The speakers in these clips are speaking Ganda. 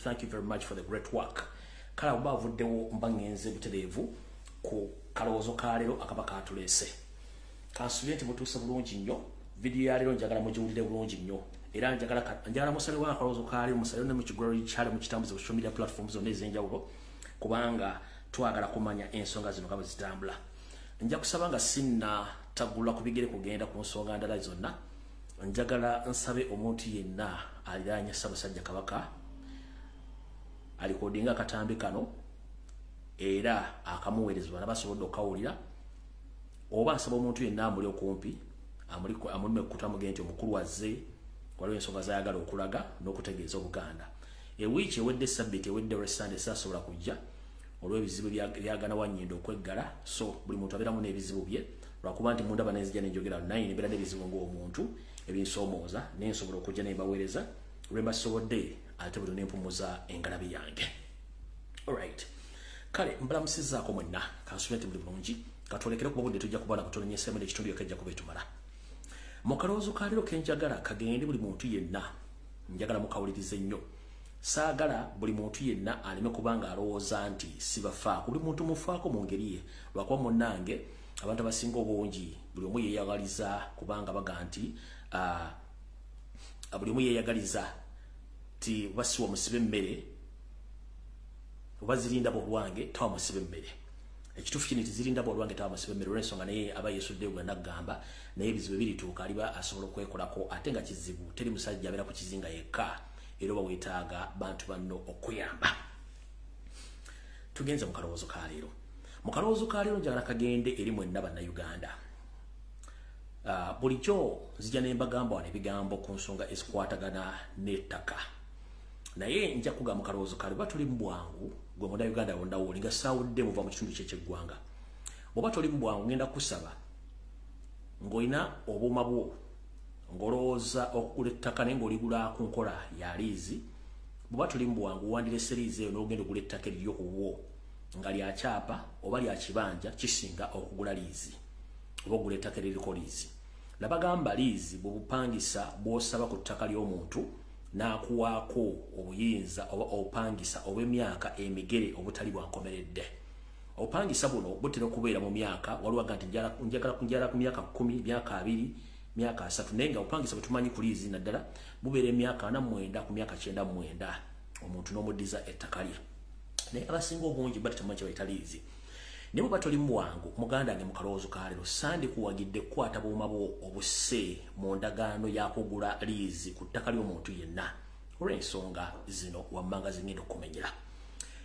Thank you very much for the great work. Kale oba avuddewo, mba ngenze butereevu ku kalowoozo ka leero akaba katuleese. Kansubire nti mutuuse bulungi nnyo. Vidiyo ya leero njagala mugiwulire bulungi nnyo, era njagala musalewo akalowoozo ka leero, musalewo ne mukigulalo kyale, mukitambuze ku social media platforms zonna ez'enjawulo, kubanga twagala kumanya ensonga zino nga bwe zitambula. Nja kusaba nga sinna tagula ku bigere kugenda ku nsonga ndala zonna, njagala nsabe omuntu yenna aliraanye Ssaabasajja Kabaka alikodinga akatambi kano era akamuweereza bana basobodde okukawulira, oba nsaba omuntu yenna amuli okumpi amulume ekkuta, mugende nti omukulu azze, waliwo ensonga zayagala okulaga n'okutegeeza Obuganda. Ewiiki ewedde, sabbiiti ewedde, olwesande saasobola kujja olw'ebizibu byagana wannyindo okweggala. So buli muntu abeeramu n'ebizibu bye, lwakuba nti mundaba nenzija nenjogera, naye nembeera n'ebizibu ng'omuntu ebinsoomooza, naye nsobola okujja nembaweereza lwe mbasobodde, ate buli nempumuza engalabi yange. Alright, kale mbalamusizzaako mwenna, kansubire nti muli bulungi. Katwolekere kuba budde tujja kuba nakutono nnyo, n'ekitundu yokka ejja kuba etumala. Mu kalowoozo ka leero kenjagala kagende buli muntu yenna, njagala mukawulirize nnyo. Saagala buli muntu yenna aleme kubanga alowooza nti sibafaako. Buli muntu mufaako mu ngeri ye, lwakuba munnange abantu abasinga obungi buli omu yeeyagaliza, kubanga baga nti buli omu yeeyagaliza ti basiwa musibe emmere oba zirinda olwange tawa musibe emmere. Ekituufu kini nti zirinda olwange tawa musibe emmere, olw'ensonga naye aba yeesudde gwe naggamba, naye ebizibu ebirituuka aliba asobola okwekolako, ate nga kizibu, teri musajja abeera ku kizinga yekka, era oba weetaaga bantu banno okuyamba. Tugenze mu kalowoozo ka leero. Mu kalowoozo ka leero njagala kagende eri mwenna Bannayuganda. Bulijjo nzija ne mbagamba wano ebigambo ku nsonga ezikwatagana n'ettaka, naye nja kugamba mu kalowoozo ka leero, ba tuli mu bwangu, gwe Munnayuganda wonna wooli nga saawudde muva mu kitundu kyekyeggwanga, bw'oba toli mu bwangu, ngenda kusaba ng'olina obuuma bwo ng'olowooza okugula ettaka naye ng'oligula ku nkola ya liizi, bw'oba toli mu bwangu, wandirese liizi eyo n'ogenda ogula ettaka eriryo ku bwo nga lya kyapa oba lya kibanja, kisinga okugula liizi oba ogula ettaka eririko liizi. Nabagamba liizi bw'obupangisa bw'osaba ku ttaka ly'omuntu n'akuwaako obuyinza oba obupangisa obw'emyaka emigere obutali bwankomeredde. Obupangisa buno butera okubeera mu myaka, waliwo aga nti njagala kunjala ku myaka 10, myaka 20, myaka 30, naye nga obupangisa bwe tumanyi ku liizi naddala bubeera emyaka 49 ku myaka 99, omuntu n'omuddiza ettaka lye. Naye abasinga obungi bati temumanyi kye bayita liizi. Naye bw'oba toli mu bwangu, muganda wange, mu kalowoozo ka leero sandikuwagidde kukwata buuma bwo obusse mu ndagaano y'akugula liizi ku ttaka ly'omuntu yenna, olw'ensonga zino wammanga zingenda okumenyera.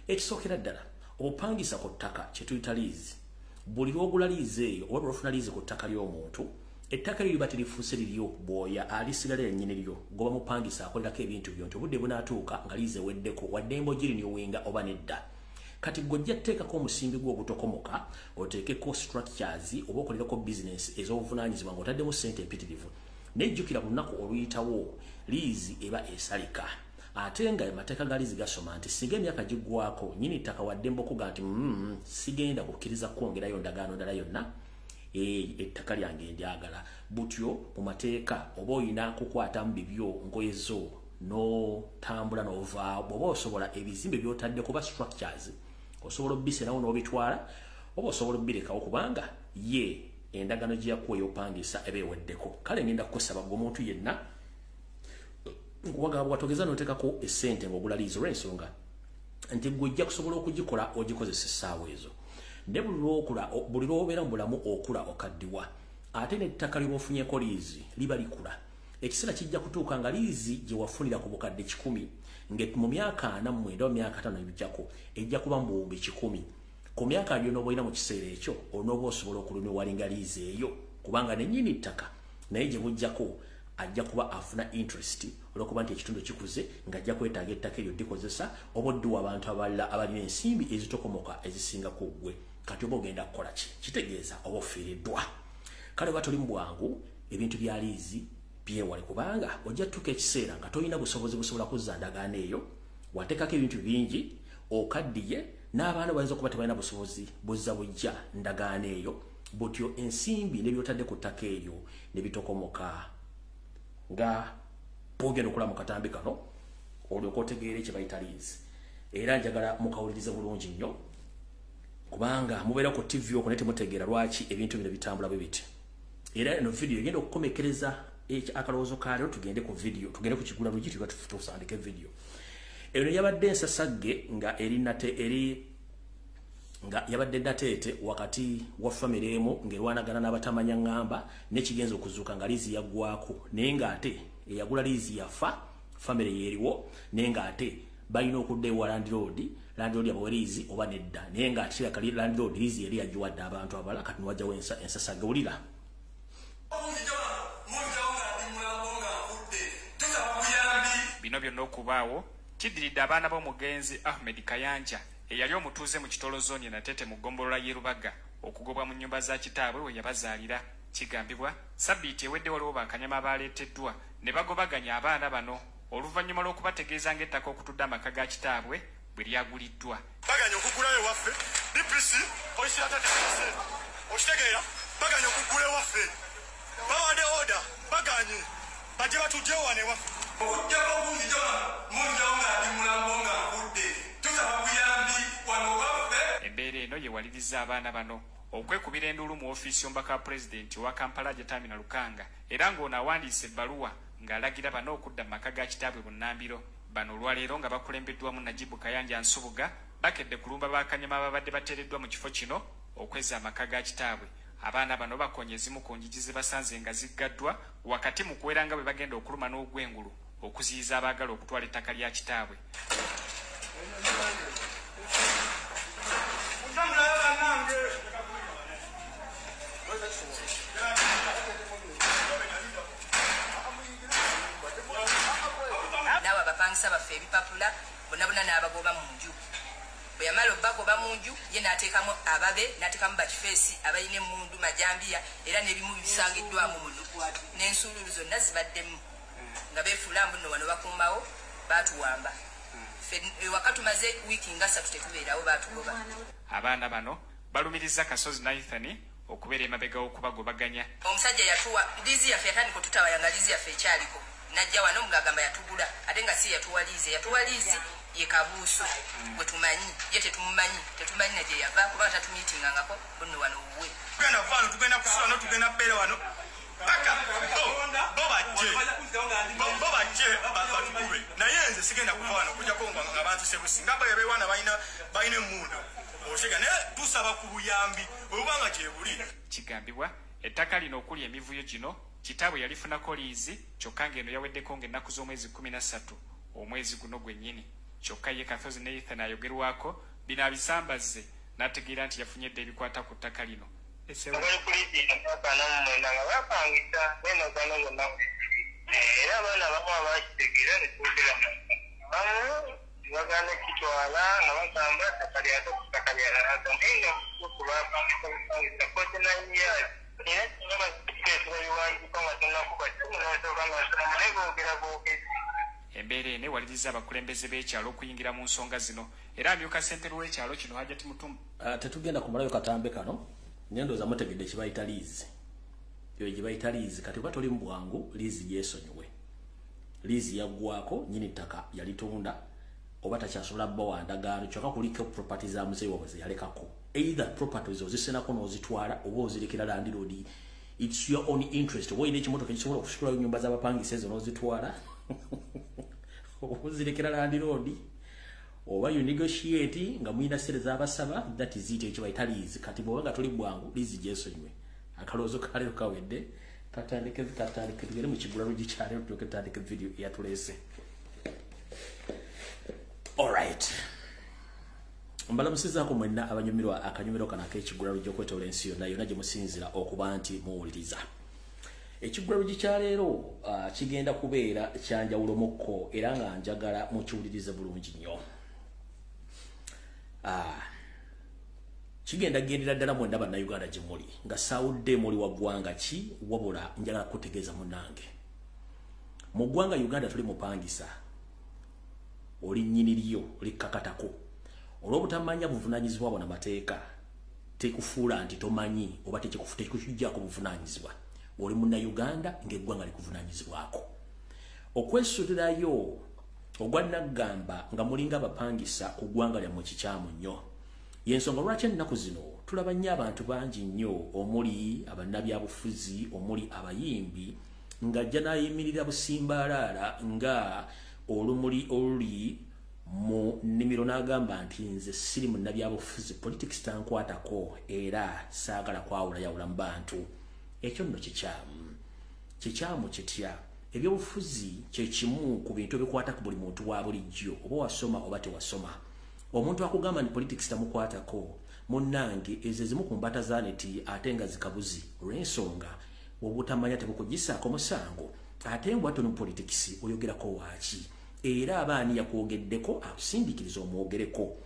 Ekisookera ddala, obupangisa ku ttaka kye tuyita liizi, buli lw'ogula liizi eyo oba lw'ofuna liizi ku ttaka ly'omuntu, ettaka eryo liba terifuuse liryo bwoya, alisigala yennyini lyo goba mupangisa akolerako ebintu byo, nti obudde bunaatuuka nga liizi eweddeko, waddembe ogirinyowenga oba nedda. Kati gwe ojja tteekako omusimbi gwo ogutokomoka, oteekeko structures oba okolereko business ez'obuvunaanyizibwa ng'otaddemu ssente empitirivu. Nejjukira ku lunaku oluyitawo liizi eba esalika, ate nga amateeka ga liizi gasoma nti singa emyaka giggwako, nnyini ttaka waddembe okuga nti sigenda kukkiriza kwongerayo ndagaano ndala yonna, ettaka lyange ndyagala." Butyo mu mateeka oba oyina kukwatamu bibyo, ngoye zo, n'otambula n'ovaawo. Bw'oba osobola, ebizimbe by'otadde kuba structures osobola obbiserawo n'obitwala, oba osobola obbirekawo, kubanga ye endagaano gye yakuwa ey'opangisa eba eweddeko. Kale ngenda kukusaba gwe omuntu yenna nkuwagaba, bwatogeza n'oteekako essente ng'ogula liizi, olw'ensonga nti gwe ojja kusobola okugikola ogikozesa essaawa ezo, naye buli lwokula, buli lw'obeera mu bulamu okula, okaddiwa, ate n'ettaka ly'oba ofunyeko liizi liba likula. Ekiseera kijja kutuuka nga liizi gye wafunira ku bukadde 100, mu myaka 49 oba myaka 50 ebijjako ejja kuba mu 100,000. Ku myaka gy'onooba olina mu kiseera ekyo, onooba osobola okuluniwalinga liizi eyo, kubanga nennyini ttaka naye gye bujjako ajja kuba afuna interest, olwokuba nti ekitundu kikuze, ng'ajja kwetaaga ettaka eryo ddikozesa oba oddiwa abantu abalala abalina ensimbi ezitokomoka ezisinga ku ggwe. Kati oba ogenda kukola ki? Kitegeeza oba ofiiriddwa. Kale oba toli mu bwangu, ebintu bya liizi byewale, kubanga ojja tutuuka ekiseera nga tolina busobozi busobola kuzza ndagaano eyo. Wateekako ebintu bingi, okaddiye, n'abaana bayinza okuba tebalina busobozi buzza bujja ndagaano eyo. Butyo ensimbi n'ebyotadde ku ttaka eryo ne bitokomoka. Nga bwogenda okulaba mu katambi kano, Olyoka otegeere kye bayita liizi. Era njagala mukawulirize bulungi nnyo, kubanga mubeera ku TV okwo naye temutegeera lwaki ebintu bino bitambula bwe biti. Era eno video egenda okukomekereza akalowoozo ka leero. Tugende ku video, tugende ku kigula lugi, tusandike video. Eno yabadde ensasagge nga eri nate eri nga yabadde Nateete wakati wa famire emu ng'erwanagana n'abatamanya ŋŋamba n'ekigenza okuzuuka nga liizi yaggwako, naye ng'ate eyagula liizi yafa, famire yeeriwo, naye ng'ate balina okudda ewa landlord, landlord yabawe liizi oba nedda, naye ng'ate kiraka landlord liizi yali yagiwadde abantu abalala. Kati niwajjawo ensasagge. Wulira. Bino byonna okubaawo kiddiridde abaana b'omugenzi Ahmed Kayanja eyali omutuuze mu Kitolo Zone Nateete mu ggombolola y'e Rubaga okugobwa mu nnyumba za kitaabwe we yabazaalira. Kigambibwa sabbiiti ewedde waliwo bakanyama abaleeteddwa ne bagobaganya abaana bano oluvannyuma lw'okubategeeza ng'ettaka okutudde amaka ga kitaabwe bwe lyaguliddwa. Baganya okugulayo waffe DPC polisi yatatese okitegeera, baganya okugula ewaffe, bawadde order, baganye bajje batujjewo wano ewaffe. Okuggyako okunzija wano munjawo nga ndi mulambo nga nfudde, tusaba buyambi wano waffe. Embeera eno yewaliriza abaana bano okwekubira enduulu mu ofiisi y'omubaka wa pulezidenti owa Kampala Hajat Amina Lukanga, era ng'ono awandiise ebbaluwa ng'alagira bano okudda mu maka ga kitaabwe bunnambiro. Bano olwaleero nga bakulembeddwamu Najibu Kayanja Nsubuga bakedde kulumba bakanyama ababadde bateereddwa mu kifo kino okweza amaka ga kitaabwe. Abaana bano bakonye ezimu ku njigi ze basanze nga ziggaddwa wakati mu kuwera nga bwe bagenda okuluma n'ogwengulu okuziyiza abaagala okutwala ettaka lya kitaabwe. Naawe abapangisa baffe ebipapula bonna bonna n'abagoba mu nju. Bwe yamala obbagoba mu nju, ye n'ateekamu ababe, n'ateekamu bakifeesi abalina emmundu, majambiya, era n'ebimu bisangiddwamu muno n'ensuululu zonna zibaddemu nga beefuula mbu nno wano bakuumawo. Baatuwamba ffe ewaka, tumaze wiiki nga 3 tetubeerawo, baatugoba. Abaana bano balumiriza Kasozi Nathan okubeera emabega w'okubagobaganya. Omusajja yatuwa liizi yaffe, yatandika otutawaya nga liizi yaffe ekyaliko. Najja wano ng'agamba yatugula, ate nga si yatuwa liizi. Yatuwa liizi ye Kabuuso gwe tumanyi, ye tetumumanyi, tetumanyi na gye yava kubanga tatumiitingangako bunno wano wuwe. Tugenda kuva wano, tugenda kusula wano, tugenda kubeera wano paka bo bajje, bo bajje batukube, naye nze sigenda kuva wano okujjako nga banzise busi nga bebewana balina emmundu osega, naye tusaba ku buyambi bwe buba nga gyebuli. Kigambibwa ettaka lino okuli emivuyo gino kitaabwe yalifunako liizi, kyokka ng'eno yaweddeko ng'ennaku z'omwezi 13 omwezi guno gwennyini. Kyokka ye Kasozi Nathan ayogerwako bino abisambazze n'ategeera nti yafunye dda ebikwata ku ttaka lino. Bali ku liizi emyaka 49 nga bapangisa n'endagaano zonna, era abaana abamu abakitegeera ne twogera, abamu bagaana okukitwala nga bagamba ttaka lyate ku ttaka lyalaga, naye nga mutuufu bapangisa bupangisa 49 years. Era singa bakiteekera biwandiiko nga tonnakuba kimu n'osooka nga osoma, naye boogera bwogezi. Embeera eno ewaliriza abakulembeze b'ekyalo okuyingira mu nsonga zino, era amyuka ssentebe w'ekyalo kino Hajati Mutumba Tetugenda kumalayo katambe kano, naye ndowooza mutegedde kibayita liizi, eyo gye bayita liizi. Kati oba toli mu bwangu, liizi yeesonyiwe, liizi yaggwako, nnyini ttaka yalitunda oba takyasobola bbawa ndagaano, kyokka kuliko property za muzeeyi waabwe ze yalekako. Either properties ozisenako n'ozitwala oba ozirekera landlord, it's your own interest. Oba olina ekimotoka ekisobola okusitulayo ennyumba z'abapangisa ezo n'ozitwala, oba ozirekera landlord, oba you negotiate nga mulina sente z'abasaba. That is it, ekyo bayita liizi. Kati bw'oba nga toli bwangu, liizi gyesonyiwe. Akalowoozo kaleero kawedde. Katandike katandike, tugende mu kigula lugi kyaleero, tulyoke tutandike video eyatuleese. Alright, mbalamusizaako mwenna abanyumirwa akanyumiro kano ak'ekigula lugi okwetoola ensi yonna yonna gye musinzira okuba nti muwuliriza. Ekigula lugi kyaleero kigenda kubeera kyanjawulo mukko, era nga njagala mukiwulirize bulungi nnyo. Kigenda gendera ddala mwenna Bannayuganda gye muli, nga saawudde muli wa ggwanga ki, wabula njagala kutegeeza munnange, mu ggwanga Uganda tuli mupangisa, oli nnyini lyo likkakatako. Olw'obutamanya buvunaanyizibwa bwo n'amateeka, tekufuula nti tomanyi oba tekukuggyako buvunaanyizibwa. Oli Munnayuganda ng'eggwanga likuvunaanyizibwako. Okwesulirayo Ogwa naggamba nga mulinga abapangisa ku ggwanga lyammwe kikyamu nnyo. Yensonga lwaki ennaku zino tulaba nnyo abantu bangi nnyo omuli abannabyabufuzi, omuli abayimbi, ng'ajja n'ayimirira busimbaalaala nga olumuli oluli mu nnimiro n'agamba nti nze siri munnabyabufuzi, politics tankwatako era saagala kwawulayawula mu bantu. Ekyo nno kikyamu. Kikyamu kitya? Ebyobufuzi kye kimu ku bintu ebikwata ku buli muntu wa bulijjo, oba wasoma oba tewasoma. Omuntu akugamba nti politics tamukwatako, munnange ezo ezimu ku mbata za neti ate nga zikabuzi olw'ensonga obutamanya tebukugisaako musango, ate mbwa tono politics oyogerako waaki? Era abaani yakwogeddeko akusindikiriza omwogereko,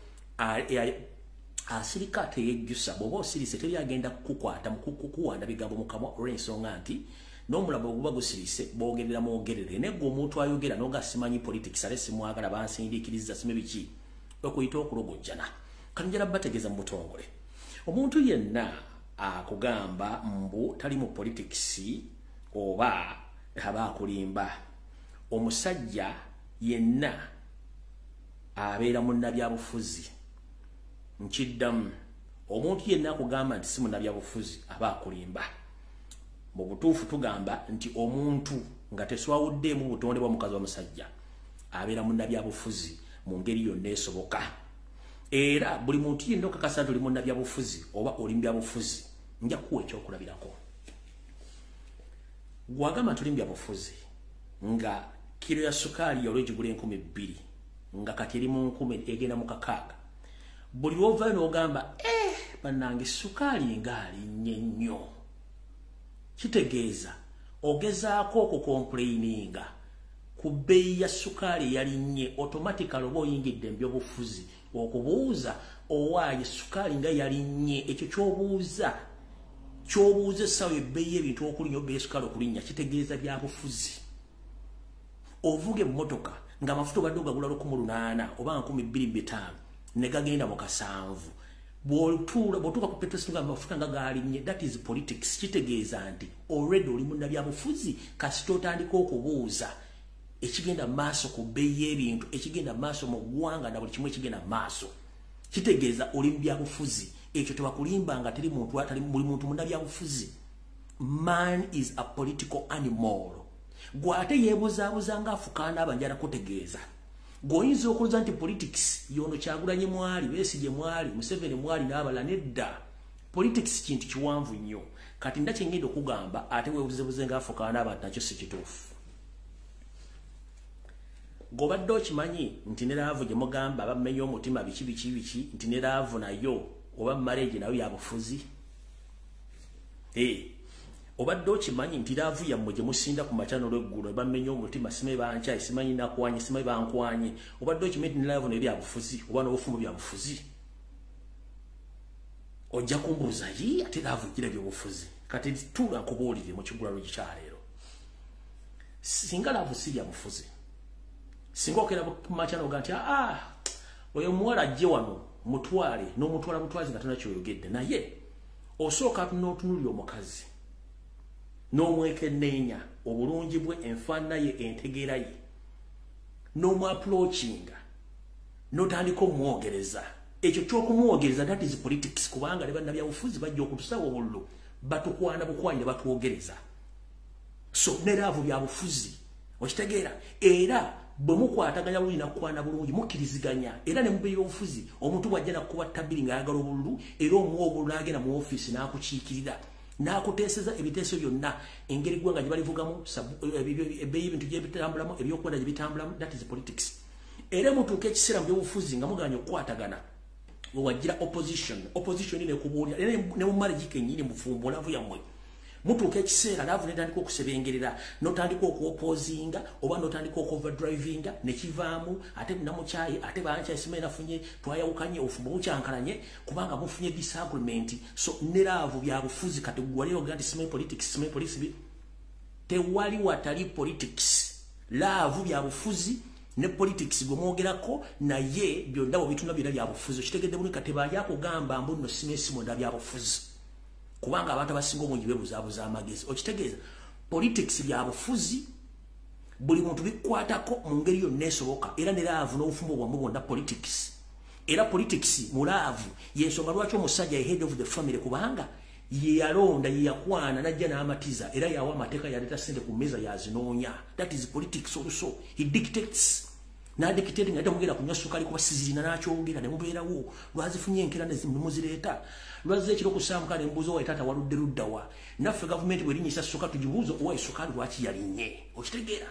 asirika teyejjusa. Bw'oba osirise teri agenda kukukwata kukuwanda bigambo mu kamwa olw'ensonga nti n'omulabo oguba gusirise boogerera mwogerere. Naye gwe omuntu ayogera n'oga simanyi politics ate simwagala bansindiikiriza sime biki, okuyita okulogojjana. Kati njala bategeeza mu butongole, omuntu yenna akugamba mbu tali mu politics oba aba akulimba. Omusajja yenna abeera munnabyabufuzi. Nkiddamu, omuntu yenna akugamba nti si munnabyabufuzi aba akulimba. Mu butuufu tugamba nti omuntu nga teswawuddeemu butonde bwa mukazi wa musajja abeera munnabyabufuzi mu ngeri yonna esoboka. Era buli muntu yenna okakasa nti oli munnabyabufuzi oba oli mu byabufuzi, nja kuwa ekyokulabirako. Gwagamba nti oli mu byabufuzi nga kiro ya sukaali yali ogigula 2000 nga kati eri mu 1000 egenda mu 6,000. Buli lw'ovaayo n'ogamba bannange sukaali ng'alinnye nnyo, kitegeeza ogezaako okukomplaininga ku bbeeyi ya sukaali eyalinnye. Automatically oba oyingidde mu byobufuzi okubuuza owaaye sukaali nga yalinnye. Ekyo ky'obuuza essaawa ebbeeyi y'ebintu okulinnya, obbeeyi ya sukaali okulinnya, kitegeeza byabufuzi. Ovuga emmotoka ng'amafuta obadde ogagula 1800 oba 2500 ne gagenda mu 7,000. Bw'otuuka ku petrol station amafuta nga galinnye, that is politics. Kitegeeza nti already oli munnabyabufuzi kasita otandika okubuuza ekigenda maaso ku bbeeyi y'ebintu, ekigenda maaso mu ggwanga na buli kimu ekigenda maaso. Kitegeeza oli mu byabufuzi. Ekyo tebakulimba nga teri muntu atali, buli muntu munnabyabufuzi. Man is a political animal. Gw'ate yeebuzaabuza ng'afukaana abanjala kutegeeza. Gw'oyinza okulowooza nti politics yono Kyagulanyi mwali, Besigye mwali, Museveni mwali n'abalala, nedda. Politics kintu kiwanvu nnyo. Kati nda kye ngenda okugamba ate weebuzebuze ng'afukaana abantu nakyo si kituufu. Gw'obadde okimanyi nti ne love gye mugamba bammenye omutima biki biki biki, nti ne love nayo oba marriage nayo yabufuzi? Obadde okimanyi nti love yammwe gye musinda ku makya n'olweggulo bammenye omutima, simanyi bankyaye, simanyi nakwanye, simanyi bankwanye, obadde okimanyi nti ne love nayo byabufuzi oba n'obufumbo byabufuzi? Ojja kumbuuza yi ate love gira byobufuzi. Kati tuula nkubuulire mu kigulalo kyaleero, singa love si byabufuzi, singa okera ku makya n'oga nti oyo omuwala ajje wano mutwale, n'omutwala butwazi nga tonna kyoyogedde, naye osooka n'otunuulira omukazi n'omwekenneenya obulungi bwe, enfaanana ye, entegeera ye, n'omwapproachinga n'otandika omwogereza. Ekyo ky'okumwogereza, that is politics. Kubanga ne bannabyabufuzi bajja okutusawo obululu batukwana bukwanyi ne batwogereza. So ne love byabufuzi, okitegeera? Era bwe mukwataganya bulungi nakukwana bulungi mukkiriziganya. Era ne mu byobufuzi omuntu bw'ajja nakuba tabiri ng'ayagala obululu, era omuwa obululu n'agenda mu ofiisi n'akukiikirira n'akuteeseza ebiteeso byonna, engeri eggwanga gye balivugamu, ebbeeyi y'ebintu gye bitambulamu, ebyokwenda gye bitambulamu, that is politics. Era mutuuka ekiseera mu byobufuzi nga muganya okukwatagana, wewajjira opposition, opposition nekubuulira. Era ne mu marriage kennyini, mufumbo, love yammwe, mutuuka ekiseera love netandika okusebengerera, notandika okuopposinga oba notandika okuoverdrivinga, nekivaamu ate namukyaye, ate bankyaye, simanyi nafunye, twayawukanye, obufumbo bukyankalanye kubanga mufunye disagreement. So ne love byabufuzi. Kati gwali ogaa nti simanyi politics, simanyi politics, tewali watali politics. Love byabufuzi ne politics gwe mwogerako naye byonna bwe bituna byonna byabufuzi. Okitegedde bulungi? Kati bajja kugamba mbu nno simanyi simonda byabufuzi, kubanga abantu abasinga obungi beebuzaabuza amagezi. Okitegeeza, politics byabufuzi Buli muntu bikwatako mu ngeri yonna esoboka, era ne love n'obufumbo bwammwe bwonna politics. Era politics mu love y'ensonga lwaki omusajja ye head of the family, kubanga ye yalonda, ye yakwana, najja n'amatiza, era yawa amateeka, yaleeta ssente ku mmeeza, yazinoonya. That is politics also. He dictates. N'adictating ate mugenda kunywa ssukaali kuba sizirina, n'akyogera ne mubeerawo. Lwazifunye enkera ne muzireeta, lwazze ekiro kusaamuka ne mubuuza, "Owa taata, waludde luddawa?" Naffe gavumenti bwerinnyisa ssuka tugibuuza, "Owa essukaali lwaki yalinnye?" Okitegeera?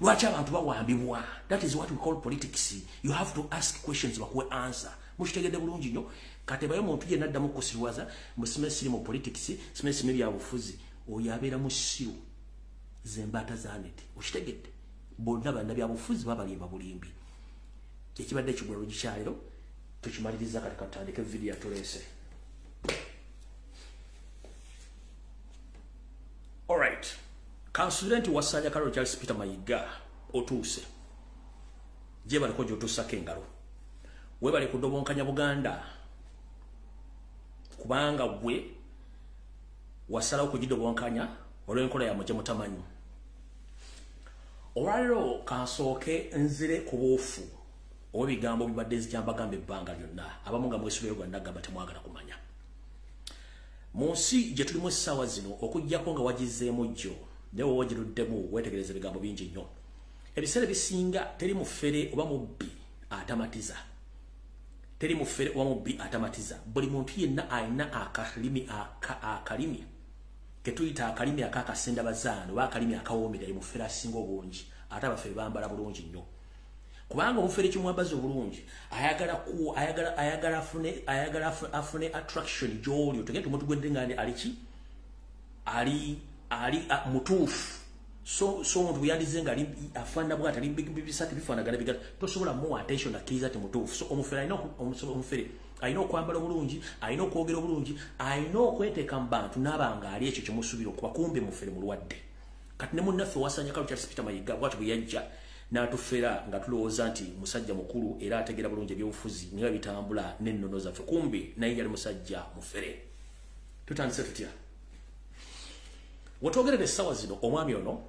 Lwaki abantu bawambibwa? That is what we call politics. You have to ask questions, bakuwe answer. Mukitegedde bulungi nnyo. Kati bayo muntu yenna addamu okusirwaza musime siri mu politics, sime sime byabufuzi, oyo abeera musiru zembaata zanete. Okitegedde? Bonna bannabyabufuzi babalimba bulimbi. Kyekibadde ekigwalo gikyaliro, tukimaliriza. Kati katandike vidiyo yatuleese. Alright, kansubire nti wasanja Kalolo Charles Peter Mayiga otuuse gye baliko gy'otuusako engalo. Weebale kudobonkanya Buganda, kubanga gwe wasalawo kugidobonkanya olw'enkola yammwe gye mutamanyi. Olwaleero kansooke nzire ku buufu ow'ebigambo bibadde nzikyambagamba ebbanga lyonna, abamu nga mwesibeyo gwa nagamba temwagala kumanya. Mu nsi gye tulimu essaawa zino, okuggyako nga wagizeemu jjo, naye woba ogiruddemu weetegereza ebigambo bingi nnyo. Ebiseera ebisinga teri mufere oba mubbi atamatiza, teri mufere oba mubbi atamatiza. Buli muntu yenna alina akalimi akalimi ketuyita akalimi akakasenda bazaano oba akalimi akawoomera, ye mufere asinga obungi. Ate abafere bambala bulungi nnyo, kubanga omufere kimwambaza obulungi ayagala ku ayagala ayagala afune ayagala afune attraction gy'oli, otegere omuntu gwedde nga ali ki ali ali mutuufu. So omuntu bwe yandize nga afaanana bw'ati, ali bisatu bifaanagana bigata, tosobola muwa attention akkiriza ti mutuufu. So omufere alina, omufere alina okwambala obulungi, alina okwogera obulungi, alina okweteeka mu bantu n'aba nga ali ekyo kyemusuubira okuba, kumbe mufere mulwadde. Kati ne munnaffe wasanya Kalolo Charles Peter Mayiga bw'ati bwe yajja n'atufera nga tulowooza nti musajja mukulu era ategeera bulungi ebyobufuzi nga bitambula n'ennono zaffe, kumbe naye yali musajja mufere. Tutandise tutya? Wetwogerera essaawa zino, omwami ono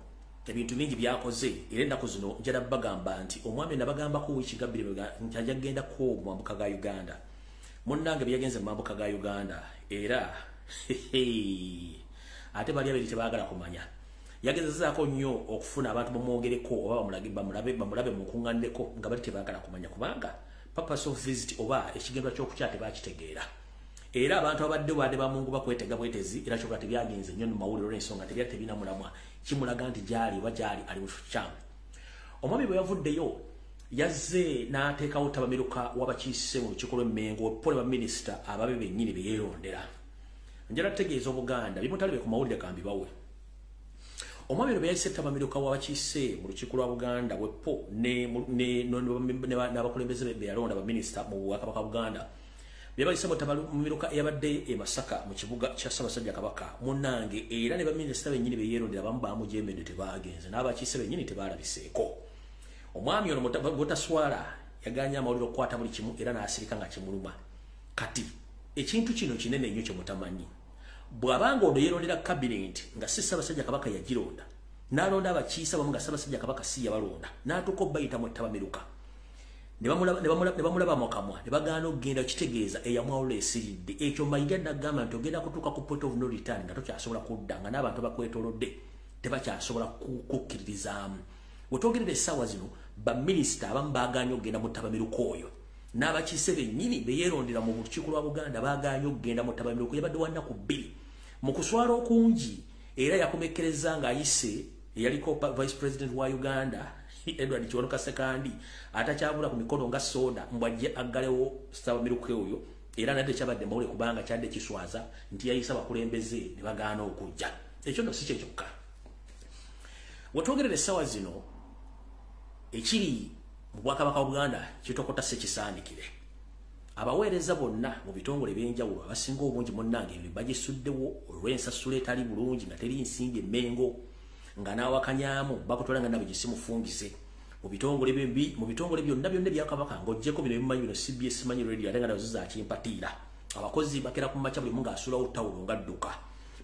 ebintu bingi byakoze, era ennaku zino njala bagamba nti omwami nabagambako wiiki nga 2 nti ajja kugendako mu mambuka ga Uganda. Munnange byeyagenze mu mambuka ga Uganda, era ate bali abiri tebaagala kumanya. Yagezezaako nnyo okufuna abantu bamwogereko oba bamulabe bamulabe mukuŋŋanireko, nga bali tebaagala kumanya, kubanga purpose of visit oba ekigendwa ky'okukya tebakitegeera. Era abantu abadde badde bamungu bakwetega bwetezi, era kyokka tebyagenze nnyo mu mawulire olw'ensonga tebyali tebirina mulamwa kimulaga nti gyali oba gyali ali mu kikyamu. Omwami bwe yavuddeyo yazze n'ateekawo ttabamiruka w'abakiise mu lukiiko lw'Emmengo pole baminisita ababe bennyini be yeerondera. Njala tutegeeza Obuganda bimutalibe ku mawulire kambibawe. Omwami ono bwe yayise ttabamiruka w'abakiise mu lukiiko lwa Buganda bwepo n'abakulembeze be yalonda baminisita mu Bwakabaka Buganda, byebayise mu ttabamiruka eyabadde e Masaka mu kibuga kya Ssaabasajja Kabaka, munnange era ne baminisita bennyini be yeerondera abamu bamujeemedde, tebaagenze, n'abakiise bennyini tebalabiseeko. Omwami ono butaswala yaganya amawulire okukwata buli kimu era n'asirika nga kimuluma. Kati ekintu kino kinene nnyo kye mutamanyi. Bw'abanga ono yeerondera cabinet nga si Ssaabasajja Kabaka yagironda, n'alonda abakiise abamu nga Ssaabasajja Kabaka si yabalonda, n'atuuka obbayita mu ttabamiruka ne bamulaba mu kamwa ne bagaana okugenda, kitegeeza eyamwawula esiridde. Ekyo Mayiga nagamba nti ogenda kutuuka ku point of no return nga tokyasobola kudda, nga n'abantu abakwetoolodde tebakyasobola kukkiririzaamu. Wetwogerera essaawa zino, baminisita abamu baagaanye okugenda mu ttabamiruka oyo, n'abakiise bennyini be yeerondera mu lukiiko lwa Buganda baagaanye okugenda mu ttabamiruka. Yabadde wa nnaku 2. Mu kuswala okungi era yakomekkereza ng'ayise eyaliko vice president wa Uganda Edward Kiwanuka Ssekandi, atakyabula ku mikono nga soda, mbwajje aggalewo ttabamiruka oyo. Era nadde kyabadde mawulire kubanga kyadde kiswaza nti yayise abakulembeze ne bagaana okujja. Ekyo nno si kye kyokka. Wetwogerera essaawa zino, ekiri mu Bwakabaka bwa Buganda kitokota sekisaanikire. Abaweereza bonna mu bitongole ebyenjawulo abasinga obungi, munnange, ebyo bagisuddewo olw'ensasula etali bulungi, nga teri nsimbi emmengo, nga n'awakanyaamu bakutwala nga nabwe gisimufungize mu bitongole byembi, mu bitongole byonna byonna ebyakabaka, ng'oggyeko bino ebimanyi bino CBS manyi radio, ate nga nazo zakimpatiira. Abakozi bakera ku makya, buli mu ng'asuulawo tawulo ng'adduka.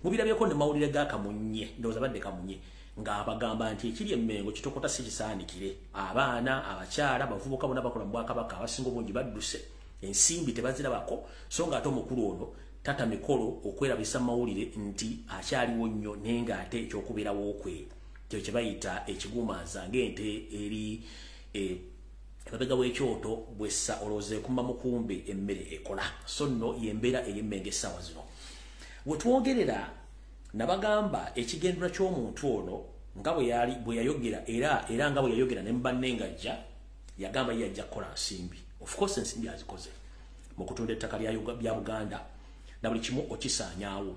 Mubirabyeko ne mawulire ga Kamunye, ndowooza badde Kamunye Ng'abagamba nti ekiri emmengo kitokota si kisaanikire. Abaana, abakyala, abavubuka bonna bakola mu bwakabaka abasinga obungi badduse, ensimbi tebazirabako, so ng'ate omukulu ono tata mikolo okwerabisa mawulire nti akyaliwo nnyo naye ng'ate ekyokubeerawo kwe kyo kye bayita ekigumanza ng'ente eri emabega w'ekyoto bwessa olowooza ekumba mukumbe emmere ekola. So nno y'embeera ey'emmengo essaawa zino. We twogerera nabagamba ekigendererwa ky'omuntu ono nga bwe yali bwe yayogera era nga bwe yayogera ne banne ng'ajja yagamba ye ajja kukola nsimbi. Of course ensimbi azikoze mu kutunda ettaka lya Buganda na buli kimu okisaanyaawo.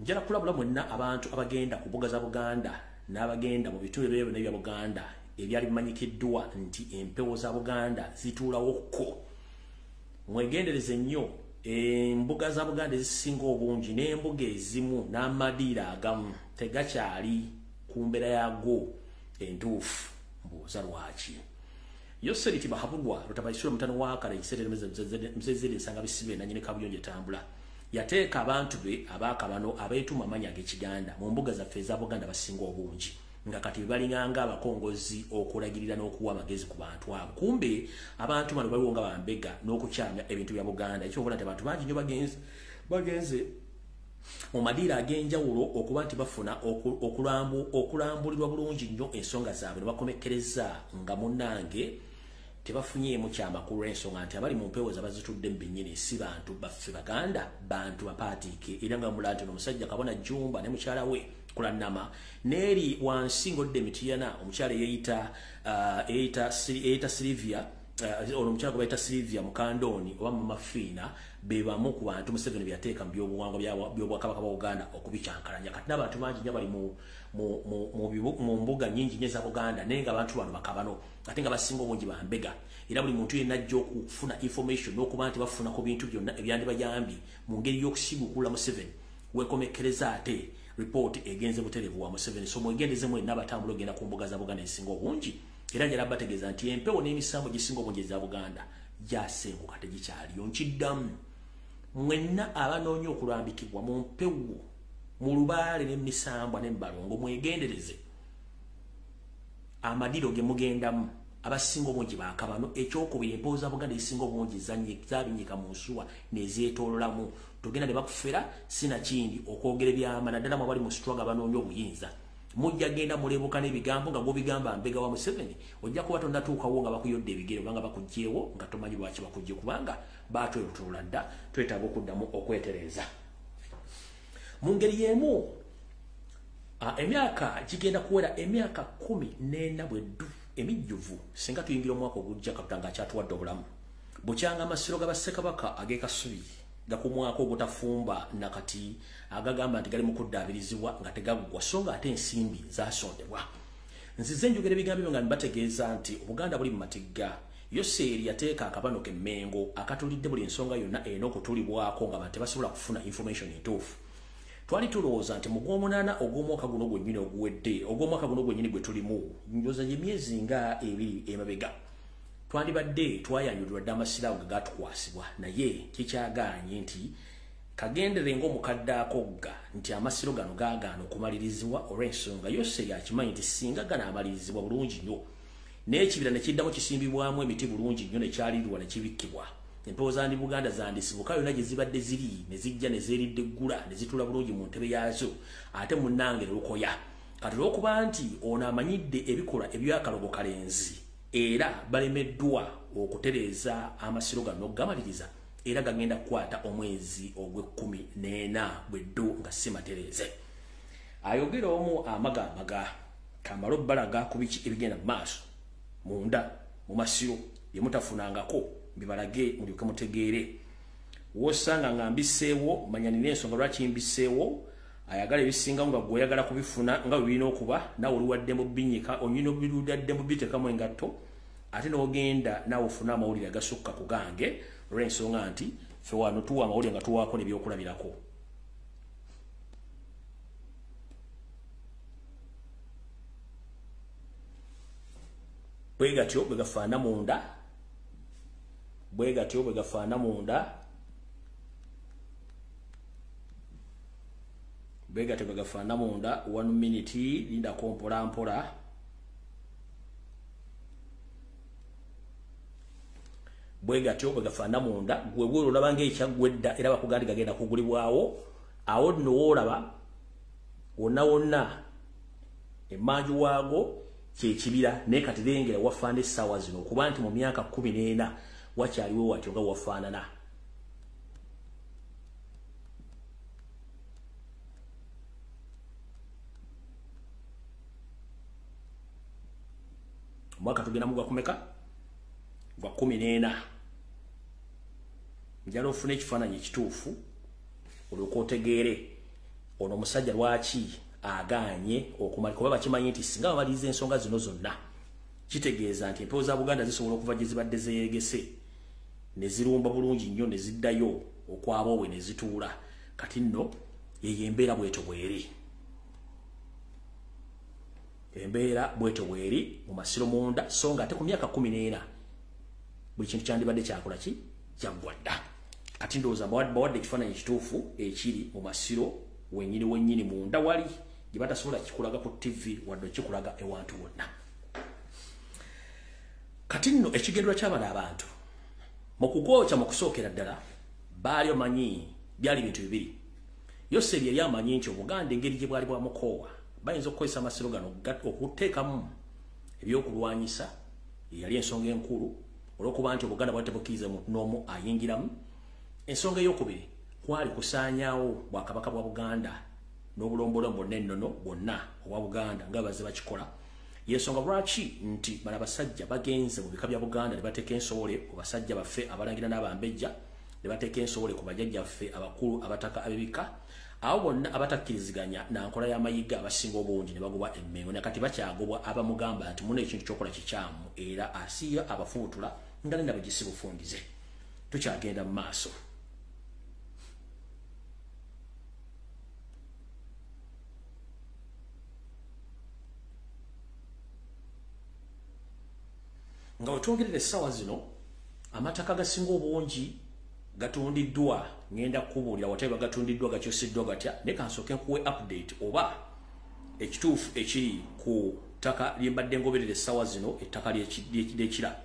Njala kulabula mwenna abantu abagenda ku mbuga za Buganda n'abagenda mu bitundu ebyo n'ebya Buganda ebyali bimanyikiddwa nti empewo za Buganda zituulawokko. Mwegendereze nnyo embuga za Buganda ezisinga obungi n'embuga ezimu n'amadiira agamu tegakyali ku mbeera yaago entuufu. Mbuuza lwaki? Yoseri Tibahabulwa Rutabayisirwa mutano wa kale ekiseera mzezere nsanga bisibe nannyini kabuyonjo etambula yateeka abantu be abaakabano abeetuma amannya ag'ekiganda mu mbuga zaffe eza Buganda basinga obungi nga kati balinganga abakongozi okulagirira n'okuwa amagezi ku bantu abo. Kumbe abantu bano baliwo nga bambega n'okukyamya ebintu bya Buganda. Ekyobola nti abantu bangi nnyo bagenze mu madiira ag'enjawulo okuba nti bafuna okulambulirwa bulungi nnyo ensonga zaabwe ne bakomekkereza nga munnange tebafunyeemu kyamakulu ensonga nti abali mu mpewo zabazitudde mu binnyini si bantu baffe Baganda, bantu bapaatiike. Era nga mulala nti ono omusajja Kabona Jjumba ne mukyala we Kulannama n'eri wansi ng'odda Mityana omukyala eyeyita Silivia, ono omukyala gwe bayita Silivia Mukandooni oba Mama Fiina be bamu ku bantu Museveni bye yateeka mu byobuwangwa by'Obwakabaka bwa Buganda okubikyankalanya. Kati n'abantu bangi nnyo bali mu mbuga nnyingi nnyo eza Buganda naye ng'abantu bano bakabano ate nga basinga obungi bambega. Era buli muntu yenna ajja okufuna information n'okuba nti bafuna ku bintu byonna ebyandibayambye mu ngeri y'okusiguukula Museveni weekomekkereza ate report egenze butereevu wa Museveni. So mwegendeze mwenna abatambula ogenda ku mbuga za Buganda ezisinga obungi. Era njala bategeeza nti empewo n'emisambo gisinga obungi eza Buganda gyasenguka tegikyaliyo. Nkiddamu mwenna abanoonya okulambikibwa mu mpewo mu lubaale n'emisambwa n'embalongo mwegendereze amadiro ge mugendamu abasinga obungi baakabano. Ekyokubiri empewo za Buganda ezisinga obungi zabinyika mu nsuwa nezeetoololamu. Togenda ne bakufera sinakindi okwogera ebyama naddala mu abali mu struggle abanoonya obuyinza. Mujja genda mulebuka n'ebigambo nga gw'obigamba mbega wa Museveni ojja kuba tonnatuukawo nga bakuyodde ebigere obanga bakuggyewo nga tomanyi lwaki bakuggye kubanga baatwetulula dda. Twetaaga okuddamu okwetereeza. Mu ngeri y'emu emyaka gigenda kuwera emyaka 14 bweddu emijjuvu singa tuyingira omwaka ogujja Katonda ng'akyatuwadde obulamu. Bukyanga amasiro ga Bassekabaka ag'e Kasubi gakumwako ogutafumba nakati agagamba nti gali mu kuddaabirizibwa nga tegaggwa so nga ate ensimbi zasondebwa. Nzize njogera ebigambo ebyo nga mbategeeza nti Obuganda buli mu matigga. Yoseri yateeka akabano ke Mmengo akatulidde buli ensonga yonna erina okutulibwako nga abantu tebasobola kufuna information entuufu. Twali tulowooza nti mu gw'omunaana ogw'omwaka guno gwennyini oguwedde ogw'omwaka guno gwennyini gwe tulimu ndowooza gy'emyezi nga ebiri emabega twandibadde twayanjulirwa dda amasiro ago gatukwasibwa, naye kikyagaanye nti kagendere ng'omukadde akogga nti amasiro gano gaagaana okumalirizibwa olw'ensonga Yoseri akimanyi nti singa gano amalirizibwa bulungi nnyo n'ekibira ne kiddamu kisimbibwamu emiti bulungi nnyo ne kyalirirwa ne kibikkibwa empewo za Buganda zandisibuka yonna gye zibadde ziri ne zijja ne zeeridde eggula ne zituula bulungi mu ntebe yaazo ate munnange ne lukoya. Kati olw'okuba nti ono amanyidde ebikolwa eby'akalogo kalenzi era balemeddwa okutereeza amasiro gano okugamaliriza era gagenda kukwata omwezi ogw'e14 bweddu nga si matereeze. Ayogera omu amagamaga kamala obbalaga ku biki ebigenda mu maaso munda mu masiro bye mutafunangako bibalage mulyoke mutegeere. Wosanga nga mbiseewo manya nina ensonga lwaki mbiseewo. Ayagala ebisinga nga gw'oyagala kubifuna nga bwe birina okuba naawe oliwadde mu binyika onyina obirudadde mu biteekamu engatto ate n'ogenda naawe ofune amawulire agasukka ku gange olw'ensonga nti ffe wano tuwa amawulire nga tuwaako n'ebyokulabirako. Bwe gatyo bwe gafaana munda, bwe gatyo bwe gafaana munda, Bwegatyo bwe gafaanana munda. 1 minute, lindako mpola mpola. Bwegatyo bwe gafaanana munda, gwe bw'olaba olaba ng'ekyaggwa edda, era bakugandi gagenda kugulibwawo. Awo nno woolaba wonna wonna emmanju waago kyekibira, naye kati lengera wafaana essaawa zino, okuba nti mu myaka 14 wakyaliwo watyo nga wafaanana. Omwaka tugenda mu gwa kumeka? Gwa 14. Njala ofune ekifaananyi ekituufu olwoka otegeere ono omusajja lwaki agaanye okumala, kuba bakimanyi nti singa bamaliriza ensonga zino zonna kitegeeza nti empewo za Buganda zisobola okuva gye zibadde zeeyegese ne zirumba bulungi nnyo ne ziddayo okwaboobwe ne zituula. Kati nno yeyo embeera bwetyo bweri, embeera bwetyo bweri mu masiro munda. So nga ate ku myaka 14 buli kintu kyandibadde kyakola ki? Kyaggwa dda. Kati ndowooza bawadde ekifaananyi ekituufu ekiri mu masiro wennyini wennyini munda wali gye batasobola kikulaga ku TV wadde okikulaga ewantu wonna. Kati nno ekigendererwa ky'abano abantu mu kugwokya mu kusookera ddala baali omanyi byali bintu bibiri. Yoseri yali amanyi nti Obuganda engeri gye bwali bwamukoowa bayinza okukozesa amasiro gano okuteekamu ebyokulwanyisa, eyali ensonga enkulu olw'okuba nti Obuganda bwali tebukkiriza muntu n'omu ayingiramu. Ensonga ey'okubiri kwali kusaanyaawo bwakabaka bwa Buganda n'obulombolombo n'ennono bwonna obwa Buganda nga bazze bakikola. Yensonga lwaki nti bano abasajja bagenze mu bika bya Buganda ne bateeka ensowole ku basajja baffe abalangira n'abambejja, ne bateeka ensowole ku bajjajjaffe abakulu abataka ab'ebika, abo bonna abatakkiriziganya na nkola y'amayiga abasinga obungi ne bagobwa emmengo. Na kati bakyagobwa abamugamba nti muno ekintu ky'okola kikyamu, era asiiya abafuutula nga nendaba gye si bufungize. Tukyagenda mu maaso. Nga wetwogerera essaawa zino amataka agasinga obungi gatundiddwa, ngenda kukubuulira whatever gatundiddwa gakyusiddwa gatya, naye kansooke nkuwe update oba ekituufu ekiri ku ttaka lye mbadde ngoberera essaawa zino, ettaka ly'Ekira.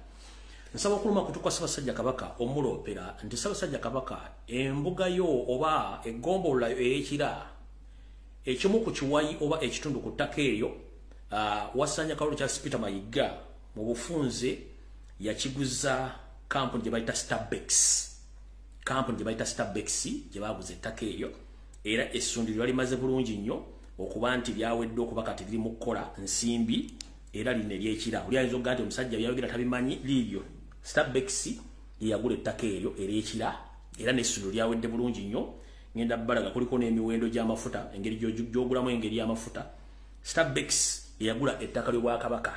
Nsaba okuluma kutuka Ssaabasajja Kabaka omuloopera nti Ssaabasajja Kabaka embuga yo oba eggombolola yo ey'Ekira ekimu ku kiwayi oba ekitundu ku ttaka eryo wasanya Kalulu Charles Peter Mayiga mu bufunze yakiguza kampuni gye bayita Starbex, kampuni gye bayita Starbex gye baaguza ettaka eryo, era essundiro lyalimaze bulungi nnyo okuba nti lyawedde okuba kati liri mu kukola nsimbi, era lino ery'Ekira. Oli ayinza okugamba nti omusajja byayogera tabimanyi, liiryo Starbex ye yagula ettaka eryo ery'Ekira, era n'essundiro lyawedde bulungi nnyo. Ngenda bbalaga kuliko n'emiwendo gy'amafuta, engeri gy'ogulamu engeri y'amafuta. Starbex ye yagula ettaka ly'Obwakabaka,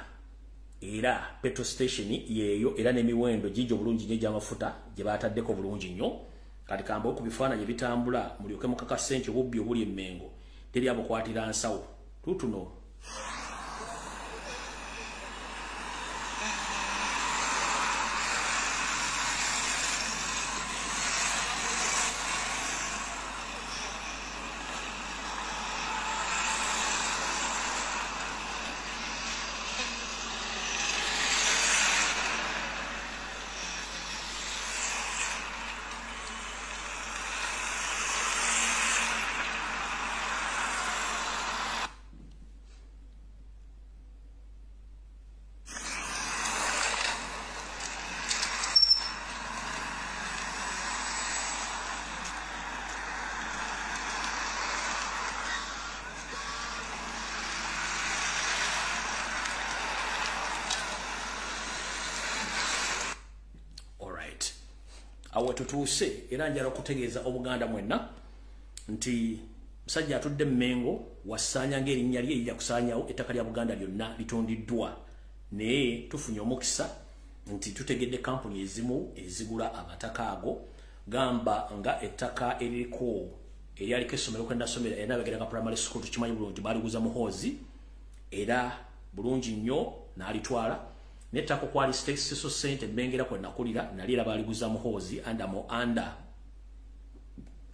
era petrol station yeeyo, era n'emiwendo gigyo bulungi nnyo egy'amafuta gye baataddeko bulungi nnyo. Kati kambawo ku bifaananyi ebitambula mulyoke mukakase nti obubbi obuli emmengo teri abukwatira nsawo. Tuutuno. Awo tutuuse, era njala okutegeeza Obuganda mwenna nti musajja atudde Mmengo wasaanya ng'erinnya lye lijja kusaanyawo ettaka lya Buganda lyonna litundiddwa, naye tufunye omukisa nti tutegedde kampuni ezimu ezigula amataka ago, gamba nga ettaka eririko eryaliko essomero kwe nasomera era Nabagereka Primary School, tukimanyi bulungi baaliguza Muhoozi era bulungi nnyo n'alitwala. N'ettaka okwali State Center Mmengera kwe nakulira nali era baaliguza Muhoozi under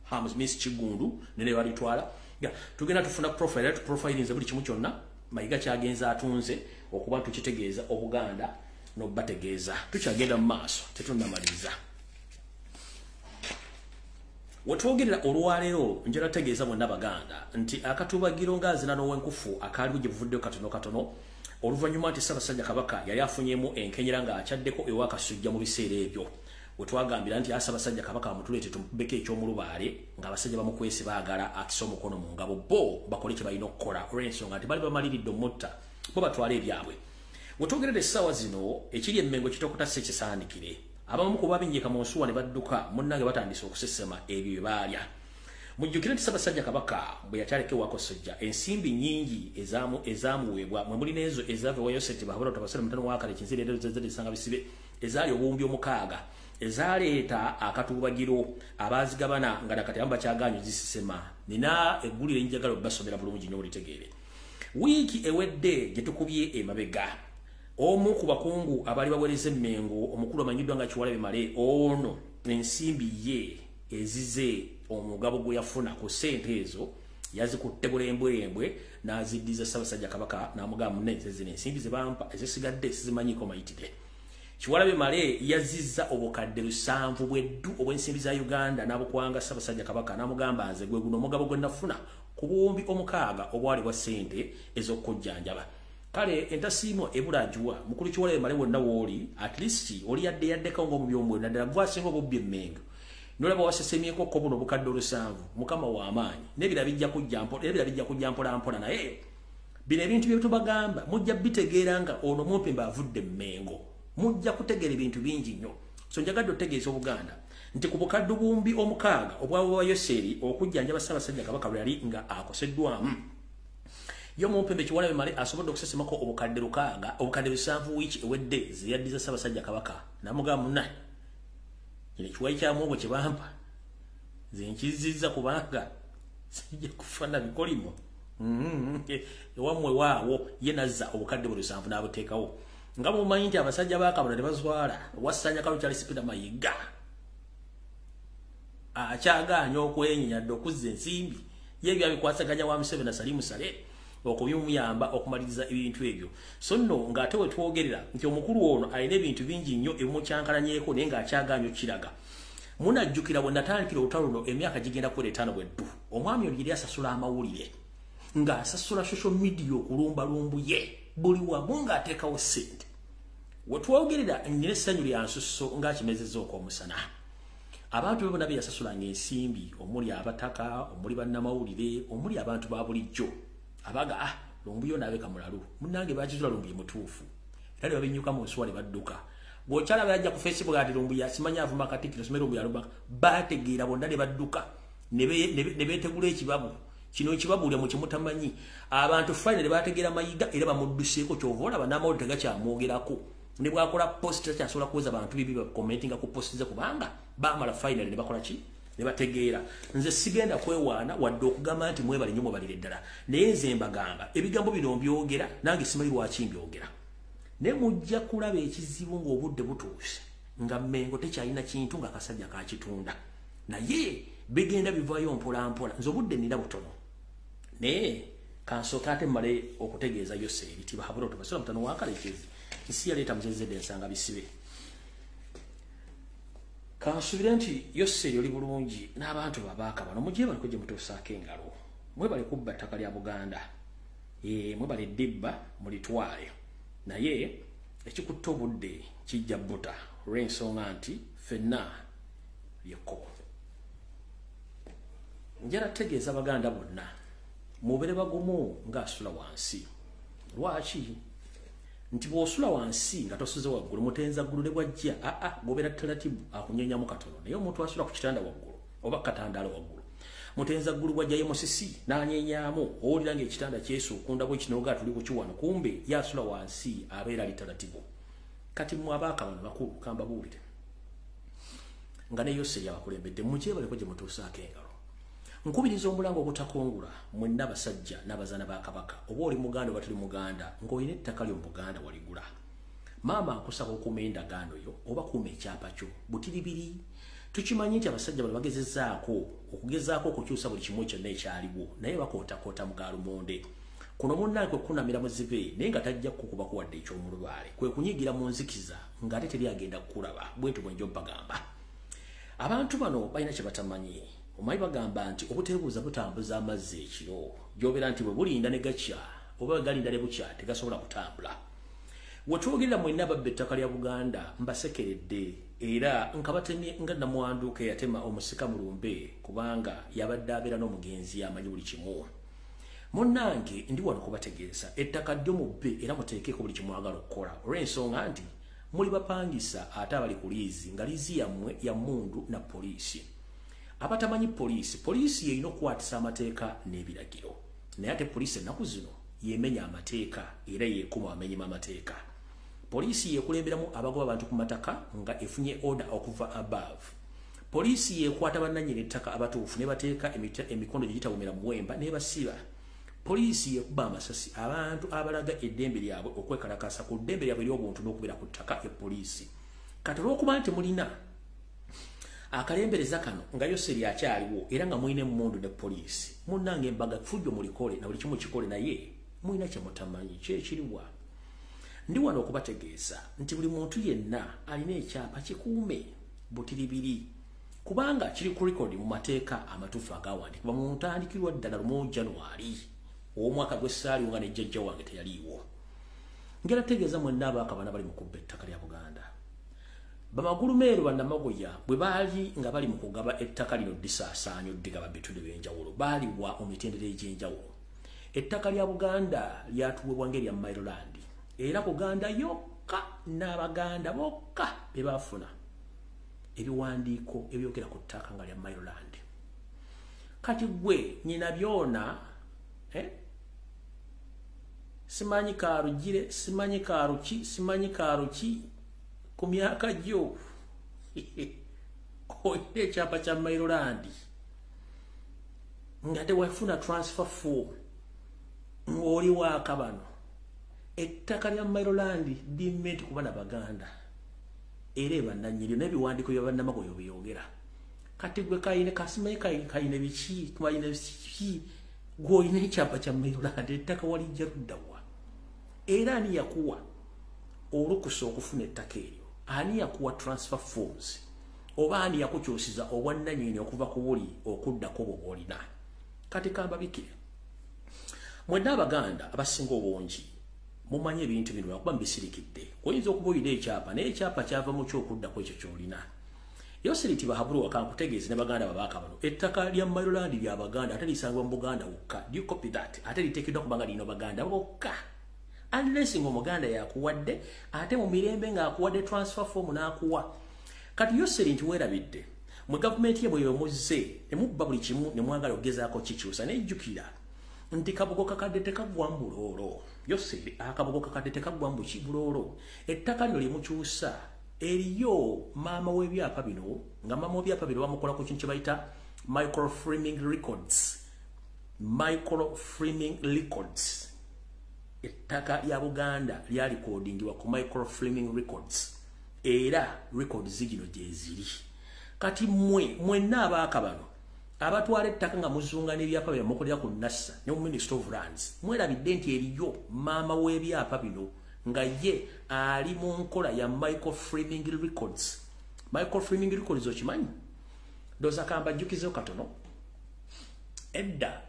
Hams Miss Kigundu nene balitwala. Tugenda tufuna profile, era tuprofilinze buli kimu kyonna Mayiga kyagenza atunze okuba tukitegeeza Obuganda n'obategeeza. Tukyagenda mu maaso, tetunnamaliriza. Wetwogerera olwaleero njala tegeeza bonna Baganda nti akatubagiro ng'azina n'owenkufu akaaliwo gye buvuddeyo katono katono oluvannyuma nti Ssaabasajja Kabaka yali afunyemu enkenyera ng'akyaddeko ewa Kasujja mu biseera ebyo. Wetwagambira nti Ssaabasajja Kabaka amutuleete tumubeko eky'omulubaale ng'abasajja bamukwese baagala akise omukono mu ngabo bo bakole kye balina okukola olw'ensonga nti bali bamaliridde omutta bo batwale ebyabwe. Wetwogerera essaawa zino ekiri emmengo kitokota si kisaanikire. Abamu ku babinnyika mu nsuwa ne badduka munnange batandise okusesema ebyo bye baalya. Mujjukire nti Ssaabasajja Kabaka bwe yakyaleko ewa Kasujja ensimbi nnyingi ezaamuweebwa mwe muli n'ezo ezaava ewa Yoseti Bahabura Tabasira mutano wa Kale Kinzire era zezze bisibe ezaali obuwumbi 6 ezaaleeta akatubagiro abaazigabana nga nakati abamu bakyagaanyi zisesema. Nina eggulire njagala obbasomera bulungi nnyo olitegeere. Wiiki ewedde gye tukubye emabega omu ku bakungu abaali baweereza emmengo omukulu amanyiddwa nga Kiwalabye Male ono ensimbi ye ezize omugabo gwe yafuna ku ssente ezo yazikutte bulembwembwe n'aziddiza Ssaabasajja Kabaka n'amugamba munne zino ensimbi ze bampa ezisigadde sizimanyiiko mayitire. Kiwalabye Male yazizza obukadde 7 bw'eddu obw'ensimbi za Uganda n'abukwanga Ssaabasajja Kabaka n'amugamba nze gwe guno omugabo gwe nafuna ku buwumbi 6 obwali bwa ssente ez'okujjanjaba. Kale entasiimo ebulajuwa mukulu Kiwalabye Male wonna w'oli at least oli yadde yaddeko ng'omubi omwoyo naddala gwasinga obubbi emmengo nolaba wasesemyeko ko buno obukadde 7 Mukama w'amaanyi n'ebirala bijja kujja mpola, n'ebirala bijja kujja mpola mpola. Naye bino ebintu bye tubagamba mujja bitegeera nga ono Mumpembe avudde emmengo, mujja kutegeera ebintu bingi nnyo. So njagadde otegeeza Obuganda nti ku bukadde buwumbi 6 obwawa Yoseri okujjanjaba Ssaabasajja Kabaka lwe yali nga akoseddwamu yo Mumpembe Kiwalabye Male asobodde okusesemako obukadde 6 obukadde 7 wiiki ewedde ze yaddiza Ssaabasajja Kabaka n'amugamba munna kino ekiwayi kya muwogo kye bampa nze nkizizza kubanga sijja kufa na bikolimo. Ewammwe waawo ye nazza obukadde bwe 7 n'abuteekawo. Nga mumanyi nti abasajja ba Kabona tebazwala wassanya Kalu Charles Peter Mayiga akyagaanya okwenyinya dde okuzza ensimbi ye byabikwasaganya wa Museveni na Salim Saleh okubimuyamba okumaliriza ebintu ebyo. So nno ng'ate we twogerera nti omukulu ono alina ebintu bingi nnyo ebimukyankalanyeeko naye ng'akyagaanya okukiraga. Munajjukira bwe natandikira olutalo luno emyaka gigenda kuwera 5 bweddu omwami ono yali asasula amawulire ng'asasula social media okulumbalumbu ye buli wamu ng'ateekawo ssente. We twogerera nnyina essanyu lya nsusso ng'akimezezza okw'omusana. Abantu be bonna be yasasulanga ensimbi omuli abataka, omuli bannamawulire, omuli abantu ba bulijjo abaga Lumbuye n'abeka mulalu munnange bakizula Lumbuye mutuufu era ne babinyuka mu nsuwa ne badduka. Bw'okyalaba yajja ku Facebook ati Lumbuye asimanyi avuma Katikkiro simanyi Lumbuye alumba, baategeera bonna ne badduka ne beetegula ekibabu kino ekibabuulya mu kyemutamanyi. Abantu finally baategeera Mayiga era bamudduseeko ky'ova olaba n'amawulire tegakyamwogerako ne bw'akola post takyasobola kuweza bantu bibi bakomentinga ku post ze kubanga baamala finally ne bakola ki ne bategeera. Nze sigenda kwewaana wadde okugamba nti mwebale nnyo mwebalire ddala, naye nze mbagamba ebigambo bino mbyogera nange simanyi lwaki mbyogera. Naye mujja kulaba ekizibu ng'obudde butuuse nga Mmengo tekyalina kintu nga akasajja kakitunda, naye bigenda bivaayo mpola mpola. Nze obudde nina butono naye kansooke ate mmale okutegeeza Yoseri Tibahabura Tubasira mutano wa Kalekezi nsi yaleeta muzezedde ensanga bisibe. Kansubire nti Yoseri oli bulungi n'abantu babaaka bano mugye baliko gye mutuusaako engalo. Mwebale kubba ttaka lya Buganda, mwebale ddibba mulitwale, naye ekikutta obudde kijja bbuta olw'ensonga nti ffenna lyekko. Njala tegeeza Baganda bonna mubeere bagumu ng'asula wansi. Lwaki? Nti bw'osula wansi nga tosuze waggulu mutenza ggulu ne bw'ajja gobeera taratibu akunyenyamu katono, naye omuntu asula ku kitanda waggulu oba katandaalo waggulu mutenza ggulu bw'ajjayo musisi n'anyenyaamu owulira ng'ekitanda kyesuukunda bwe kino nga tuli ku kiwano, kumbe yasula wansi abeera ali taratibu. Kati mmwe abaaka bano bakulu kambabuulire nga ne Yoseri abakulembedde mugyebaleko gye mutuusaako engalo. Nkubiriza omulanga ogutakungula mwenna abasajja n'abazaana ba Kabaka, oba oli Muganda oba toli Muganda ng'olina ettaka lyo mu Buganda waligula. Maama akusaba okuuma endagaano yo oba kuuma ekyapa kyo butiribiri. Tukimanyi nti abasajja bano bagezezaako okugezaako okukyusa buli kimu kyonna ekyaliwo, naye bakootakoota mu gaalumonde. Kuno munnange okukunamira muzibe naye nga tajja kukuba kuwadde eky'omulubaale, kwe kunyigira mu nzikiza ng'ate teri agenda kukulaba. Bwentyo bwe njo mbagamba. Abantu bano balina kye batamanyi. Omanyi bagamba nti obuteebuuza butambuza amazzi ekiro, gy'obeera nti bwe bulinda ne gakya oba bwe galinda ne bukya tegasobola kutambula. We twogerera mwenna ababba ettaka lya Buganda mbasekeredde era nkabatemye nga namwandu ke yatema omusika mulumbe, kubanga yabadde abeera n'omugenzi amanyi buli kimu. Munnange ndi wano kubategeeza ettaka ddyo mubbe era muteekeko buli kimwagala okukola, olw'ensonga nti muli bapangisa ate abali ku liizi, nga liizi yammwe ya mmundu na poliisi. Abatamanyi poliisi, poliisi y'erina okukwatisa amateeka n'ebiragiro, naye ate poliisi ennaku zino yemenya amateeka era yeekuma amenyi b'amateeka. Poliisi yeekulemberamu abagoba abantu ku mataka nga efunye order okuva above. Poliisi yeekwata bannannyini ettaka abatuufu ne bateeka emikono gye gitawumira muwemba ne basiba. Poliisi yekuba amasasi abantu abalaga eddembe lyabwe okwekalakasa ku ddembe lyabwe ery'obuntu n'okubeera ku ttaka ya poliisi. Kati olw'okuba nti mulina akalembereza kano nga Yoseri akyaliwo era nga mulina emmundu ne poliisi, munnange embaga fujjo mulikole na buli kimu kikole, naye mulina kye mutamanyi kyekiriwa. Ndi wano okubategeeza nti buli muntu yenna alina ekyapa kikuume butiribiri, kubanga kiri ku rekodi mu mateeka amatuufu agawandiikibwa mu ntandikirwa ddala 1 January ow'omwaka gw'essaaliwo nga ne jjajja wange teyaliiwo. Ngera tegeeza mwenna abaakabana bali mu kubba ettaka lya Buganda. Bamagulumeeru bannamagoya bwe baali nga bali mu kugaba ettaka lino ddisaasaanya oddigaba bitundu eby'enjawulo, baaliwa mu mitendera egy'enjawulo. Ettaka lya Buganda lyatuweebwa ng'erya Maryland, era Buganda yokka n'Abaganda bokka be baafuna ebiwandiiko ebyogera ku ttaka nga lya Maryland. Kati gwe nyina byona simanyi karugire, simanyi karuki, simanyi karuki ku myaka gyo olina ekyapa kya Maryland nga tewafuna transfer form ng'oli waaka bano. Ettaka lya Maryland limenti kuba na Baganda era ebannannyini n'ebiwandiiko bya bannamagoyo byogera. Kati gwe kayine kasimanyi kayine biki kayine biki gw'olina ekyapa kya Maryland, ettaka walijja ludda wa? Era ani yakuwa olukusa okufuna ettaka eryo? Ani yakuwa transfer forms? Oba ani yakukyusiza obwannannyini okuva ku buli okuddako bwe bw'olina? Kati kambabikire mwenna Abaganda abasinga obungi mumanyi ebintu bino lwakuba mbisirikidde. Oyinza okuba olina ekyapa naye ekyapa kyava mu ky'okuddako ekyo ky'olina. Yoseri Tibahaburwa kankutegeeze ne Baganda babaaka bano, ettaka lya Maryland lya Baganda ate lisangibwa mu Buganda wokka. Do you copy that? Ate liteekeddwa kubanga lino Baganda bokka, unless ng'Omuganda yakuwadde ate mu mirembe ng'akuwadde transfer form n'akuwa. Kati Yoseri nti weerabidde mwe gavumenti ye bwe yomuzze ne mubba buli kimu ne mwagala okugezaako kikyusa, nejjukira nti kabugo kakadde tekaggwa mu buloolo. Yoseri akabugo kakadde tekaggwa mu buloolo. Ettaka lino lyemukyusa eriyo maama w'ebyapa bino, nga maama w'ebyapa bino bamukola ku kintu kye bayita microfilming records. Microfilming records. Ettaka lya Buganda lyalikodingibwa ku microfilming records, era records zino gye ziri. Kati mmwe mwenna abaaka bano abatwala ettaka nga muzunga n'ebyapa bino mukolera ku NASA ne mu Ministry of Lands, mwerabidde nti eriyo maama w'ebyapa bino nga ye ali mu nkola ya microfilming records. Microfilming records okimanyi? Ndowooza kambajjukizeeyo katono. Edda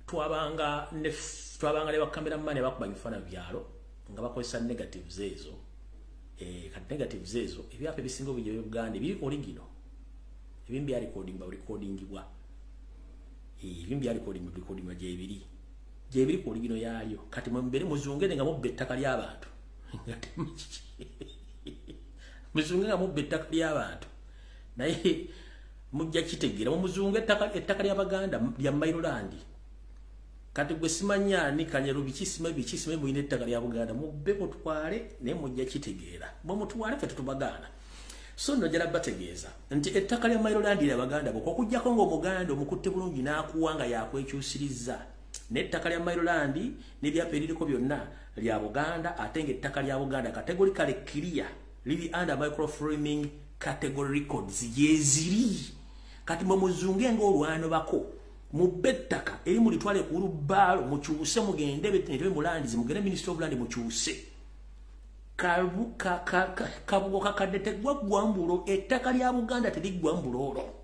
twabanga ne bakameramani abakuba ebifaananyi byalo nga bakozesa negatives ezo. Kati negatives ezo ebyapa ebisinga obungi ebya Uganda ebiri original, ebimu byalikodingibwa, ebimu byalikodingibwa gyebiri ku original yaalyo. Kati mwe mubeere muzungere nga mubba ettaka ly'abantu, muzunge nga mubba ettaka ly'abantu, naye mujja kitegeera. Mumuzunge ettaka ly'Abaganda lya Maryland. Kati gwe simanya ani Kanyeru biki simanyi biki simanyi mulina ettaka lya Buganda, mubbe mutwale, naye mujja kitegeera. Bwe mutwale ffe tetubagaana. So nno njala bategeeza nti ettaka lya Maryland lya Baganda bokka, okuggyako ng'Omuganda omukutte bulungi n'akuwa nga yakwekyusiriza. N'ettaka lya Maryland n'ebyapa eririko byonna lya Buganda, ate ng'ettaka lya Buganda categorically clear liri under microfilming category records yeziri. Kati mwe muzunge ng'olwano bako mubbe ettaka eri mulitwale ku lubaalo mukyuse mugende betentebe mulandizi mugende Ministry of Land mukyuse. Kabugo kakadde teggwa mbulo, ettaka lya Buganda teriggwa mbuloolo.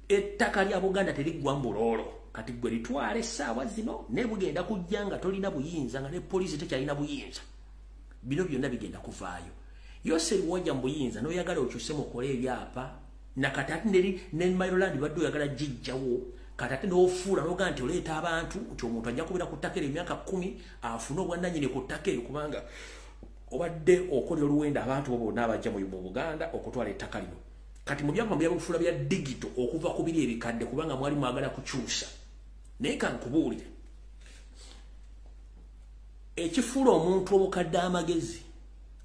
Ettaka lya Buganda teriggwa mbuloolo. Kati gwe litwale essaawa zino ne bugenda kujja nga tolina buyinza, nga ne poliisi tekyalina buyinza. Bino byonna bigenda kuvaayo. Yoseri wajja mu buyinza n'oyagala okyuse mukole ebyapa, nakati ate ne Maryland badde oyagala gijjawo, kati ate n'ofuula n'ogaa nti oleeta abantu nti omuntu ajja kubeera ku ttaka eryo emyaka 10 afune obwannannyini ku ttaka eryo, kubanga obadde okolera oluwenda abantu bo bonna abajja mu Buganda okutwala ettaka lino. Kati mu byapa byabufuula bya digito okuva ku biri ebikadde, kubanga mwali mwagala kukyusa. Naye kankubuulire, ekifuula omuntu obukadde amagezi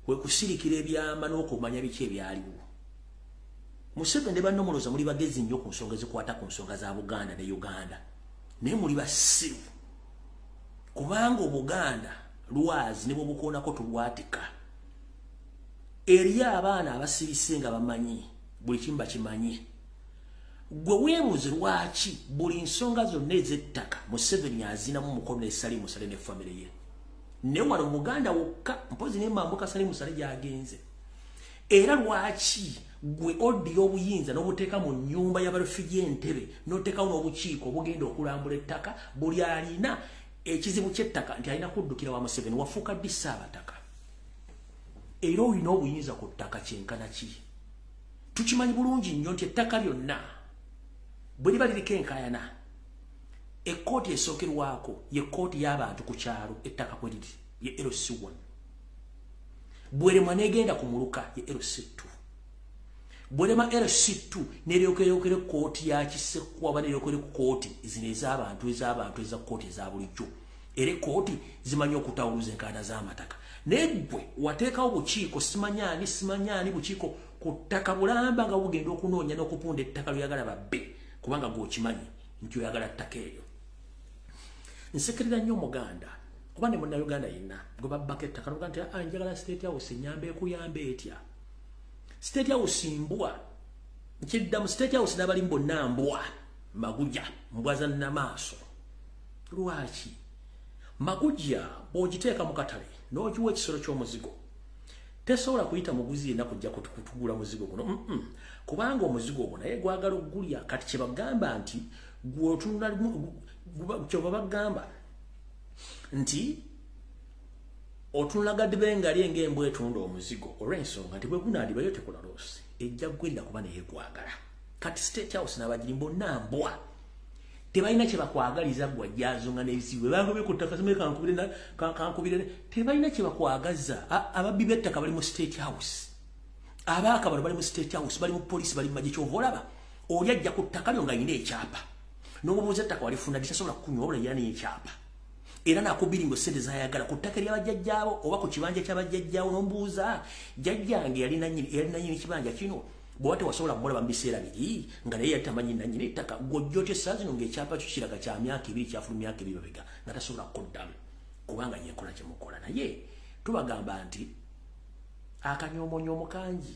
kwe kusirikira ebyama n'okumanya biki ebyaliwo. Museveni ne bannomulooza muli bagezi nnyo ku nsonga ezikwata ku nsonga za Buganda ne Uganda, naye muli basiru, kubanga Obuganda lwazi ne bwobukoonako tulwatika. Eriyo abaana abasirise nga bamanyi buli kimu bakimanyi. Gwe weebuuze lwaki buli nsonga zonna ez'ettaka Museveni azinamu mukono ne Salim Saleh ne famire ye. Ne wano Muganda wokka mpozi ne Mambuka Salim Saleh gy'agenze. Era lwaki gwe oddi obuyinza n'obuteeka mu nnyumba y'abarefugee Entebbe n'oteekawo n'obukiiko obugenda okulambula ettaka, buli alina ekizibu ky'ettaka nti alina kuddukira wa Museveni. Wafuuka ddi Ssaabataka? Era olina obuyinza ku ttaka kyenkana ki? Tukimanyi bulungi nnyo nti ettaka lyonna bwe liba liriko enkaayana, ekkooti esookerwako ye kkooti y'abantu ku kyalo ettaka kwe liri ye LC1. Bweremwa n'egenda ku muluka ye LC2. Bwerema LC2 n'eryokereyokere kkooti ya Kisekwa oba n'eryokere ku kkooti zino ez'abantu eza kkooti eza bulijjo. Era ekkooti zimanyi okutawuluza enkaayana z'amataka. Naye ggwe wateekawo bukiiko simanyaani bukiiko ku ttaka bulamba nga bugenda okunoonya n'okupunda ettaka ly'oyagala babbe, kubanga gw'okimanyi nti oyagala ttaka eryo. Nsekerera nnyo Omuganda oba ne Munnayuganda yenna gwe babbako ettaka n'oga nti njagala State House ennyamba ekuyamba etya? State House mbwa, nkiddamu State House n'abalimu bonna mbwa, maguja, mbwa za nnamaaso. Lwaki? Maguja bw'ogiteeka mu katale n'ogiwa ekisolo ky'omuzigo, tesobola kuyita muguzi yenna kujja kutugula muzigo guno, kubanga omuzigo ogwo naye gwagala okugulya. Kati kye bagamba nti gw'otunula, kyova bagamba nti otunula gadibe ngali ng'embwa etunda omuzigo, olw'ensonga nti bwe gunaadibayo tekola loosi, ejja kugenda kuba naye gwagala. Kati State House n'abagiri bonna mbwa, tebalina kye bakwagaliza gwe ajjazonga n'ebizibu. Bangobye ku ttaka simanyi kankubire, tebalina kye bakwagaza. Ababbi b'ettaka bali mu State House, abaakabano bali mu State House, bali mu poliisi, bali mu magye. Kyova olaba oli ajja ku ttaka lyo ng'alina ekyapa, n'omubuuza ettaka walifuna ddi, tasobola kukunywa wabula yalina ekyapa. Era n'akubiringo ssente z'ayagala ku ttaka ery'abajjajjaabo oba ku kibanja ky'abajjajjaabo, n'omubuuza jjajjange yali nannyini kibanja kino, bw'oba tewasobola kumulaba mu biseera biri nga naye yali tamanyi nannyini ettaka, gw'ojja otya essaawa zino ng'ekyapa kyo kiraga kya myaka 2, kyafuluma myaka 2 mabega, nga tasobola kukuddamu, kubanga y'enkola gye mukola. Naye tubagamba nti akanyomonyoomo kangi,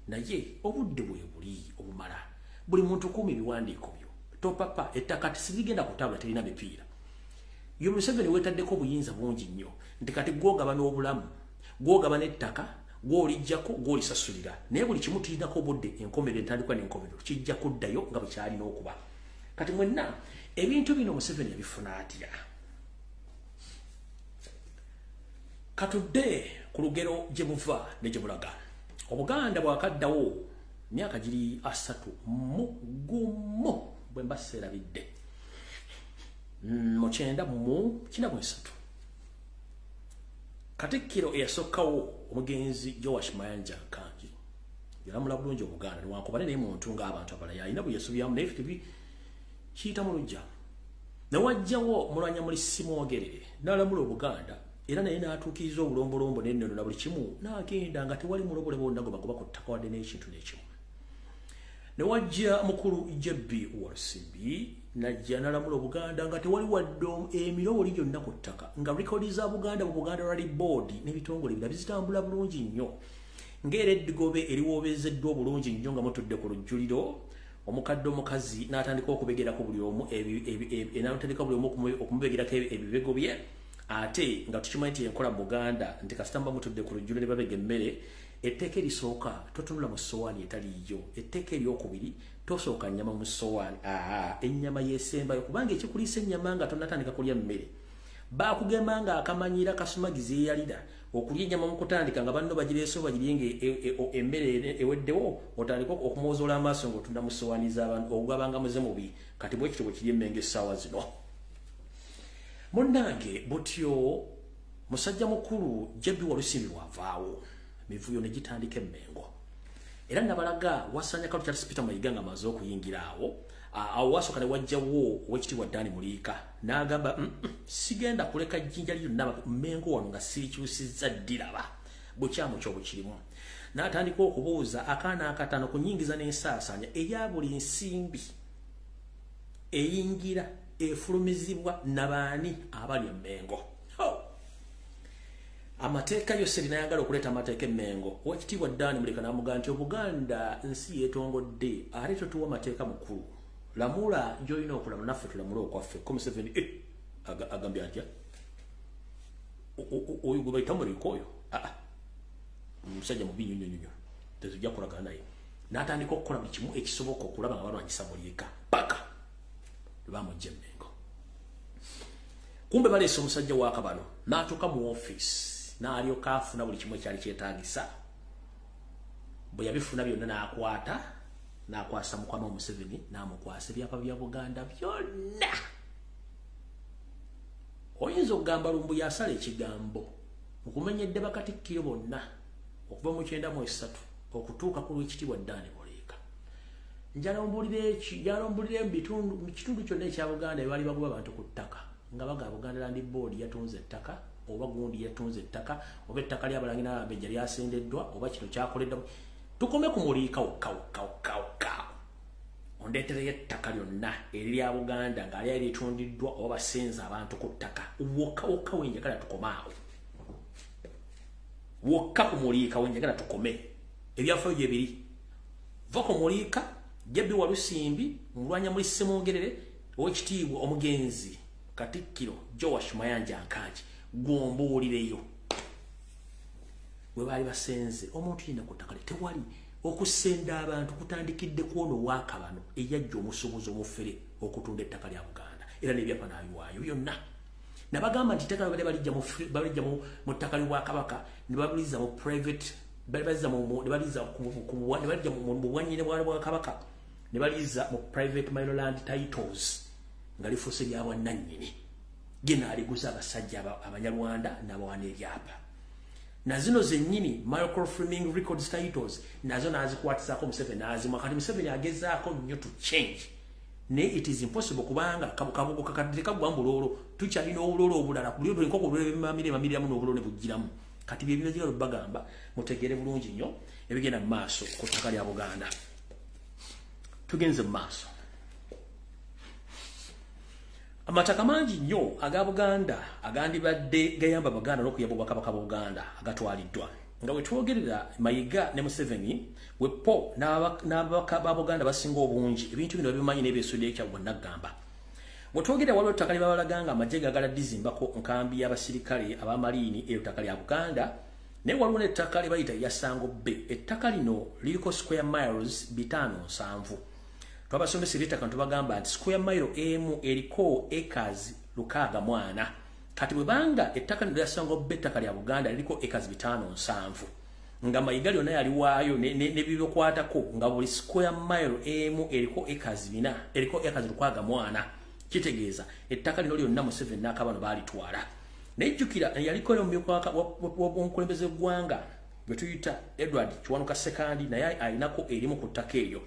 naye obudde bwe buli obumala. Buli muntu kuuma ebiwandiiko byo, topapa. Ettaka tesirigenda kutabula, terina mipiira. Yo Museveni weetaddeko obuyinza bungi nnyo nti kati gw'ogaba n'obulamu, gw'ogaba n'ettaka, gw'olijjako, gw'olisasulira. Naye buli kimu tulinako obudde, enkomerero entandikwa n'enkomerero kijja kuddayo nga bwe kyalina okuba. Kati mwenna ebintu bino Museveni yabifuna atya? Katudde ku lugero gye buva ne gye bulaga. Obuganda bwakaddawo myaka giri 31 bwe mba seerabidde, mu 1993. Katikkiro eyasookawo omugenzi Joash Mayanja Nkangi yalamula bulungi Obuganda, newankubadde naye muntu ng'abantu abalala yalina bwe yasobyamu, naye ffe kiyita mu luggya. Ne wajjawo Mulwanyamuli Simwogerere n'alamula Obuganda, era naye n'atuukiriza obulombolombo n'ennono na buli kimu, n'agenda nga tewali mulobole bwonna gwe bagoba ku ttaka wadde n'ekintu n'ekimu. Ne wajja mukulu JB Walusimbi najja n'alamula Obuganda nga tewali wadde emirowoli gyonna ku ttaka, nga rekodi za Buganda mu Buganda Rally Board n'ebitongole ebirala bizitambula bulungi nnyo. Ng'era eddigobe eriwoobezeddwa obulungi nnyo nga mutudde ku lujjuliro, omukadde omukazi n'atandika okubegerako buli omu, n'atandika buli omu okumubegerako ebibego bye, ate nga tukimanyi nti enkola mu Buganda nti kasita muba mutudde ku lujjuliro ne babega emmere, etteeka erisooka totunula mu ssowaani etaliiyo, etteeka eryokubiri tosooka nnyama mu ssowaani, ennyama yeesembayo kubanga ekikuliisa ennyama nga tonnatandika kulya mmere. Baakugema nga akamanyira kasumagizi eyalira okulya ennyama mu kutandika nga banno bagireese bagirye nga emmere eweddewo, otandika okumwozoola amaaso ng'otunda mu ssowaani z'abantu, ogabanga muze mubi. Kati bwe kityo bwe kiri emmengo essaawa zino. Munnange butyo musajja mukulu Jebbi Walusimbi wavaawo, mivuyo ne gitandika emmengo. Era nabalaga wasanya Kalu Charles Peter Mayiga nga amaze okuyingira awo, awo wasooka ne wajjawo owekitiibwa Dani Muliika n'agamba sigenda kuleka jjinja lyonna mmengo wano nga sirikyusizza ddiraba bukyamu ky'obukirimu. N'atandika okubuuza akaana akataano ku nnyingiza n'ensaasaanya eya buli nsimbi eyingira efulumizibwa nabaani abali emmengo. Amateeka yose linayagala okuleeta amateeka emmengo. Owekitiibwa Dani Muliika n'amugamba nti Obuganda nsi yeetongodde ate totuwa amateeka mukulu. Lamula gy'olina okulamula naffe tulamule okwaffe. Ko Museveni agambye atya? Oyo gwe bayita Muliika oyo? Omusajja mubi nnyo nnyo nnyo. Tetujja kukolagana naye. N'atandika okukola buli kimu ekisoboka okulaba nga balwanyisa Muliika paka lwe bamuggya emmengo. Kumbe baleese omusajja wa Kabano n'atuuka mu ofiisi n'alyoka afuna buli kimu ekyali kyetaagisa. Bwe yabifuna byonna n'akwata, n'akwasa mukwano wa Museveni, n'amukwasa ebyapa bya Buganda byonna. Oyinza okugamba Lumbu yasala ekigambo nkumenyedde bakatikkiro bonna okuva mu 93 okutuuka ku lw'ekitiibwa Dani Muliika. Njala ombulire mu kitundu kyonna ekya Buganda ebaali bagoba abantu ku ttaka nga bagamba Buganda Land Board yatunze ettaka oba gundi yatunze ettaka oba ettaka ly'abalangira n'abambejja lyasendeddwa oba kino kyakoleddwa. Tukome ku Muliika wokka wokka wokka wokka. Ondeetereyo ettaka lyonna erirya Buganda nga lyali litundiddwa oba basenze abantu ku ttaka. Wokka wokka we njagala tukome awo. Wokka ku Muliika we njagala tukome. Ebyafaayo gye biri. Va ku Muliika, Jebbi Walusimbi, Mulwanya muli Ssemwogerere, owekitiibwa omugenzi Katikkiro Joash Mayanja Nkangi, gw'ombuulireyo. We baali basenze omuntu yenna ku ttaka tewali. Okusenda abantu kutandikidde ku ono Waakabano eyajja omusuubuzi omufere okutunda ettaka lya Buganda era n'ebyapa n'abiwaayo byonna. Nabagamba nti ettaka babadde balijja mu ttaka ly'Obwakabaka ne babulizza mu private, balizza mu bwannyini bwa Bwakabaka ne balizza mu private minor land titles nga lifuuse lya bwannannyini. Ye n'aliguza abasajja Abanyarwanda n'abawa n'ebyapa. Na zino zennyini microfilming records titles nazo n'azikwatisaako Museveni n'azimwa. Kati Museveni agezaako nnyo to change, naye it is impossible kubanga kabugo kakadde kaggwa mu buloolo, tukyalina obuloolo obulala buli enkoko emamiramu n'obuloolo ne bugiramu. Kati bye bibagiralo bagamba mutegeere bulungi nnyo ebigenda mu maaso ku ttaka lya Buganda. Tugenze mu maaso. Amataka mangi nnyo aga Buganda agandibadde gayamba Baganda n'okuyamba Obwakabaka bwa Buganda agatwaliddwa. Nga we twogerera Mayiga ne Museveni wepo n'ababaka ba Buganda basinga obungi ebintu bino babimanyi n'ebyesudde ekya bonnagamba. Bwe twogerera waliwo ettaka lye babalaganga amagye gagala dizimbako nkambi y'abasirikale ab'amaliini eyo ttaka lya Buganda, naye waliwo n'ettaka lye bayita Yasango Bay. Ettaka lino liriko square miles 507. Twabasomesa eby'ettaka ne tubagamba nti square mile emu eriko acres 64. Kati bwe banga ettaka lino lyasango Bay ettaka lya Buganda liriko acres 507 nga Mayiga lyonna yaliwaayo ne bibikwatako nga buli square mile emu eriko acres 4 eriko acres 64. Kitegeeza ettaka lino lyonna Museveni n'akabano baalitwala. Nejjukira yaliko omukulembeze w'eggwanga gwe tuyita Edward Kiwanuka Ssekandi naye alinako erimu ku ttaka eryo.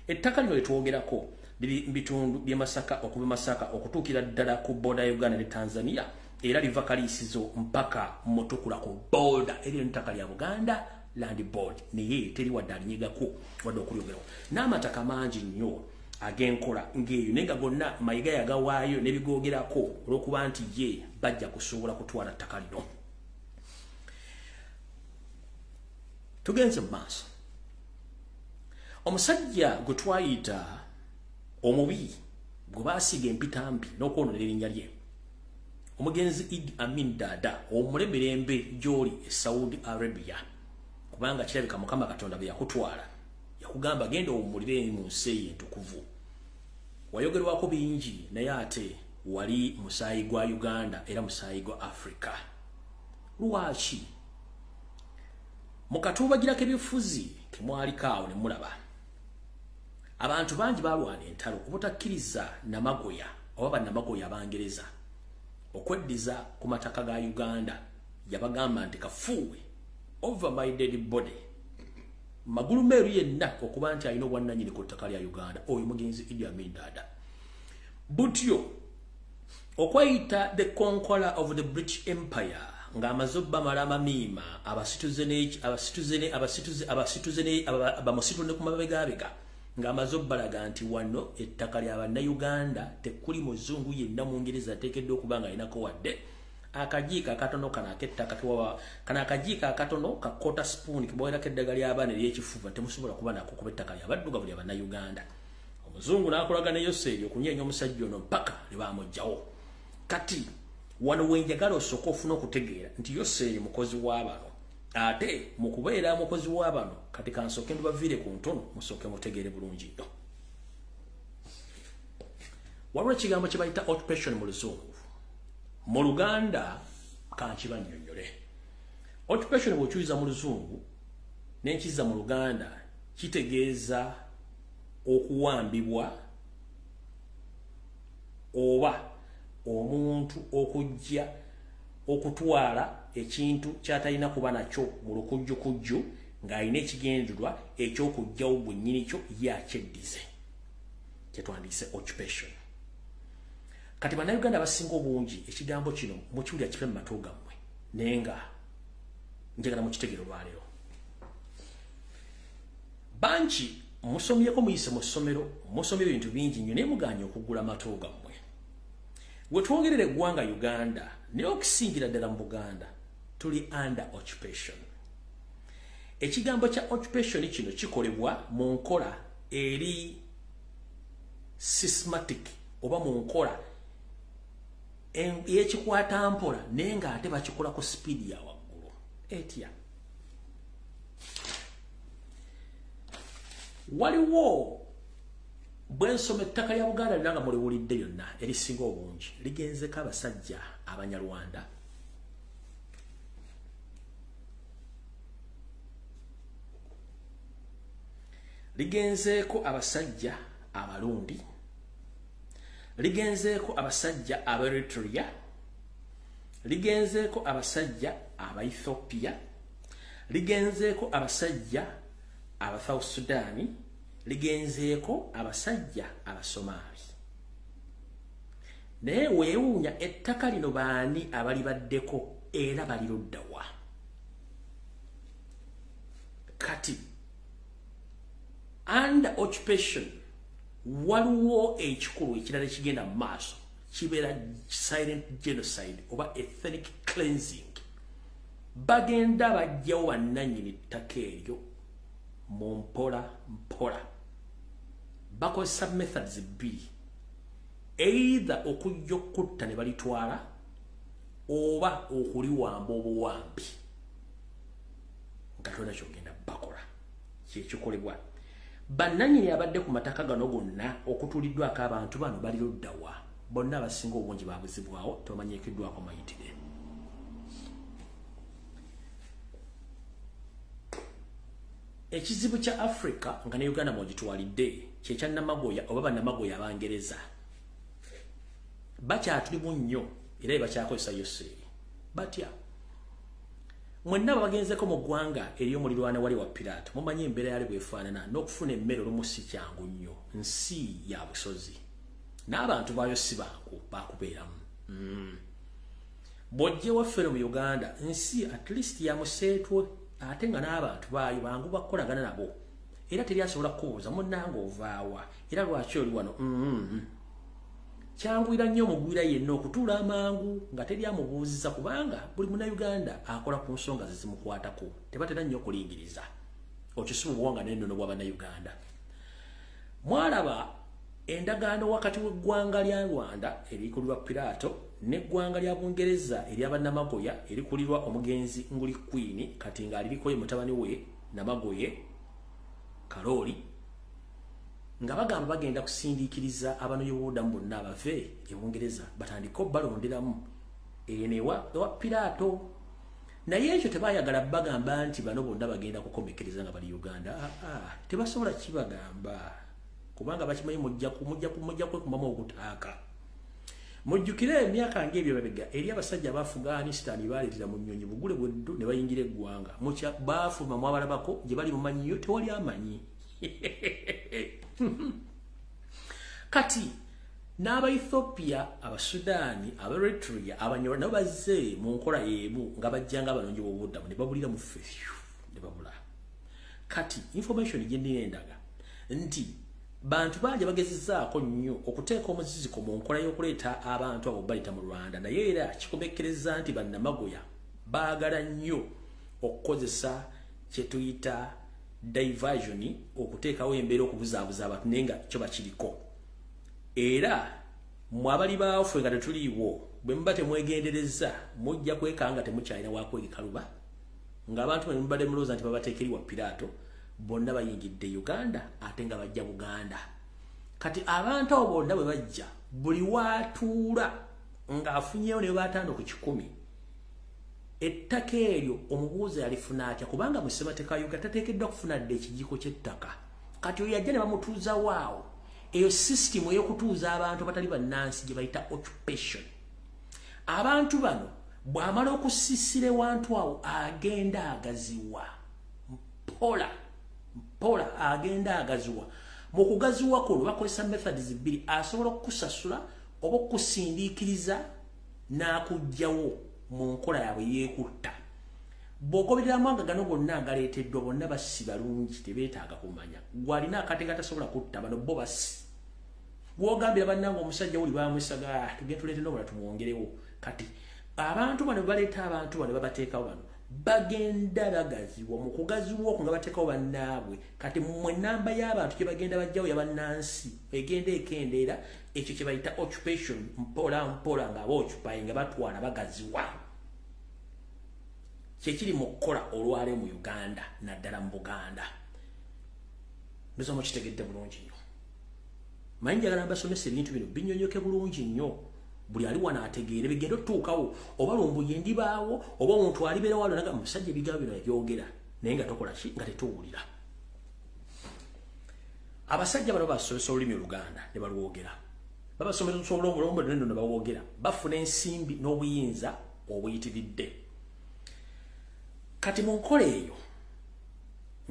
Ettaka lino lyetwogerako liri mu bitundu by'e Masaka okuva e Masaka okutuukira ddala ku booda ya Uganda ne Tanzania, era liva Kaliisizo mpaka Mutukula ku booda. Eryo ttaka lya Buganda Land Board naye teri wadde alinyigako wadde okulyogerawo. N'amataka mangi nnyo ag'enkola ng'eyo naye nga gonna Mayiga yagawaayo n'ebigoogerako olw'okuba nti ye bajja kusobola kutwala ttaka lino. Tugenze mu maaso. Omusajja gwe twayita omubi gwe baasiga empitambi n'okwonoonera erinnya lye, omugenzi Idi Amin Dada, omulemirembe gy'oli e Saudi Arabia, kubanga kirabika Mukama Katonda bwe yakutwala yakugamba genda owummulire mu nsi eyo entukuvu. Wayogerwako bingi, naye ate wali musaayi gwa Uganda era musaayi gwa Africa. Lwaki mu katuubagirako ebyobufuzi kemwaliko awo ne mulaba abantu bangi balwana entalo obutakkiriza Namagoya oba bannamagoya Abangereza okweddiza ku mataka ga Uganda. Yabagamba nti kafuuwe, over my dead body, magulu meeru yenna okuba nti alina obwannannyini ku ttaka lya Uganda. Oyo mugenzi Idi Amin Dada. Butyo okweyita the conqueror of the British Empire ng'amaze obbamala amamiima, abasituze bamusitule ku mabegabega, ng'amaze obbalaga nti wano ettaka lya Bannayuganda tekuli muzungu yenna Mungereza ateekeddwa okuba nga alinako wadde akajiiko akatono kano ak'ettaka kewawa kano akajiiko akatono ka quarter spoon kebawerako eddagala ly'abaana ery'ekifuba, temusobola kuba nako kuba ettaka ly'abaddugavu lya Bannayuganda. Omuzungu n'akolaga ne Yoseeri okunyeenya omusajja ono mpaka ne bamuggyawo. Kati wano wenjagala osooka ofuna okutegeera nti Yoseeri mukozi wa bano, ate mu kubeera mukozi wa bano, kati kansooke ndubaviire ku ntono musooke mutegeere bulungi nnyo. Waliwo ekigambo kye bayita occupation mu Luzungu, mu Luganda kankibannyonnyole. Occupation bw'okyuyiza mu Luzungu n'enkiza mu Luganda kitegeeza okuwambibwa oba omuntu okujja okutwala ekintu ky'atalina kuba nakyo mu lukujjukujju ng'alina ekigendererwa eky'okuggyawo gwennyini kyo ye akyeddize, kyetwandiise occupation. Kati Bannayuganda abasinga obungi ekigambo kino mukiwulira kife mu matu gammwe, naye nga njagala mukitegere olwaleero. Bangi musomyeko, muyise mu ssomero, musomye ebintu bingi nnyo, naye mugaanye okugula amatu gammwe. We twongerera eggwanga Uganda, naye okusingira ddala mu Buganda, tuli under occupation. Ekigambo kya occupation kino kikolebwa mu nkola eri systematic oba mu nkola eyekikwata mpola, naye ng'ate bakikola ku speed ya waggulu. Etya? Waliwo bwe nsoma ettaka lya Buganda lyonna nga muliwulidde lyonna erisinga obungi ligenzeko abasajja Abanyarwanda, ligenzeeko abasajja Abarundi, ligenzeeko abasajja Abaeritrea, ligenzeeko abasajja Abaethiopia, ligenzeeko abasajja Abasouth Sudani, ligenzeeko abasajja Abasomaali. Naye weewuunya ettaka lino baani abalibaddeko era baliruddawa? Kati under occupation waliwo ekikulu ekirala ekigenda mu maaso, kibeera silent genocide oba ethnic cleansing. Bagenda bajjawo bannannyini ttaka eryo mu mpola mpola. Bakozesa methods bbiri, either okujja okutta ne balitwala oba okuliwamba obuwambi nga tolina kyogenda bakola. Kyekikolebwa. Bannannyini abadde ku mataka gano gonna okutuuliddwako abantu bano baliruddawa? Bonna abasinga obungi babuzibwawo, tebamanyikiddwako mayitire. Ekizibu kya Africa nga ne Uganda mwogitwalidde kyekya Namagoya oba bannamagoya Abangereza. Bakyatulimu nnyo era be bakyakozesa Yoseeri. Batya? Mwenna abagenzeko mu ggwanga ery'omulirwano wali wa Piraato mumanyi embeera yali bwefaanana, n'okufuna emmere olumu si kyangu nnyo. Nsi ya busozi n'abantu baayo si bangu bakubeeramu. Bw'ojja ewaffe mu Uganda, nsi at least ya museetwe, ate nga n'abantu baayo bangu bakukolagana nabo, era teri asobola kukubuuza munnange ovaawa era lwaki oli wano. Kyanguyira nnyo omugwira yenna okutuula amangu nga teri amubuuziza, kubanga buli munnayuganda akola ku nsonga ze zimukwatako, tebatera nnyo okulingiriza. Okyo obuwanga n'ennono bw'abannayuganda. Mwalaba endagaano wakati w'eggwanga lya Rwanda erikulirwa Pilato n'eggwanga lya Bungereza ery'abannamagoya erikulirwa omugenzi Nguli Queen, kati ng'aliriko ye mutabani we Namagoye Karoli, nga bagamba bagenda kusindiikiriza abanoonyiboobubudamu bonna abave e Bungereza batandike obbalonderamu eno ewa Pilato. Naye ekyo tebaayagala bagamba nti bano bonna bagenda kukomekereza nga bali Uganda. Tebasobola kibagamba kubanga bakimanyi mujja kwekumamu ogutaaka. Mujjukire emyaka ng'ebyo mabega eri abasajja aba Afghanistan baleetera mu nnyonyi bugule bweddu ne bayingira eggwanga. Baafuluma mwabalabako gye bali mumanyiyo tewali amanyi. Kati n'aba Ethiopia, Abasudaani, Abaeritrea, Abanyoro nabo bazze mu nkola y'emu nga bajja nga abanoonyi b'obubuddamu ne babulira mu ffe ne babula. Kati information gye nnina endaga nti bantu bangi bagezezzaako nnyo okuteeka omuziziko mu nkola y'okuleeta abantu abo bayita mu Rwanda, naye era kikomekkereza nti bannamagoya baagala nnyo okukozesa kye tuyita diversion, okuteekawo embeera okubuzaabuza abantu naye nga kyo bakiriko. Era mmwe abali baafe nga tetuliiwo, bwe muba temwegendereza mujja kwekanga temukyalina wakwegekaluba, ng'abantu bwe mubadde mulowooza nti babateekeri wa Pilato bonna bayingidde Uganda ate nga bajja Buganda. Kati abantu abo bonna bwe bajja, buli waatuula ng'afunyeewo ne 5 ku 100, ettaka eryo omubuuza yalifuna atya? Kubanga mu ssemateeka wa Uganda tateekeddwa kufuna dde ekijiiko ky'ettaka. Kati oyo yajja ne bamutuuza waawo. Eyo system ey'okutuuza abantu abatali bannansi gye bayita occupation. Abantu bano bw'amala okusisira ewantu awo agenda agaziwa mpola mpola, agenda agaziwa. Mu kugaziwa kuno bakozesa methods bbiri: asobola okukusasula oba okukusindiikiriza n'akuggyawo mu nkola yaabwe yeekutta. Bw'ogoberera amawanga gano gonna agaleeteddwa, bonna bassi balungi, tebeetaaga kumanya. Gw'alina akate katasobola kutta, bano bo bassi. Gw'ogambira bannange omusajja wuli bamwesaga, tugende tuleete n'obulala tumwongerewo. Kati abantu bano baleeta abantu bano babateekawo bano bagenda bagaziwa. Mu kugaziwa okwo nga bateekawo bannaabwe. Kati mmwe ennamba y'abantu gye bagenda bajjawo ya bannansi egenda ekendeera, ekyo kye bayita occupation, mpola mpola nga baoccupy nga batwala bagaziwa. Kyekiri mu kukola olwale mu Uganda naddala mu Buganda. Ndowooza mukitegedde bulungi nnyo. Manyi njagala mbasomesa ebintu bino binnyonnyoke bulungi nnyo, buli ali wano ategeere bigenda otuukawo, oba lumbuye ndibaawo oba omuntu alibeera walo naga musajja ebigambo bino yabyogera naye nga tokola ki, nga tetuwulira. Abasajja bano basomesa olulimi Oluganda ne balwogera, babasomesa olulombolombo ne bawogera, bafuna ensimbi n'obuyinza obuyitiridde. Kati mu nkola eyo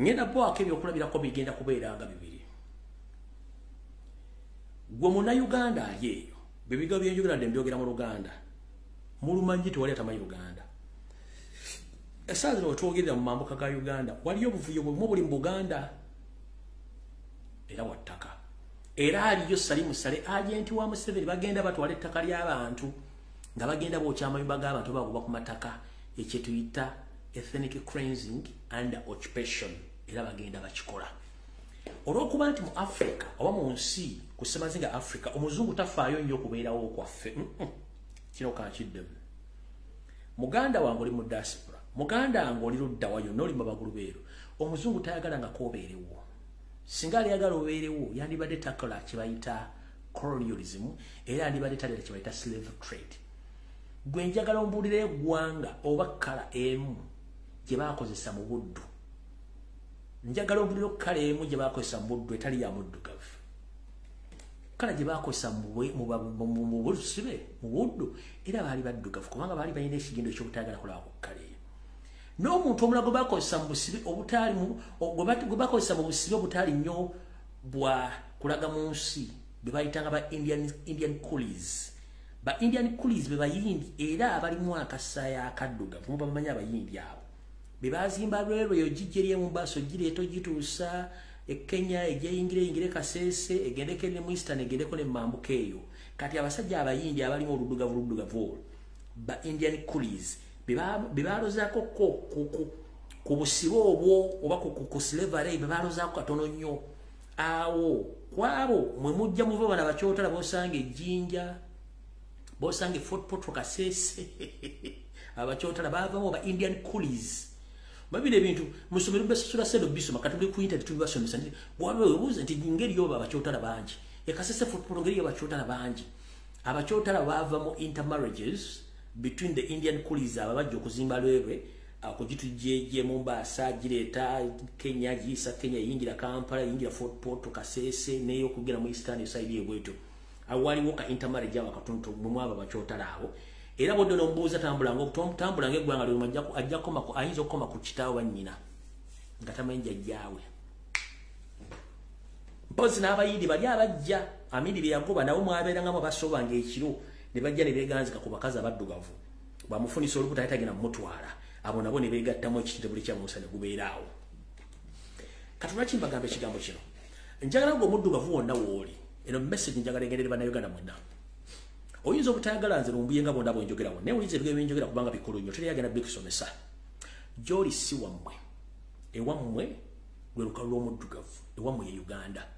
ngenda bwako ebyokulabirako bigenda kubeera nga bibiri. Gwe munnayuganda ali eyo, byebigambo byenjogera dde mbyogera mu Luganda, mulumanyi tewali atamanyi Luganda. Essaawa zino wetwogerera mu mambuka ga Uganda waliyo obuvuyo bwe buli mu Buganda era bwa ttaka. Era aliyo Salimu Sale agenti wa Museveni, bagenda batwala ettaka ly'abantu nga bagenda bookya amayumba g'abantu bagoba ku mataka, ekye tuyita ethnic cleansing and occupation, era bagenda bakikola. Olw'okuba nti mu Africa oba mu nsi ku ssemazinga Africa omuzungu tafaayo nnyo okubeerawo kwaffe. Kino kankiddemu. Muganda wange oli mu diaspora, muganda wange oli ludda wa yonna oli mu bagulubeero, omuzungu tayagala nga koobeerewo. Singa aliyagala obeerewo yandibadde takola kye bayita colonialism, era yandibadde taleeta kye bayita slave trade. Gwe njagala ombuulire eggwanga oba kkala emu gye baakozesa mu buddu. Njagala ombuulire kkala emu gye baakozesa mu buddu etali ya muddugavu. Kkala gye baakozesa mu busibe mu buddu era baali baddugavu, kubanga baali balina ekigendo eky'obutaagala kulaba ku kkala eyo. N'omuntu omulala gwe bakozesa mu busibe obutaali gwe bakozesa mu busibe obutaali nnyo bwa kulaga mu nsi, be bayitanga ba Indian coolies. Ba Indian coolies be bayindi era abalimu akasaaya akaddugavu, muba mumanyi abayindi abo be bazimba lwelwe eyo gijja eri e Mombasa ogireeta ogituusa e Kenya, egyeyingira eyingire Kasese, egendeko ne mu Eastern, egendeko ne Mambuka eyo. Kati abasajja abayindi abalimu oluddugavu olwo, ba Indian coolies, be balozaako ku busibe obwo oba ku slavery, be balozaako katono nnyo. Awo kwabo mwe mujja muva bano abakyotala bosanga ejjinja, bosanga Fort Portal Kasese abakyotala baavamu ba Indian coolies. Babire ebintu musomero besasula sente bisoma, kati tuli ku internet tubibasomesa nti bw'obuuza nti ngeri yoba abakyotala bangi e Kasese Fort Portal, ngeri abakyotala bangi. Abakyotala baava mu intermarriages between the Indian coolies ababajja okuzimba lwebwe akugitujje Mombasa, gireeta Kenya, giyisa Kenya, yingira Kampala, yingira Fort Portal Kasese, neyo kugera mu Eastern side ebweto. Awaliwo ka intermarriage awo akatuntu mwe abo abakyotala awo. Era bodde n'omubuuza tambulanga eggwanga lyo, ajja kukoma ayinza okukoma ku kitaawe wa nnyina nga tamanyi jjajjaawe. Mpozi n'abayindi bali abajja Amini bye yagoba nabo mwabeerangamu abasobanga ekiro ne bajja ne beeganzika ku bakazi abaddugavu, bamufunisa olubuto ate tagenda mumutwala, abo nabo ne beegattamu ekitente buli kyamusa ne gubeera awo. Kati lwaki mbagamba ekigambo kino? Njagala ng'omuddugavu wonna w'oli, eno message njagala egendere Bannayuganda mwenna. Oyinza obutayagala nze lumbuye nga bonna bwenjogerawo, naye oyinza ebigambo byenjogera kubanga bikulu nnyo, teri agenda bikusomesa. Gy'oli si wammwe, ewammwe lwe lukalu lw'omuddugavu, ewammwe ye Uganda.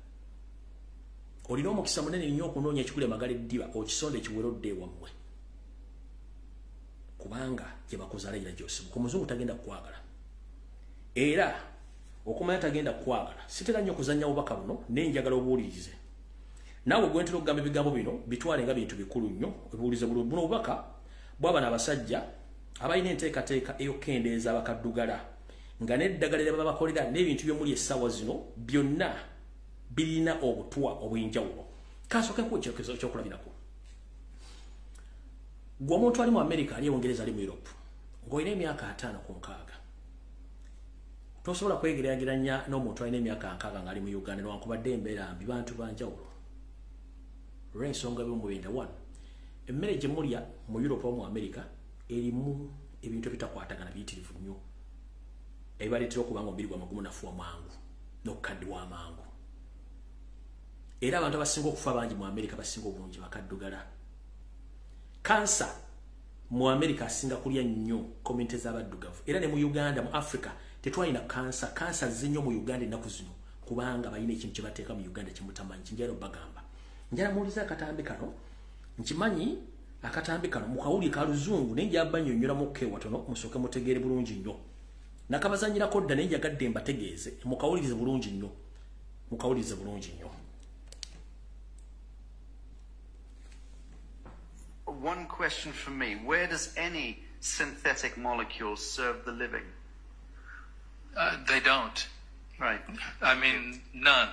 Olina omukisa munene nnyo okunoonya ekikuli amagala eddiba, okisonda ekiwera odde ewammwe, kubanga gye bakuzaala era gy'osibuka. Omuzungu tagenda kukwagala, era okumanya tagenda kukwagala. Sitera nnyo okuzannya bubaka buno, naye njagala obuwulirize. Naawe gwe ntera okugamba ebigambo bino bitwale nga bintu bikulu nnyo, obiwulize bulungi. Buno obubaka bw'abano abasajja abalina enteekateeka ey'okukendeeza abakaddugala, nga n'eddagala lye babakolera n'ebintu by'omuli essaawa zino byonna birina obutwa obw'enjawulo. Kansooke nkuwe ekyokulabirako. Ggwe omuntu ali mu America, ali e Bungereza, ali mu Europe, ng'olina emyaka 50 ku 60, tosobola kwegeraageranya n'omuntu alina emyaka 60 ng'ali mu Uganda, newankubadde embeera mbi, bantu banjawulo. Olw'ensonga by'omubenda one, emmere gye mulya mu Europe oba mu America erimu ebintu ebitakwatagana biyitirivu nnyo, ebibaleetera okuba nga omubiri gwammwe gumunafuwa mangu n'okukaddiwa amangu. Era abantu abasinga okufa bangi mu America basinga obungi bakaddugala. Kansa mu America asinga kulya nnyo community z'abaddugavu. Era ne mu Uganda, mu Africa tetwalina kansa. Kansa nnyo mu Uganda ennaku zino kubanga balina ekintu kye bateeka mu Uganda kyemutamanyi. Kinjala obbagamba, njala muwulize akatambi kano. Nkimanyi akatambi kano mukawuli ka luzungu, naye njaba nnyonnyolamu watono musooke mutegeere bulungi nnyo. Nakabazanyirako dda, naye njagadde mbategeeze. Mukawulirize bulungi nnyo, mukawulirize bulungi nnyo. One question from me. Where does any synthetic molecule serve the living? They don't. Right. I mean, none.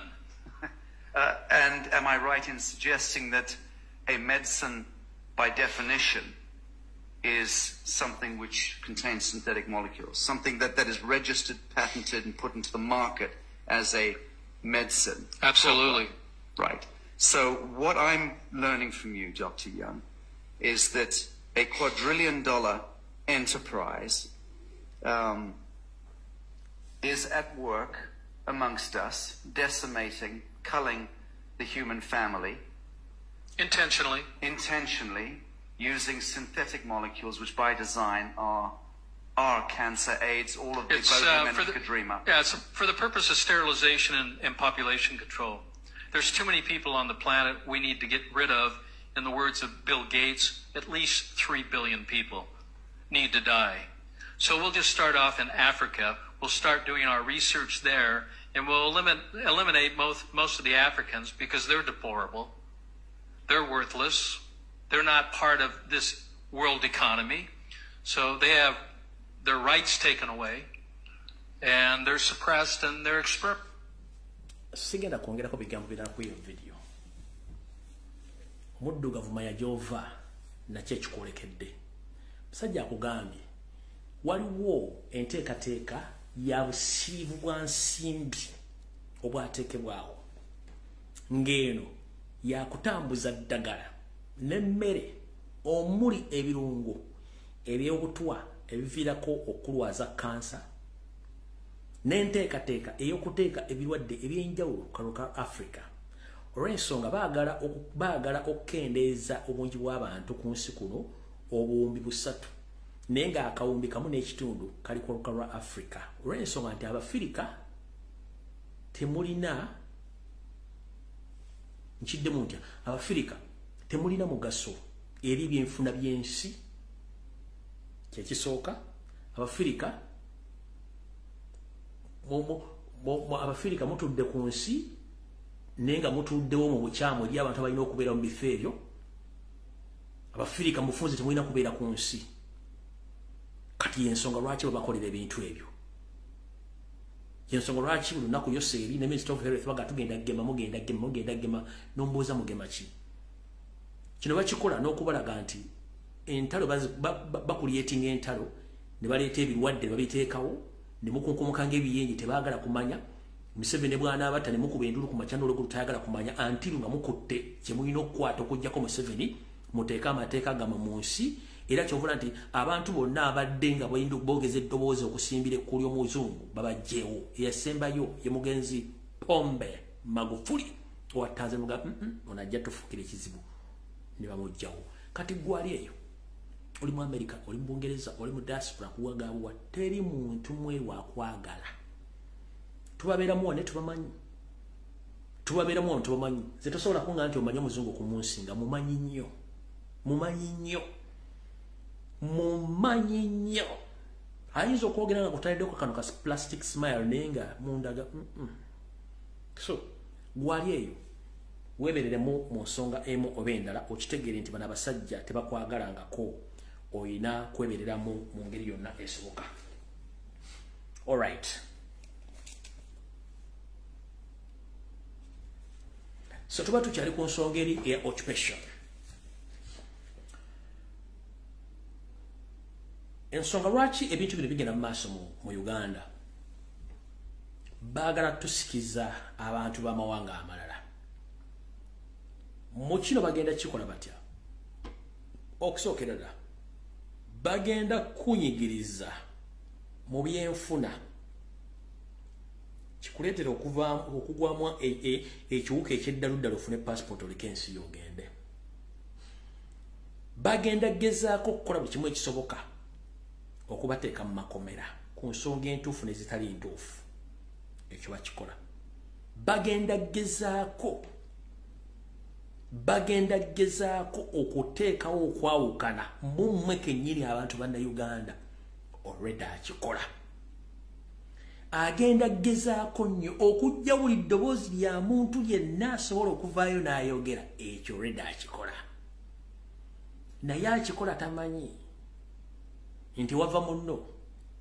And am I right in suggesting that a medicine, by definition, is something which contains synthetic molecules, something that is registered, patented, and put into the market as a medicine? Absolutely. Right. So what I'm learning from you, Dr. Young, is that a $quadrillion enterprise is at work amongst us, decimating, culling the human family. Intentionally. Intentionally, using synthetic molecules, which by design are cancer, AIDS, all of the bogeymen you could dream up. Yeah, it's for the purpose of sterilization and population control. There's too many people on the planet we need to get rid of. In the words of Bill Gates, at least 3 billion people need to die. So we'll just start off in Africa. We'll start doing our research there, and we'll eliminate most of the Africans because they're deplorable. They're worthless. They're not part of this world economy. So they have their rights taken away, and they're suppressed and they're expropriated. Sigenda kwongerako bigambo birala ku iyo video. Omuddugavu manya gy'ova nakyo ekikwolekedde. Musajja akugambye waliwo enteekateeka ya busiivu bwa nsimbi obwateekebwawo, ng'eno yakutambuza ddagala n'emmere omuli ebirungo ebyobutwa ebiviirako okulwaza kansa, n'enteekateeka ey'okuteeka ebirwadde ebyenjawulo ku kalu ka Africa. Olw'ensonga baagala okukendeeza obungi bw'abantu ku nsi kuno obuwumbi 3, naye ng'akawumbi 1.5 kali ku lukalu lwa Africa. Olw'ensonga nti Abafirika temulina, nkiddemu ntya, Abafirika temulina mugaso eri ebyenfuna by'ensi. Kyekisooka, Abafirika Abafirika mutudde ku nsi naye nga mutuddewo mu bukyamu eri abantu abalina okubeera mu bifo ebyo. Abafirika mufunze temulina kubeera ku nsi. Kati y'ensonga lwaki babakolera ebintu ebyo. Y'ensonga lwaki buli lunaku Yoseeri ne Minister of Health baga tugenda gema, mugenda gema, mugenda gema, n'ombuuza mugema ki? Kino bakikola n'okubalaga nti entalo bakulietinga entalo ne baleeta ebirwadde ne babiteekawo ne mukunkumuka ng'ebiyenje, tebaagala kumanya. Museveni bw'anaabata ne mukuba endulu ku makya n'olugulu, tayagala kumanya antiru nga mukutte kye mulina okukwata okuggyako Museveni, muteeke amateeka gammwe mu nsi. Era kyovula nti abantu bonna abadde nga boogeza eddoboozi okusimbira ekkulu ly'omuzungu babaggyewo. Eyasembayo ye mugenzi Pombe Magufuli owa Tanzania, ono ajja tufuukira ekizibu, ne bamuggyawo. Kati gwali eyo oli mu America, oli mu Bungereza, oli mu diaspora, kuwagabuwa, teri muntu mweru akwagala. Tubabeeramu ne tubamanyi, tubabeeramu wano tubamanyi. Nze tosobola kunga nti omanyi omuzungu ku munsi nga mumanyi nnyo, mumanyi nnyo, mumanyi nnyo. Ayinza okwogera nga kutaliddeko kano ka plastic smile naye nga mundaga. So gwali eyo weebereremu mu nsonga emu oba endala, okitegeere nti bano abasajja tebakwagalangako, oyina kwebereramu mu ngeri yonna esoboka. Alright. So tuba tukyali ku nsonga eri eya occupation. Ensonga lwaki ebintu bino bigenda mu maaso mu Uganda, baagala tusikiza abantu b'amawanga amalala. Mu kino bagenda kikola batya? Okusookera ddala bagenda kunyigiriza mu byenfuna, kikuleetera okugwamu ekiwuka eky'eddaluddala ofune passport oleke ensi y'ogende. Bagenda gezaako okukola buli kimu ekisoboka okubateeka mu makomera ku nsonga entuufu n'ezitali ntuufu. Ekyo bakikola. Bagenda gezaako okuteekawo okwawukana mummwe kennyini abantu bannayuganda. Already akikola. Agenda gezaako nnyo okuggya buli ddoboozi lya muntu yenna asobola okuvaayo n'ayogera. Ekyo already akikola. Naye akikola tamanyi nti wava munno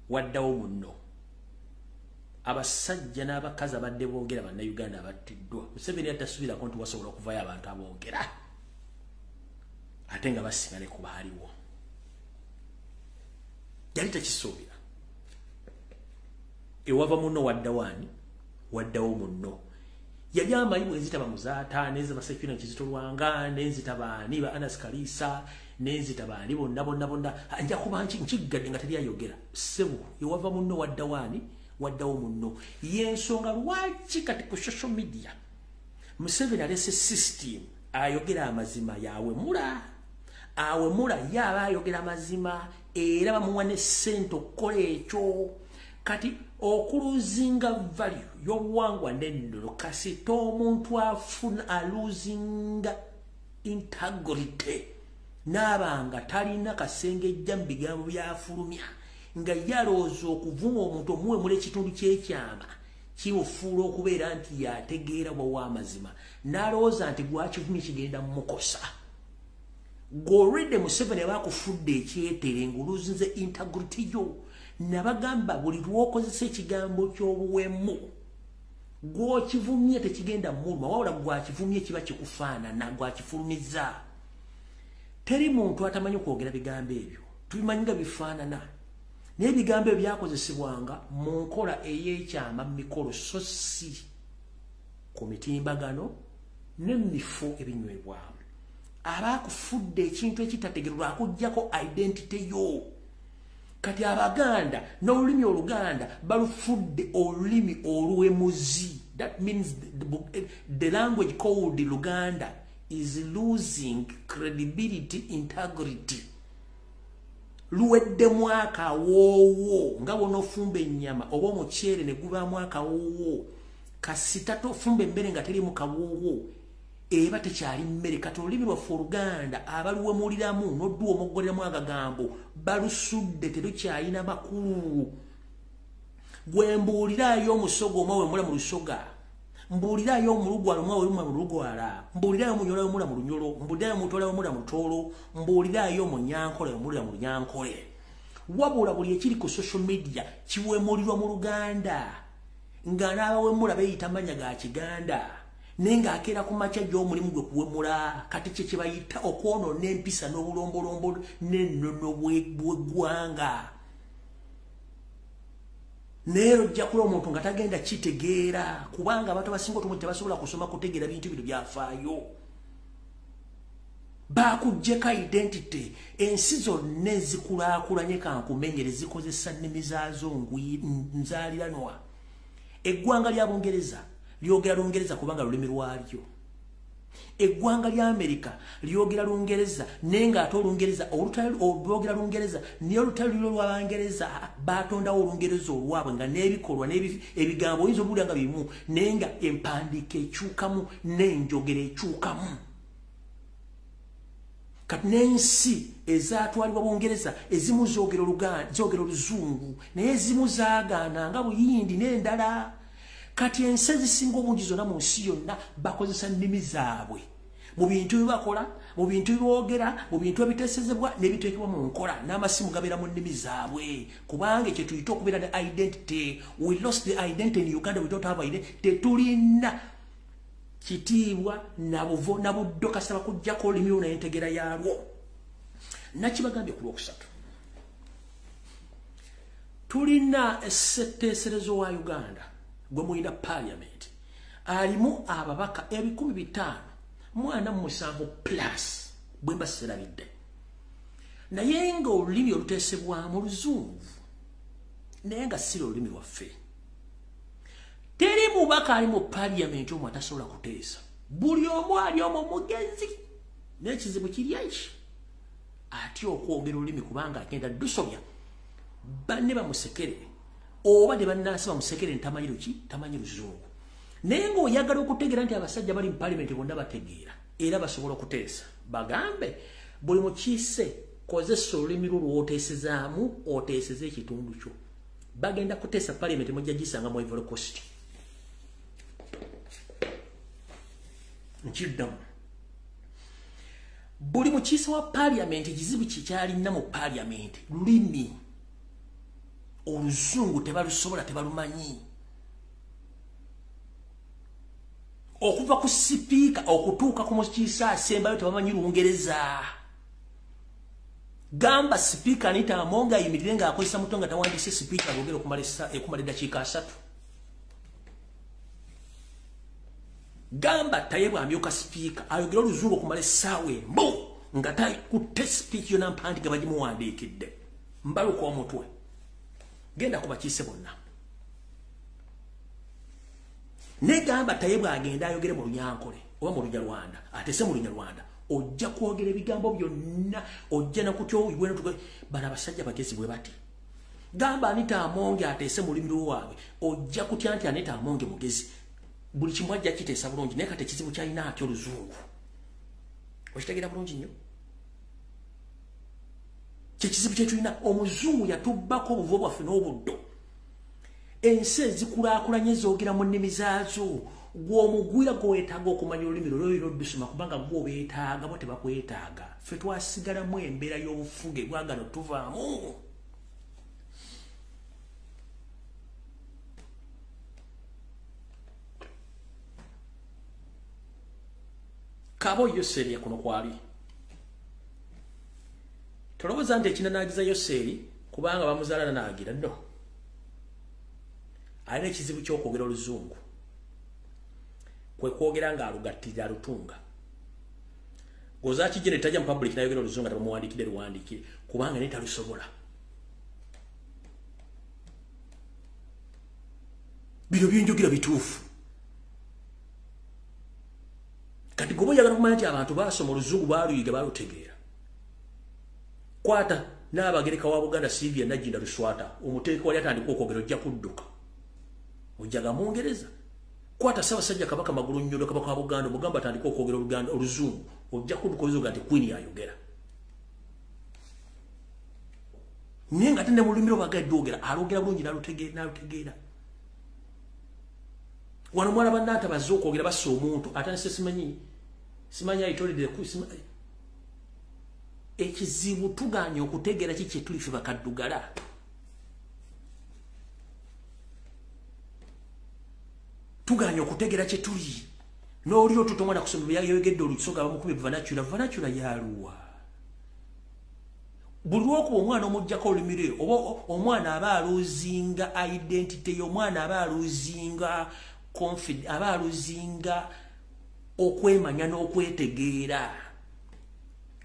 waddawo munno. Abasajja n'abakazi abadde boogera bannayuganda abattiddwa, Museveni atasuubirako nti wasobola okuvayo abantu aboogera ate nga basinga ne ku baaliwo. Yali takisuubira. Ewava munno waddawo ani? Waddawo munno. Yali amanyi bwe nzita bamuzaata, nenzita basekina Kizito Lwanga, nenzita baani ba Anas Kalisa, nenzita baani bonna bonna bonna, nja kuba nkiggadde nga teri ayogera. Ssebo, ewava munno waddawo ani? Waddawo munno. Y'ensonga lwaki kati ku social media Museveni alese system ayogera amazima yawemula, awemula yaba ayogera amazima era bamuwa ne ssente okukola ekyo. Kati okuluzinga value y'obuwangwa n'ennono, kasita omuntu afuna aluzinga integrity n'abanga talina kasengejja mu bigambo by'afulumya, nga yalowooza okuvuma omuntu omuwemula ekitundu ky'ekyama kimufuula okubeera nti yategeera bw'owa amazima, n'alowooza nti gwakivumye kigenda mmukosa. Gw'olwedde Museveni aba akufudde ekyetere ng'oluzinze integrity yo. Nabagamba buli lw'okozesa ekigambo ky'obuwemu gw'okivumye tekigenda muluma, wabula gwakivumye kiba kikufaanana, gwakifulumiza. Teri muntu atamanyi kwogera bigambo ebyo, tubimanyi nga bifaanana, naye ebigambo ebyo byakozesebwanga mu nkola ey'ekyama mu mikolo, so si ku mitimbagano ne mu bifo ebinywebwamu. Aba akufudde ekintu ekitategerwa, akuggyako identity yo. Kati Abaganda n'olulimi Oluganda balufudde olulimi olwemuzi. That means the language called Luganda is losing credibility, integrity. Luweddemu akawoowo nga bw'onoofumba ennyama oba omuceere ne gubaamu akawoowo. Kasita tofumba emmere nga teriimu kawoowo eba tekyali mmere. Kati olulimi lwaffe Oluganda abaluwemuliramu n'odduwa omuggoleramu agagambo balusudde, terukyalina makulu. Gwe mbuuliraayo omusoga omwe wemula mu lusoga, mbuuliraayo omulugwala omwe wemula mu lugwala, mbuuliraayo omunyolo wemula mu lunyolo, mbuuliraayo omutoolo wemula mu lutoolo, mbuuliraayo omunyankole wemulira mu lunyankole. Wabula buli ekiri ku social media kiwemulirwa mu Luganda, nga n'abawemula beeyita mannya ga Kiganda, naye ng'akeera ku makya gy'omulimu gwe kuwemula. Kati kye kye bayita okwonoona empisa n'obulombolombo n'ennono bw'eggwanga. Naye ojja kula omuntu nga tagenda kitegeera, kubanga abantu abasinga otumu tebasobola kusoma kutegeera bintu bino byafaayo. Bakuggyeko identity. Ensi zonna ezikulaakulanye kankumenyere zikozesa nnimi zaazo nzaaliranwa. Eggwanga lya Bungereza lyogera Lungereza kubanga lulimi lwalyo. Eggwanga lya Amerika lyogera Lungereza, naye ng'ate Olungereza olwogera Lungereza naye olutalo lulwo lw'Abangereza batondawo Olungereza olwabwe, nga n'ebikolwa n'ebigambo oyinza obuwulira nga bimu, naye nga empandiika ekyukamu n'enjogera ekyukamu. Kati n'ensi ezaatwalibwa Bungereza ezimu zoogera Oluzungu, naye ezimu zaagaana nga Buyindi n'endala. Kati ensi ezisinga obungi zonna mu nsi yonna bakozesa nnimi zaabwe mu bintu bye bakola, mu bintu byeboogera, mu bintu ebiteesezebwa n'ebiteekebwa mu nkola, n'amasimu gabeera mu nnimi zaabwe. Kubanga kye tuyita okubeera ne identity, we lost the identity in Uganda. We don't have identity. Tetulina kitiibwa nabuvo nabuddo kasita bakuggyako olulimi lwo n'entegeera yaalwo. Nakibagambye ku Lwokusatu, tulina essetteeserezo wa Uganda gwe mulina parliament alimu ababaka 547 plus bwe mba serabidde, naye nga olulimi oluteesebwamu Oluzungu, naye nga si olulimi lwaffe. Teri mubaka ali mu parliament omwo atasobola kuteesa. Buli omu ali omwo mugezi, n'ekizibu kiri eki atya okwogera olulimi kubanga agenda dusobya banne bamusekere oba ne bannansi bamusekere nti tamanyi luki, tamanyi Luzungu. Naye ng'oyagala okutegeera nti abasajja bali mu parliament bonna bategeera era basobola okuteesa, bagambe buli mukiise kozesa olulimi lwo lw'oteesezaamu, oteeseze ekitundu kyo. Bagenda kuteesa parliament mujja gisanga mu Ivory Coast. Nkiddamu, buli mukiise wa parliament ekizibu kikyalina mu parliament lulimi. Oluzungu tebalusobola, tebalumanyi. Okuva ku sipiika okutuuka ku mukiise asembayo tebamanyi Lungereza. Gamba sipiika Anita Among ayimirire ng'akozesa muto nga tawandiise sipiika ayogere okumala eddakiika 30. Gamba Tayebwa amyuka sipiika ayogere Oluzungu okumala essaawa emu nga takutte sipiika yonna mpandiika bagimuwandiikidde. Mbaluka omutwe. Genda ku bakiise bonna. Negamba Tayebwa agenda ayogere mu Lunyankole oba mu Lunyarwanda, atese mu Lunyarwanda, ojja kwogera ebigambo byonna, ojja nakutya bano abasajja bagezi bwe bati. Gamba Anita Among ateese mu lulimi lwabwe, ojja kutya nti Anita Among mugezi, buli kimu ajja kiteesa bulungi, naye kati ekizibu kyalina atya Oluzungu. Okitegeera bulungi nnyo kyekizibu kyetulina. Omuzungu yatubbako obuvo bwaffe n'obuddo. Ensi ezikulaakulanye zoogera mu nnimi zaazo. Gw'omugwira gwe weetaaga okumanya olulimi lwo lolina oddusoma, kubanga gwe obeetaaga, bo tebakwetaaga. Ffe twasigalamu embeera y'obufuge bwagano tuvaamu. Kabo Yoseri kuno kwali. Tolowooza nti ekinanaagiza Yoseri kubanga bamuzaala nanaagira, no. Alina ekizibu ky'okwogera Oluzungu, kwe kwogera ng'alugattirira alutunga. Goza kijere tajja mu public n'ayogera Oluzungu tebamuwandiikidde luwandiikire, kubanga naye talusobola. Bino byenjogera bituufu. Kati gobo yagala kumanya nti abantu basoma oluzungu baluyiga balutegeera. Kwata n'abagereka wa Buganda Sylvia Nagginda Luswata omuteeka wali atandika okwogera ojja kudduka. Ojjaga Mungereza. Kwata Ssaabasajja Kabaka Magulu Nnyondo Kabaka wa Buganda omugamba atandika okwogera Oluganda oluzungu ojja kudduka obizoga nti Queen ayogera. Naye nga tende mu lulimi lwe bagedde alogera bulungi n'alutegeera. Wano mwana bannanta bazze okwogera bassa omuntu atandise simanyi ayitolidde ekizibu tugaanye okutegeera ki kye tuli ffe bakaddugala. Tugaanye okutegeera kye tuli. N'oliro tuto omwana kusoma yayogedde olukisoga bamukubye vernacular, vernacular yaluwa. Buli lw'okuba omwana omuggyako olulimi lwe oba omwana aba aluzinga identity ye, omwana aba aluzinga confidence, aba aluzinga okwemanya n'okwetegeera.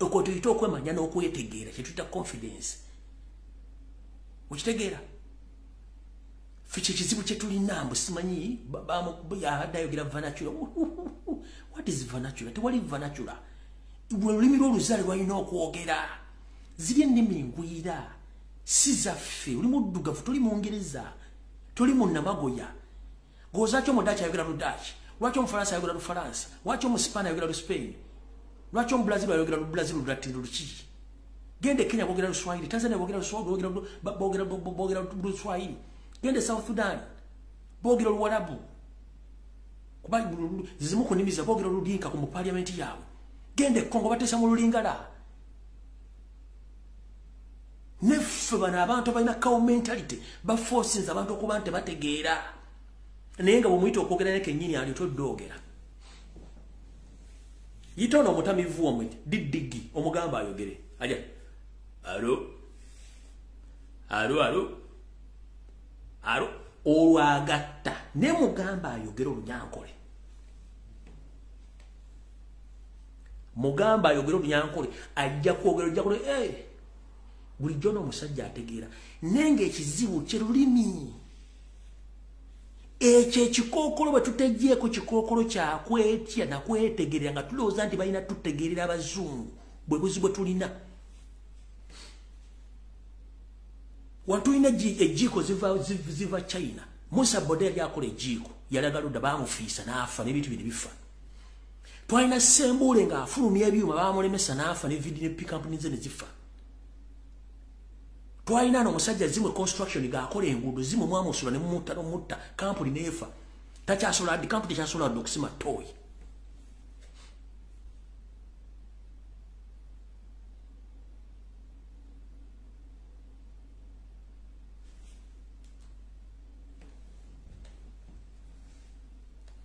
Okwo tuyita okwemanya n'okwetegeera kye tuyita confidence. Okitegeera? Ffe kye kizibu kye tulina mbu simanyi abadde ayogera vernacular. What is vernacular? Tewali vernacular. Buli lulimi lw'oluzaale lwalina okwogera. Ziri ennimi ngwira si zaffe. Oli muddugavu, toli Mungereza, toli munnamagoya. Gozaaki Omudaaki ayogera Ludaaki? Lwaki Omufalansa ayogera Lufalansa? Lwaki Omusipaani ayogera Luspain? Lwaki Omubrazil ayogera Lubrazil Lulatini luki? Genda e Kenya boogera Luswahili, Tanzania boogera Luswahili, boogera Luswahili. Genda e South Sudan boogera Luwarabu. Kuba zimu ku nnimi za boogera Oludinka ku mu parliament yaabwe. Genda e Congo bateesa mu Lulingala. Neffe bano abantu abalina cow mentality baforcinze abantu okuba nti bategeera. Naye nga bw'omuyita okwogera naye kennyini ali toddoogera. Yita ono omutamivu omwite diddigi omugamba ayogere. Aja alo alo alo alo olwagatta ne mugamba ayogere olunyankole. Mugamba ayogere olunyankole ajja kwogera ojja kule bulijjo n'omusajja ategeera. Naye ng'ekizibu kye lulimi. Ekyo ekikookolo bwe tutegyeeko kikookolo kyakwetya nakwetegerera nga tulowooza nti balina tutegeerera abazungu bwe buzibu bwe tulina. Wano tulina ejiiko ziva China. Musa Bode yali akola ejiiko yalaga ludda baamufiisa n'afa n'ebintu bino bifa. Twalina Ssembuule ng'afulumya ebyuma baamulemesa n'afa ne vidi ne pikampuni ze ne zifa. Twalina n'omusajja Zimwe construction ng'akola enguudo Zimwe mwamusula ne mumutta n'omutta kampuni n'efa. Takyasobola ddi kampuni tekyasobola ddi okusima ttooyi.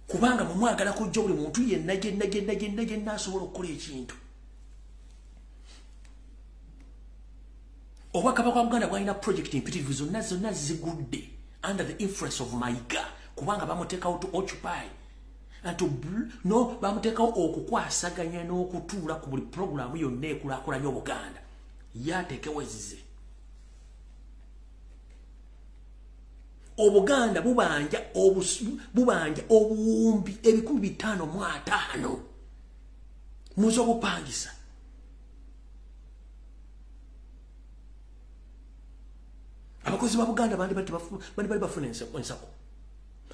Kubanga mumwagala kujja buli muntu yenna yenna yenna yenna yenna asobola okukola ekintu. Obwakabaka bwa Buganda bwalina project mpitirivu zonna zonna zigudde under the influence of Mayiga kubanga bamuteekawo to occupy and to no bamuteekawo okukwasaganya n'okutuula ku buli programu yonna ekulaakulanya Obuganda. Yateekewo ezize. Obuganda bubanja obuwumbi 555 muzo bupangisa. Abakozi ba Buganda bandi bali bafuna ensako.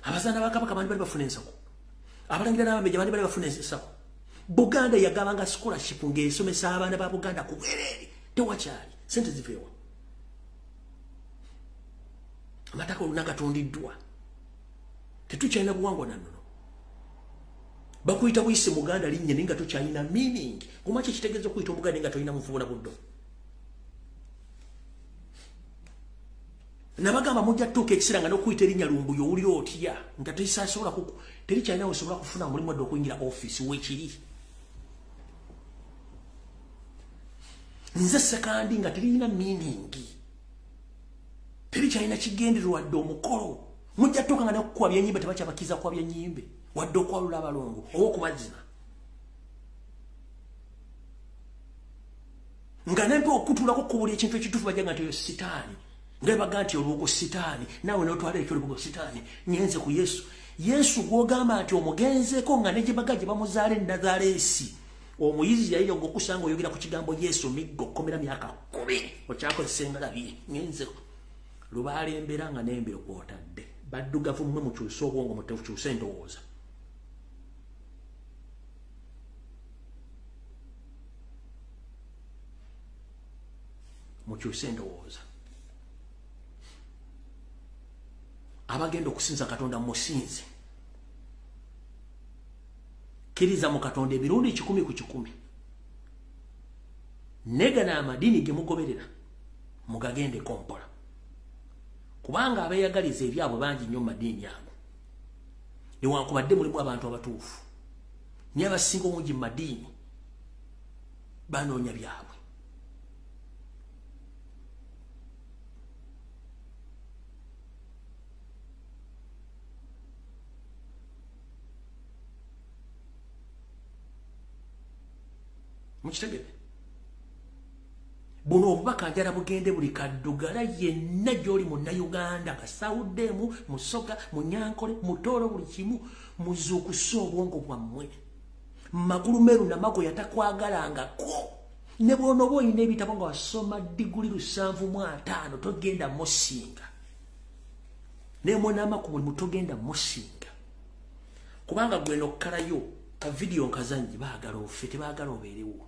Abazaana ba Kabaka bandi bali bafuna ensako. Abalangira n'abambejja bandi bali bafuna ensako. Buganda yagabanga scholarship ng'esomesa abaana ba Buganda ku bwereere. Tewakyali sente ziveewa. Amataka oluna gatondiddwa. Tetukyalina buwangwa na nnono. Bakuyita buyise Muganda linnya naye nga tokyalina meaning. Kuma ki kitegeeza okuyita Omuganda nga tolina muvubo na buddo? Nabagamba mujja tuuka ekiseera nga n'okuyita erinnya Lumbuye owulira otya nga terisasobola terikyalina osobola kufuna mulimu wadde okuyingira ofiisi weekiri. Nze Ssekandi nga teririna meaning. Terikyalina kigendererwa wadde omukolo. Mujja tuuka nga n'okukuba byennyimbe tebakyabakkiriza kukuba byennyimbe wadde okwalula abalongo oba okubazina. Nga nempe okutuulako ku buli ekintu ekituufu bajja nga nti oyo sitaani. Nga baga nti olubugo sitaani, naawe n'otwala ekyo olubugo sitaani, ngenze ku Yesu. Yesu gw'ogamba nti omugenzeeko nga ne gye baga gye bamuzaala e Nazaleesi, omuyizi yali okusanga oyogera ku kigambo Yesu miggo kkomera myaka 10 okyakozesa engalabi ngenzeko lubaale embeera nga n'embiro kw'otadde. Baddugavu mmwe mukyuse obwongo, mukyuse endowooza. Mukyuse endowooza. Abagenda okusinza Katonda musinze. Kkiriza mu Katonda emirundi 100 ku 100. Negana amadiini ge mugoberera mugagendeko mpola, kubanga abeeyagaliza ebyabwe bangi nnyo mu madiini ago. Newankubadde mulimu abantu abatuufu, naye abasinga obungi mu madiini banoonya byabwe. Mukitegedde? Buno obubaka njala bugende buli kaddugala yenna gy'oli munnayuganda, nga Sawuddemu, Musoga, Munyankole, Mutooro, buli kimu, muzuukuse obwongo bwammwe. Magulu meeru namago yatakwagalangako. Ne bw'onooba olina ebitabo nga wasoma diguli 750 togenda musinga. Ne mwonamaku mulimu togenda musinga. Kubanga gwe nokkalayo ka vidiyo nkazanyi baagala ofe, tebaagala obeerewo.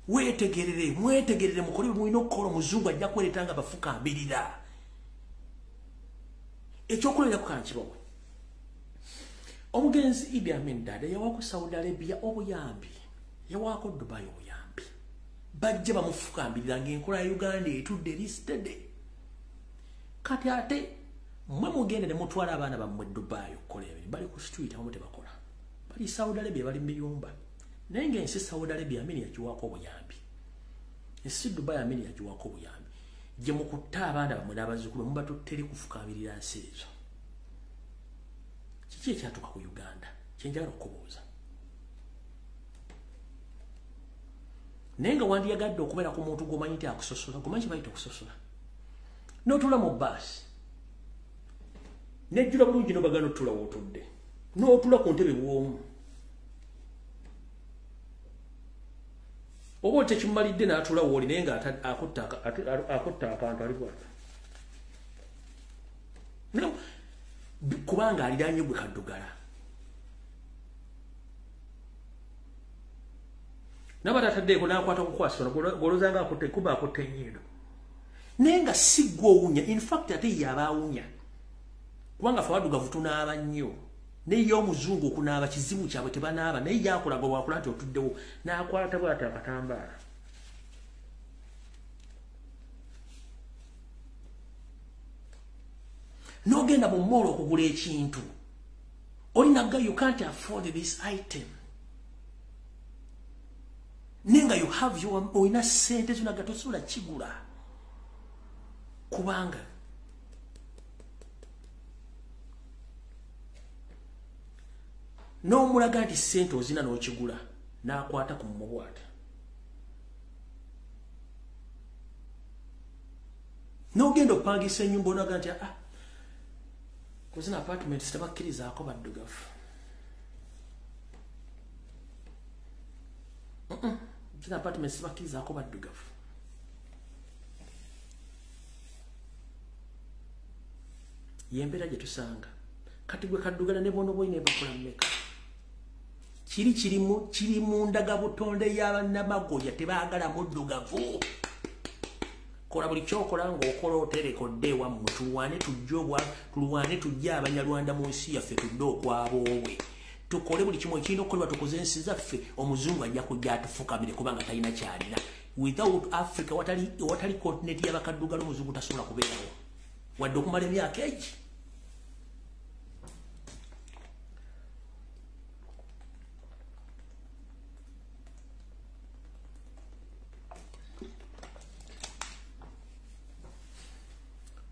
Weetegerere, mwetegerere, mukole bye mulina okukola. Omuzungu ajja kwereeta nga bafukambirira. Ekyokulabirako kankibawe. Omugenzi Idi Amin Dada yawaako Saudi Arabia obuyambi, yawaako Dubai obuyambi. Bajja bamufukambirira ng'enkola ya Uganda etudde eri steady. Kati ate mmwe mugende ne mutwala abaana bammwe Dubai okukola ebintu, bali ku street abamu tebakola, bali Saudi Arabia bali mu biyumba. Naye ng'ensi Saudi Arabia Amini yagiwaako obuyambi, ensi Dubai Amini yagiwaako obuyambi. Gye mukutta abaana bammwe n'abazzukulu mubatutte eri kufukambirira nsi ezo. Kiki ekyatuuka ku Uganda? Kye njagala okubuuza. Naye nga wandiyagadde okubeera ku muntu gw'omanyi nti akusosola, gomanyi kye bayita okusosola. N'otuula mu bbaasi nejjula bulungi n'obagana otula w'otudde, n'otuula ku ntebe bw'omu, oba oli tekimumalidde n'atuula w'oli, naye nga akutta akantu ali bw'ati, kubanga aliraanye gwe kaddugala. Naba tataddeeko n'akwata kukwasibwa gw'olowooza nga akutte, kuba akutte ennyindo, naye nga si ggwe owunya. In fact ate ye aba awunya, kubanga ffe abaddugavu tunaaba nnyo, naye ye omuzungu okunaaba kizibu kyabwe, tebanaaba. Naye ye akolaga bw'akola nti otuddewo n'akwata bw'ati akatambaala. N'ogenda mu mall okugula ekintu, olinaga you can't afford this item, naye nga you have your olina ssente zo naga tosobola kigula, kubanga n'omulaga nti ssente ozina n'okigula, n'akwata ku mumubwata. N'ogenda okupangisa ennyumba, onaga nti ah, kuzina apartments tebakkirizaako baddugavu. Zina apartments tebakkirizaako baddugavu. Yembeera gye tusanga kati. Gwe kaddugala ne bw'onooba olina ebakula mmeka, kiri kiri mu ndagabutonde y'abannamagoya, tebaagala muddugavu. Kola buli kyokola ng'okola otereka odde ewammwe, tulwane tujje obwa tulwane tujje Abanyarwanda mu nsi yaffe, tudde okwaboobwe, tukole buli kimu ekirina okukolebwa, tukoze ensi zaffe. Omuzungu ajja kujja atufukamire kubanga talina kyalina. Without Africa, watali continent y'abakaddugala, omuzungu tasobola kubeerawo wadde okumala emyaka egi.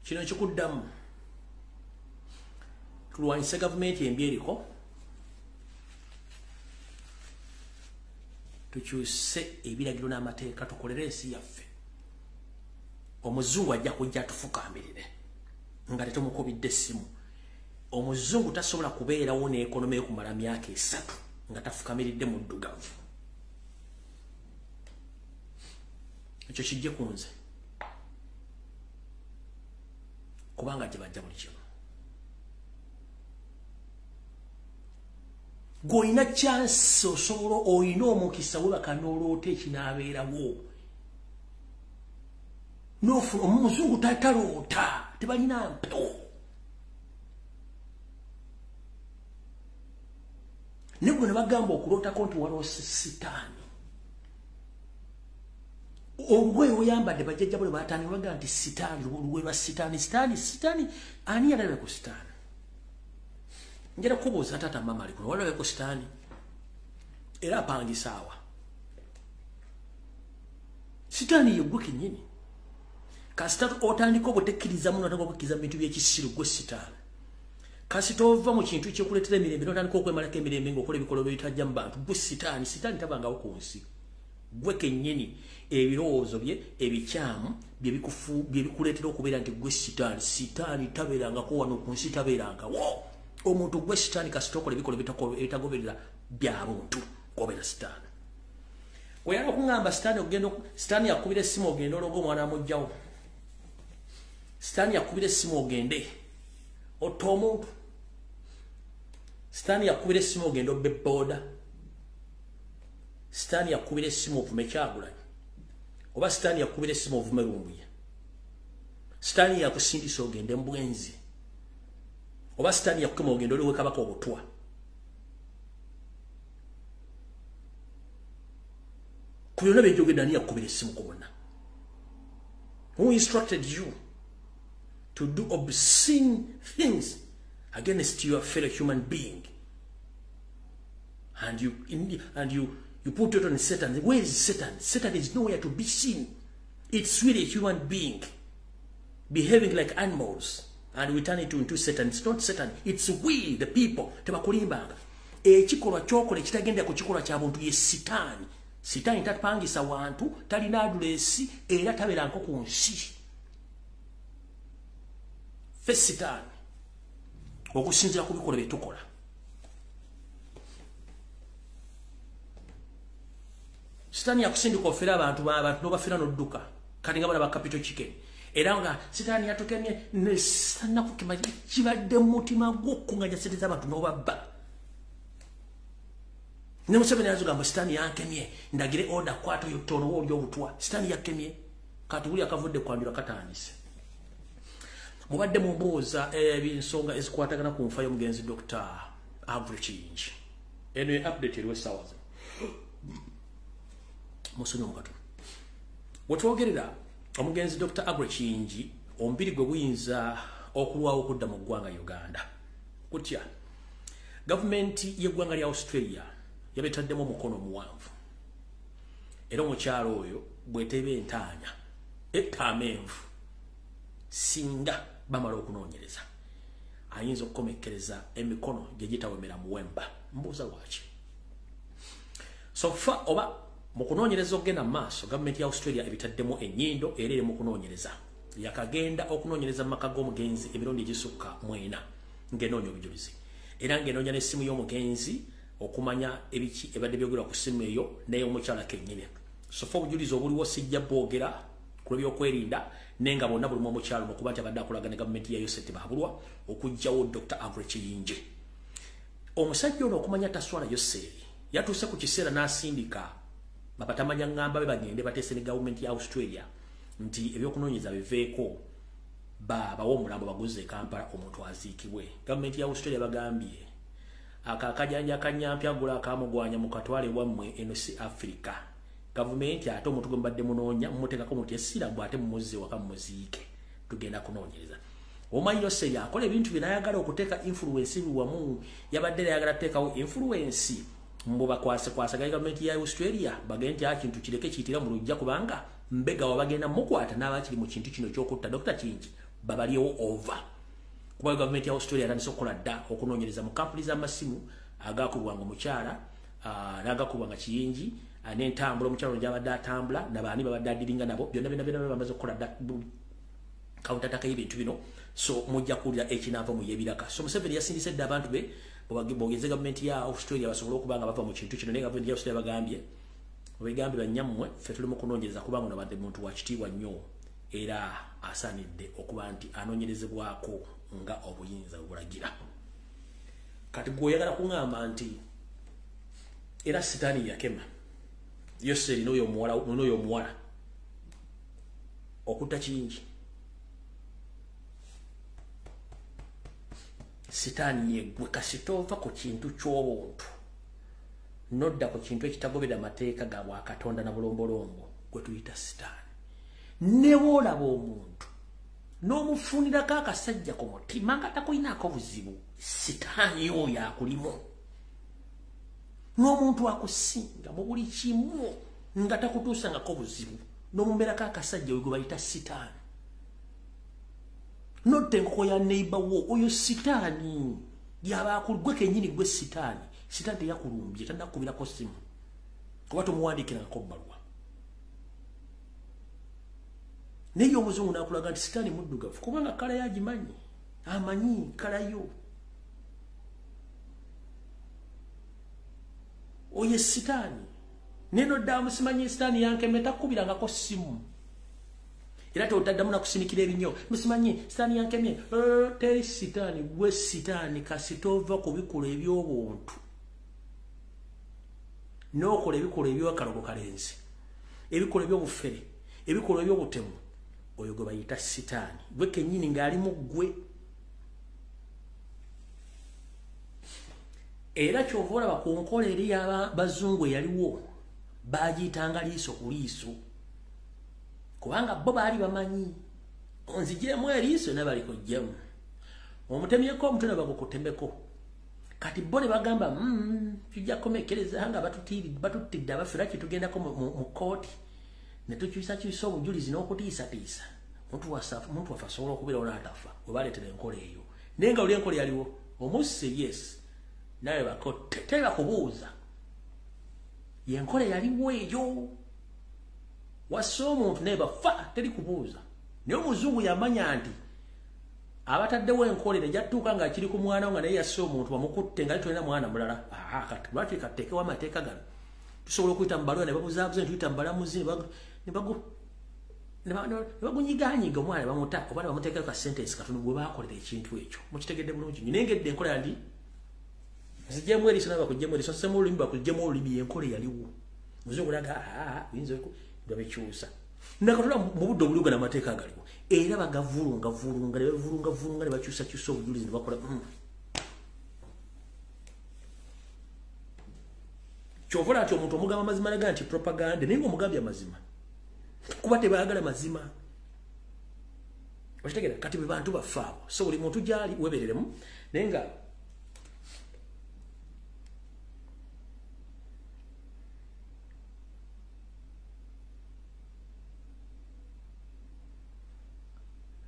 Kino kikuddamu, tulwanyise gavumenti embi eriko, tukyuse ebiragiro n'amateeka, tukolere ensi yaffe. Omuzungu ajja kujja tufukamirire nga tetumukubidde essimu. Omuzungu tasobola kubeerawo n'ekonomi ekumala myaka 3 nga tafukamiridde muddugavu. Ekyo kijje ku nze, kubanga gye bajja buli kimu. Gw'olina chance, osobola, olina omukisa webaka n'oloota ekinaabeerawo. N'ofuna omuzungu tataloota, tebalina mpewo. Ne gwe ne bagamba okulootako nti waloose sitaani, olugoye oyambadde bajjajja bwe batandika bagamba nti sitaani, olugoye lwa sitaani, sitaani, sitaani. Ani yalabye ku sitaani? Njera kubuuza taata mama ali kuno, walabye ku sitaani? Era apangisaawa sitaani yeggwe kennyini. Kasita otandika obutekkiriza muno, otandika okukkiriza mu bintu by'ekisiru, gwe sitaani. Kasita ova mu kintu ekikuleetera emirembe n'otandika okwemalako emirembe ng'okola ebikolwa ebitajja mu bantu, gwe sitaani. Sitaani tabangawo ku nsi. Gwe kennyini ebirowoozo bye ebikyamu bye bikuleetera okubeera nti gwe sitaani. Sitaani tabeerangako wano ku nsi, tabeerangawo. Omuntu gwe sitaani kasita okola ebikolwa ebitagoberera bya buntu, gobeera sitaani. Oyala okuŋŋamba sitaani ogenda, sitaani yakubira essimu ogende ologa omwana amuggyawo. Sitaani yakubira essimu ogende otta omuntu. Sitaani yakubira essimu ogende obbe booda. Sitaani yakubira essimu ovume Kyagulanyi, oba sitaani yakubira essimu ovume Lumbuye. Sitaani yakusindisa ogende mu bwenzi, oba sitaani yakukema ogende oliwe kabaka obutwa. Ku byonna byenjogedde, ani yakubira essimu ku bonna? Who instructed you to do obscene things against your fellow human being? And you put it on Satan. Where is Satan? Satan is nowhere to be seen. It's really a human being behaving like animals, and we turn it into Satan. It's not Satan. It's we, the people. Tebakulimbanga. Ekikolwa ky'okola ekitagenda ku kikolwa kya buntu ye Sitaani. Sitaani tatupangisa wantu, talina address, era tabeeranko ku nsi. Ffe Sitaani okusinziira ku bikolwa bye tukola. Sitaani yakusindika ofera abantu, abantu n'obafera n'odduka, kati nga bana ba Capital Chicken. Era nga sitaani yatukemye, ne kibadde mu mutima gwo okukunganya ssente z'abantu n'obabba. Ne Museveni yazugamba sitaani yankemye, ndagire order kwata oyo tono oli obutwa. Sitaani yakemye, kati buli akavudde kwandula katandise. Mubadde mumbuuza ebinsonga ezikwatagana ku nfa y'omugenzi Dr. Aggrey Kiyingi. Eno ye update eriwo essaawa zino. Musonyi omukatono. Wetwogerera omugenzi Dr. Aggrey Kiyingi, omubiri gwe guyinza okulwawo okudda mu ggwanga Uganda. Kutya gavumenti y'eggwanga lya Australia yabetaddemu omukono omuwanvu, era omukyalo oyo bw'eteba entaanya etta amenvu, singa bamala okunoonyereza ayinza okukomekkereza emikono gye gitawemera muwemba. Mbuuza lwaki? So far oba mu kunoonyereza okugenda mu maaso, gavumenti ya Australia ebitaddemu ennyindo era eri mu kunoonyereza. Yakagenda okunoonyereza mu maka g'omugenzi emirundi egisukka 4 ng'enoonya obujulizi, era ng'enoonya n'essimu y'omugenzi okumanya ebiki ebadde byogerwa ku ssimu eyo n'ey'omukyala kennyini. So far obujulizi obuliwo sijja bwogera ku lw'ebyokwerinda, naye nga bonna bulimu omukyala ono okuba nti abadde akolagana ne gavumenti ya Yosef Bahabulwa okuggyawo Dr. Aggrey Kiyingi. Omusajja ono okumanya taswala Yoseeri yatuuse ku kiseera n'asindika babatamanya ngamba be bagende bateese ne gavumenti ya Australia nti ebyokunoonyeza biveeko, babawe omulambo baguze e Kampala omuntu aziikibwe. Gavumenti ya Australia bagambye aka akajanja kanyampya gula akamugwanya mukatwale wammwe, eno si Africa. Gavumenti ate omuntu gwe mubadde munoonya mumuteekako muti essira bw'ate mumuzze waka mumuziike, tugenda kunoonyereza. Omanyi Yoseeri akola ebintu bye n'ayagala okuteeka influence wamu, yabadde ayagala kuteekawo influence mbu bakwase-kwasaganya gavumenti ya Australia bagende nti akintu kireke kiyitira mu lujja, kubanga mbega wabagenda mukwata n'abakiri mu kintu kino ky'okutta Dr. Kiyingi babalyewo over. Kuba gavumenti ya Australia yatandise okukola dda okunoonyereza mu kampuni z'amasimu agakubwanga omukyala n'agakubwanga Kiyingi. N'entambula omukyalo gy'abadde atambula nabaani babadde adiringa nabo byonna byonna byonna bamaze okukola counter attack y'ebintu bino. So mujja kuwulira ekinaava mu y'ebiraka. So Museveni yasindise dda abantu be bogeze gavumenti ya Australia basobole okuba nga bava mu kintu kino, naye gavumenti ya Australia bagambye obegambye bannyammwe ffe tuli mu kunoonyereza kubanga ono abadde muntu wa kitiibwa nnyo era asaanidde okuba nti anoonyerezebwako nga obuyinza bwe bulagira. Kati gwe oyagala kuŋŋamba nti era Sitaani yakema Yoseri n'oyo omuwala okutta kingi. Sitaani yeggwe kasita ova ku kintu ky'obuntu nodda ku kintu ekitagobera amateeka ga bwakatonda na bulombolombo gwe tuyita Sitaani. Ne bw'olaba omuntu n'omufunirako akasajja ku mutima nga takulinaako buzibu, Sitaani oyo akulimu. N'omuntu akusinga mu buli kimu nga takutuusangako buzibu n'omumerako akasajja oyo gwe bayita Sitaani. Notta enkoko ya neighbor wo, oyo Sitaani yaba gwe kennyini gwe Sitaani. Sitaani teyakulumbye, tannakukubirako ssimu kuba tomuwandiikirangako bbaluwa. Naye omuzungu n'akulaga nti Sitaani muddugavu kubanga kala yo agimanyi, amanyi kala yo. Oyo Sitaani neno ddamu simanyi Sitaani yankeme, takkubirangako ssimu era totaddamu nakusinikira ebinyo musimanyi Sitaani yankemye. Teri Sitaani, gwe Sitaani kasita ova ku bikolwa eby'obuntu n'okola ebikolwa eby'akalogo kalenzi, ebikolwa eby'obufere, ebikolwa eby'obutemu, oyo gwe bayita Sitaani. Gwe kennyini ng'ali mu ggwe. Era kyova olaba ku nkola eri y'abazungu eyaliwo baagiyitanga liiso ku liiso, kubanga bo baali bamanyi onzigyemu eriiso ne balikuggyemu, omutemyeko omutwe ne bagukutemeko. Kati bo ne bagamba tujja kukomekereza nga batuttidde abaffe, lwaki tugendako mu kkooti ne tukyusakyusa obujulizi n'okutiisatiisa? Omuntu waffe asobola okubeerawo n'atafa. We baleetera enkola eyo, naye nga luli enkola yaliwo omusse yes nawe tebakubuuza yenkola yaliwo eyo, wassa omuntu naye bafa teri kubuuza. Naye omuzungu yamanya nti abataddewo enkola eno ejjatuuka nga kiri ku mwana nga naye yasse omuntu bamukutte nga tolina mwana mulala. Kati lwaki kateekewo amateeka gano? Tusobola okuyita mu baluwa ne babuzaabuza, ne tuyita mu balamuzi ne bagunyiganyiga omwana ne bamuta oba ne bamuteekako ka sentence katono gwe baakolera ekintu ekyo. Mukitegedde bulungi nnyo. Naye ng'edda enkola yandi nzigyemu eriiso nawe bakuggyemu eriiso, nsemu olulimi bakuggyemu olulimi, enkola eyaliwo. Muzungu naga oyinza babikyusa nakatula mu budde obuliwo n'amateeka agaliwo era bagavulungavulunga ne bavulungavulunga ne bakyusakyusa obujulizi ne bakola. Kyova olaba nti omuntu omugamba amazima naga nti propaganda, naye ng'omugambye amazima kuba tebaagala mazima. Okitegeera? Kati bwe bantu baffe abo. So buli muntu gy'ali weebereremu, naye nga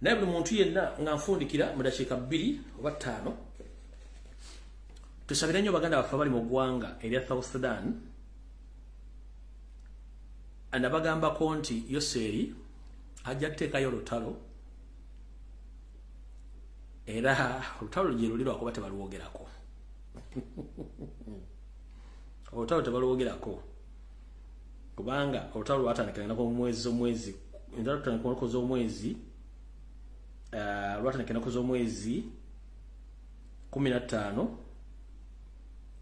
naye buli muntu yenna nga nfundikira mu dakiika 2 oba 5, tusabire nnyo baganda baffe abali mu ggwanga erya South Sudan. Nabagambako nti Yoseri ajja kuteekayo olutalo, era olutalo gye luli lwakuba tebalwogerako. Olutalo tebalwogerako kubanga olutalo lwatandika ennaku omwezi omwezi lwatandika ennaku z'omwezi lwatandika ennaku z'omwezi 15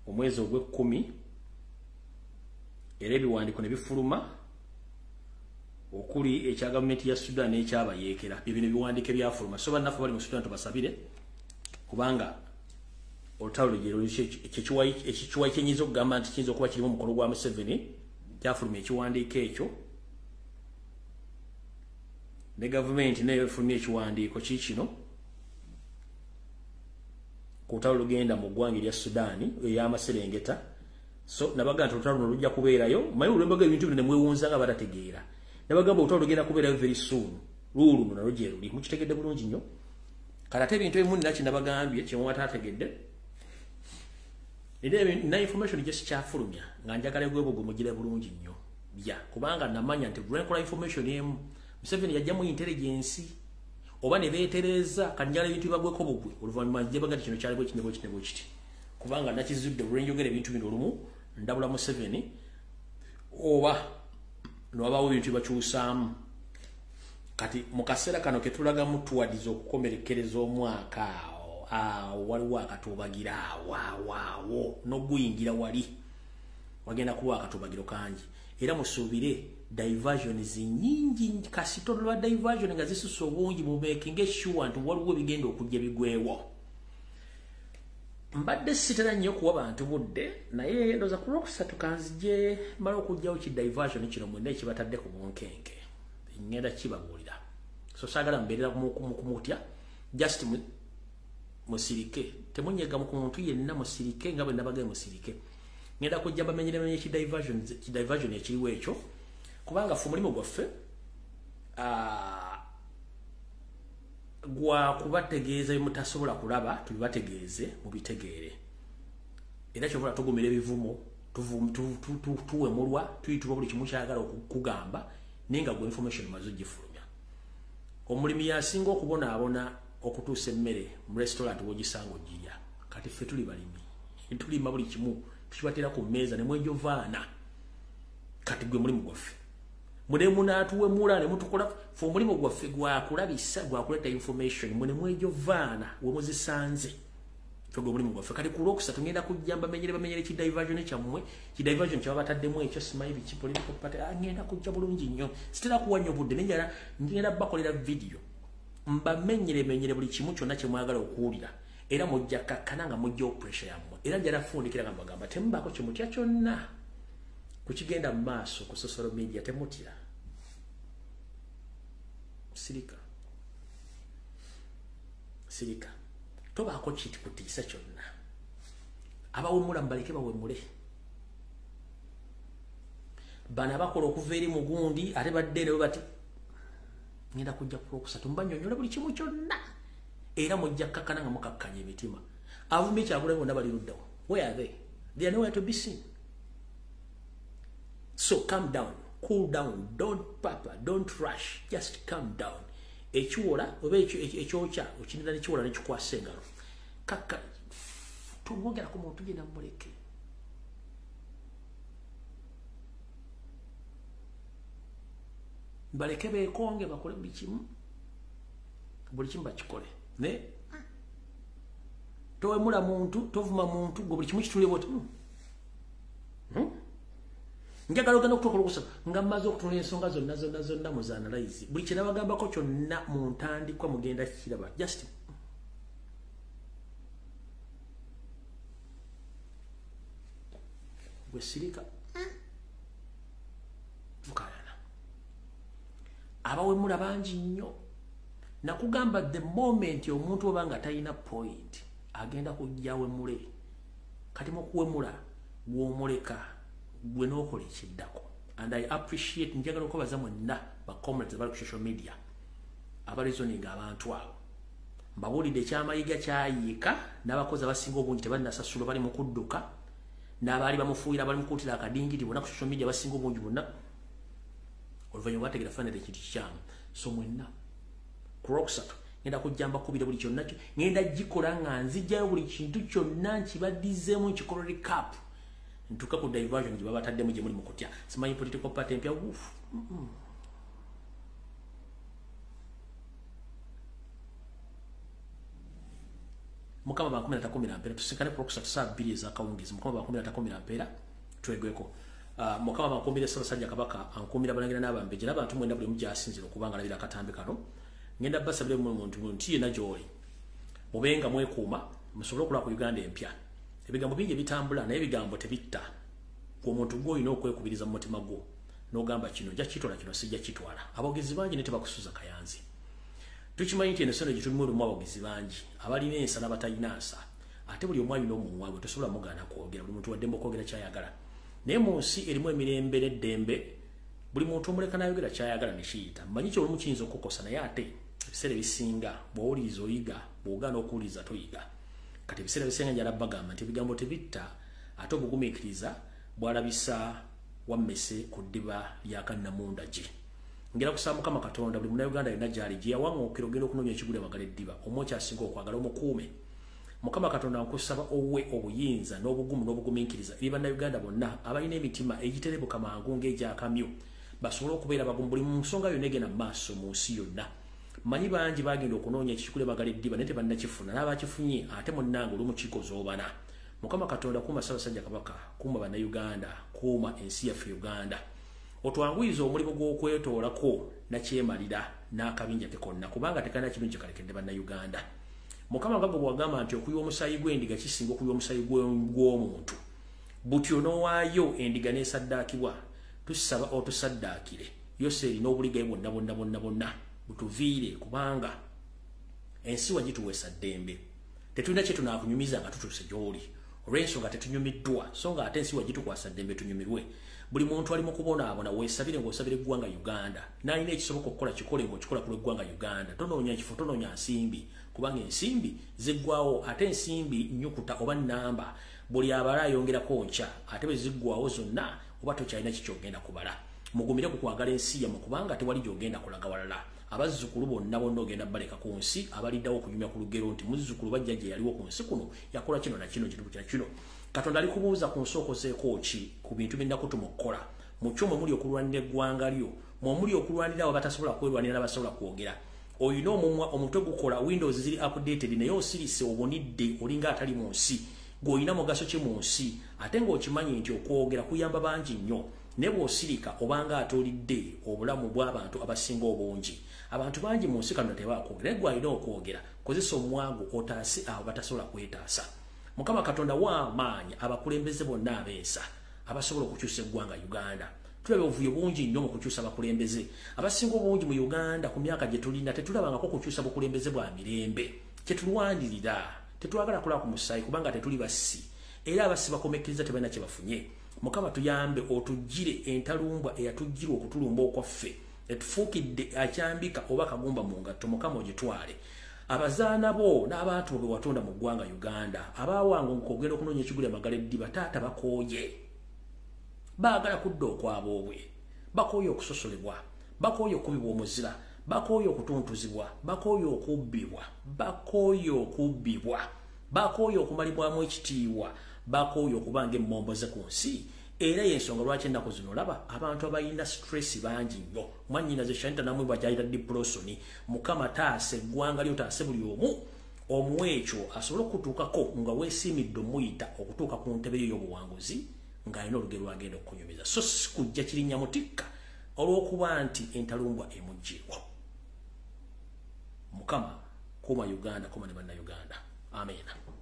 omwezi ogw'ekkumi, era ebiwandiiko ne bifuluma okuli ekya gavumenti ya Sudan n'ekyabayeekera. Bye bino ebiwandiiko ebyafuluma. So bannaffe bali mu Sudan tubasabire kubanga olutalo gye luli ekikiwayi kyenyinza okugamba nti kiyinza okuba kirimu omukono gwa Museveni. Kyafuluma ekiwandiiko ekyo ne gavumenti nayo efulumya ekiwandiiko kiikino ku lutalo lugenda mu ggwanga erya Sudan ey'amaserengeta. So nabaga nti olutalo luno lujja kubeerayo. Manyi olwembaga ebintu bino ne mwewunza nga batategeera. Nabagamba olutalo lugenda kubeerayo very soon, luuluno nalwo gye luli. Mukitegedde bulungi nnyo. Kati ate ebintu ebimu nina kye nabagambye kye mwataategedde. Na information gye sikyafulumya nga njagala egwebugwe mugire bulungi nnyo. Ya, kubanga namanya nti lwenkola information emu Museveni yajjamu intelligence oba ne beetereza kanjala ebintu bibagweko bugwe oluvannyuma nje bagati kino kyali bwe kino bwe kino bwe kiti. Kubanga nakizudde lwenjogera ebintu bino olumu ndabula Museveni oba nwabawo ebintu bakyusaamu. Kati mu kaseera kano ke tulagamu tuwadiza okukomerekereza omwaka awo waliwo akatubagira awo n'oguyingira wali wagenda kuba akatubagiro kangi. Era musuubire diversions nyingi kasito lwa diversion nga zisusa obungi mu making sure nti waliwo bigenda okujja bigwewo. Mbadde sitera nnyo kuwa bantu budde naye ndoza ku lwokusatu kanzije mala okujjawo ki diversion kino mwenna ekibatadde ku bunkenke. Ngenda kibabuulira. So saagala mbeerera kumutya just musirike. Temunyega ku muntu yenna musirike nga bwe nabagaye musirike. Ngenda kujja bamenyere menye ki diversion ekiriwo ekyo kubanga ffe omulimu gwaffe gwa kubategeeza bye mutasobola kulaba tubibategeeze mubitegeere. Era kyovola tugumira ebivumo tuwemulwa tuyitibwa buli kimu kyagala okukugamba naye nga gwe information maze ogifulumya. Omulimi yasinga okubonaabona okutuusa emmere mu restaurant w'ogisanga ogirya. Kati ffe tuli balimi tulima buli kimu tukibatera ku mmeeza ne mwejovaana. Kati gwe mulimu gwaffe mune munaatuwemula ne mutukola ffe omulimu gwaffe gwakulabisa gwakuleeta information mune mwejovaana we muzisanze. Ffe gwe mulimu gwaffe. Kati ku lwokusatu ngenda kujja mbamenyere ki diversion kyammwe ki diversion kyabataddemu ekyo simanyi biki political party. Ngenda kujja bulungi nnyo sitera kuwa nnyo budde naye ngenda bakolera video mbamenyere buli kimu kyonna kye mwagala okuwulira. Era mujja kakkana nga mujja pressure yammwe. Era njala fundikira nga mbagamba temubaako kye mutya kyonna kukigenda mu maaso ku social media temutya. Sirika. Sirika. Tobaako kiti kutiisa kyonna. Abawemula mbaleke bawemule. Bano abakola okuva eri mugundi ate badde ne bati ngenda kujja ku lwokusatu mbanyonnyola buli kimu kyonna. Era mujja kakkana nga mukakkanya emitima. Avumye Kyagulanyi bonna bali luddawo. Where are they? They are nowhere to be seen. So calm down, cool down, don't papa, don't rush, just calm down. Ekiwola oba ekyokya okinira nekiwola nekikwasa engalo. Kakka tumwogera ku muntu yenna muleke. Baleke beekonge bakole buli kimu. Buli kimu bakikole. Ne towemula muntu, tovuma muntu, gwe buli kimu kitule bwoti. Njagala ogenda okutuuka olwokusatu nga mmaze okutunula ensonga zonna zonna zonna mu zanalyze. Buli kye nabagambako kyonna mu ntandikwa mugenda kukiraba. Just gwe sirika. Tukayana. Abawemula bangi nnyo. Nakugamba the moment omuntu oba nga talina point agenda kujja wemule. Kati mu kuwemula gw'omuleka gwe n'okola ekiddako. And I appreciate njagala okubaza mwenna ba comrades abali ku social media abalizoninga abantu abo. Mbabuulidde ekyamayiga kyayiika n'abakozi abasinga obungi tebannasasulwa bali mu kudduka n'abaali bamufuuyira bali mu kuwutira akadingidi bonna ku social media abasinga obungi bonna oluvannyuma bategeera finally ekintu kikyamu. So mwenna ku lwokusatu ngenda kujja mbakubire buli kyonna ngenda gikola nga nzijjayo buli kintu kyonna nkibaddizeemu nkikola recap. Ntuka ku diversion gye babataddemu gye muli mu kutya. Simanyi political party empya wuufu. Mukama ba 13 mpeera tusikane ku lwokusatu saa 2 ez'akawungeezi. Mukama ba 13 mpeera twegweko. Mukama bankuumire Ssaabasajja Kabaka ankuumira abalangira n'abambejja n'abantu mwenda buli omu gy'asinziira okuba nga alabira akatambi kano. Ngenda basabire mu muntu nti yenna gy'oli mubenga mwekuuma musobole okulaba ku Uganda empya. Ebigambo bingi ebitambula naye ebigambo tebitta. Omuntu gw'olina okwekubiriza mu mutima gwo n'ogamba kino nja kitwala kino sijja kitwala. Aboogezi bangi ne tebakusuza kayanzi. Tukimanyi nti eno seno gye tulimu erimu aboogezi bangi abalina ensa n'abatalina nsa. Ate buli omu alina omumwa gwe tosobola mugaana kwogera, buli muntu waddembe okwogera ky'ayagala. Naye mu nsi erimu emirembe n'eddembe buli muntu omuleka n'ayogera ky'ayagala ne kiyita. Mmanyi ki olumu kiyinza okukosa naye ate ebiseera ebisinga bw'owuliriza oyiga, bw'ogaana okuwuliriza toyiga. Kati ebiseera ebisinga njala bagamba nti ebigambo tebitta Ate obugumiikiriza bwalabisa wammese ku ddiba lya kannamunda gye. Ngera kusaba Mukama Katonda buli Munnayuganda yenna gy'ali gye yawaŋŋukira ogenda okunoonya ekigula amagala eddiba, omwoki asinga okwagala omukuume. Mukama Katonda nkusaba owe obuyinza n'obugumu n'obugumiikiriza eri Bannayuganda bonna abalina emitima egiterebuka mangu ng'egyakamyu, basobole okubeera bagumu buli mu nsonga yonna egenda mu maaso mu nsi yonna. Manyi bangi bagenda okunoonya ekikule bagala eddiba naye tebannakifuna, n'abakifunye ate munnange olumu kikozoobana. Mukama Katonda kuuma Ssaabasajja Kabaka, kuuma Bannayuganda, kuuma ensi yaffe Uganda. Otwanguyiza omulimu gw'okwetoolako nakyemalira n'akabinja ke konna, kubanga tekalina kirungi kalekedde Bannayuganda. Mukama nga gwe bw'agamba nti okuyiwa omusaayi gw'endiga kisinga okuyiwa omusaayi gw'omuntu, butyo n'owaayo endiga n'esaddaakibwa, tusaba otusaddaakire Yoseeri n'obuligaye bwonna bwonna bwonna bwonna butuviire, kubanga ensi wagituweesa ddembe. Tetulina kye tunaakunyumiza nga tutuuse gy'oli, olw'ensonga tetunyumiddwa, so nga ate ensi wagitukwasa ddembe tunyumirwe. Buli muntu ali mu kubonaabona weesabire ng'osabira eggwanga Uganda, n'alina ekisoboka okukola kikole ng'okikola ku lw'eggwanga Uganda. Tonoonya kifo, tonoonya nsimbi, kubanga ensimbi ziggwawo, ate ensimbi nnyukuta oba nnamba, buli abala ayongerako nkya, ate bwe ziggwawo zonna oba tokyalina kikyogenda kubala. Mugumire ku kwagala ensi yammwe, kubanga tewali gy'ogenda kulaga walala. Abazzukulu bonna bonna ogenda baleka ku nsi, abaliddawo okunyumya ku lugero nti muzzukulu bajja gye yaliwo ku nsi kuno yakola kino na kino kino kino kino. Katonda alikubuuza ku nsi okozeeko ki ku bintu bye nnakutuma okukola. Mu kyo mwe muli okulwanira eggwanga lyo, mwe muli okulwanira abo abatasobola kwerwanira n'abasobola kwogera. Olina omumwa, omutwe gukola, windows ziri updated, naye osirise, obonidde, olinga atali mu nsi. Gw'olina mugaso ki mu nsi? Ate ng'okimanyi nti okwogera kuyamba bangi nnyo, naye bw'osirika obanga atoolidde obulamu bw'abantu abasinga obungi. Abantu bangi mu nsi kano tebakwogera, naye gwe alina okwogera, kozesa omwago otaase abo batasobola kwetaasa. Mukama Katonda wa amaanyi abakulembeze bonna abeesa abasobola okukyusa eggwanga Uganda. Tulaba obuvuyo bungi nnyo mu kukyusa abakulembeze abasinga obungi mu Uganda. Ku myaka gye tulina tetulabangako kukyusa bukulembeze bwa mirembe. Kyetulwanirira, tetwagala kulaba ku musaayi, kubanga tetuli bassi, era abassi bakomekkiriza tebalina kye bafunye. Mukama tuyambe otuggyire entalumbwa eyatuggyirwa okutulumba okwaffe etufuukidde akyambika oba kagumba mu ngatto. Mukama ogitwale. Abazaana bo n'abantu bo be watonda mu ggwanga Uganda abaawanguka ogenda okunoonya ekigula amagala eddiba, taata bakooye, baagala kudda okwaboobwe, bakooye okusosolebwa, bakooye okubibwa omuzira, bakooye okutuntuzibwa, bakooye okubbibwa, bakooye okubbibwa, bakooye okumalibwamu ekitiibwa, bakooye okubanga emmomboze ku nsi. Era yensonga lwaki ennaku zino olaba abantu abalina stress bangi nnyo. Mwannyinaze Shanita namwe bw'akyayita depression. Mukama taasa eggwanga lyo, taase buli omu, omuwa ekyo asobole okutuukako nga weesiimidde omuyita okutuuka ku ntebe yo ey'obuwanguzi ng'alina olugero lwagenda okukunyumiza, so si kujja kirinnya mutikka olw'okuba nti entalumbwa emuggyeko. Mukama kuuma Uganda, kuuma ne Bannayuganda. Amiina.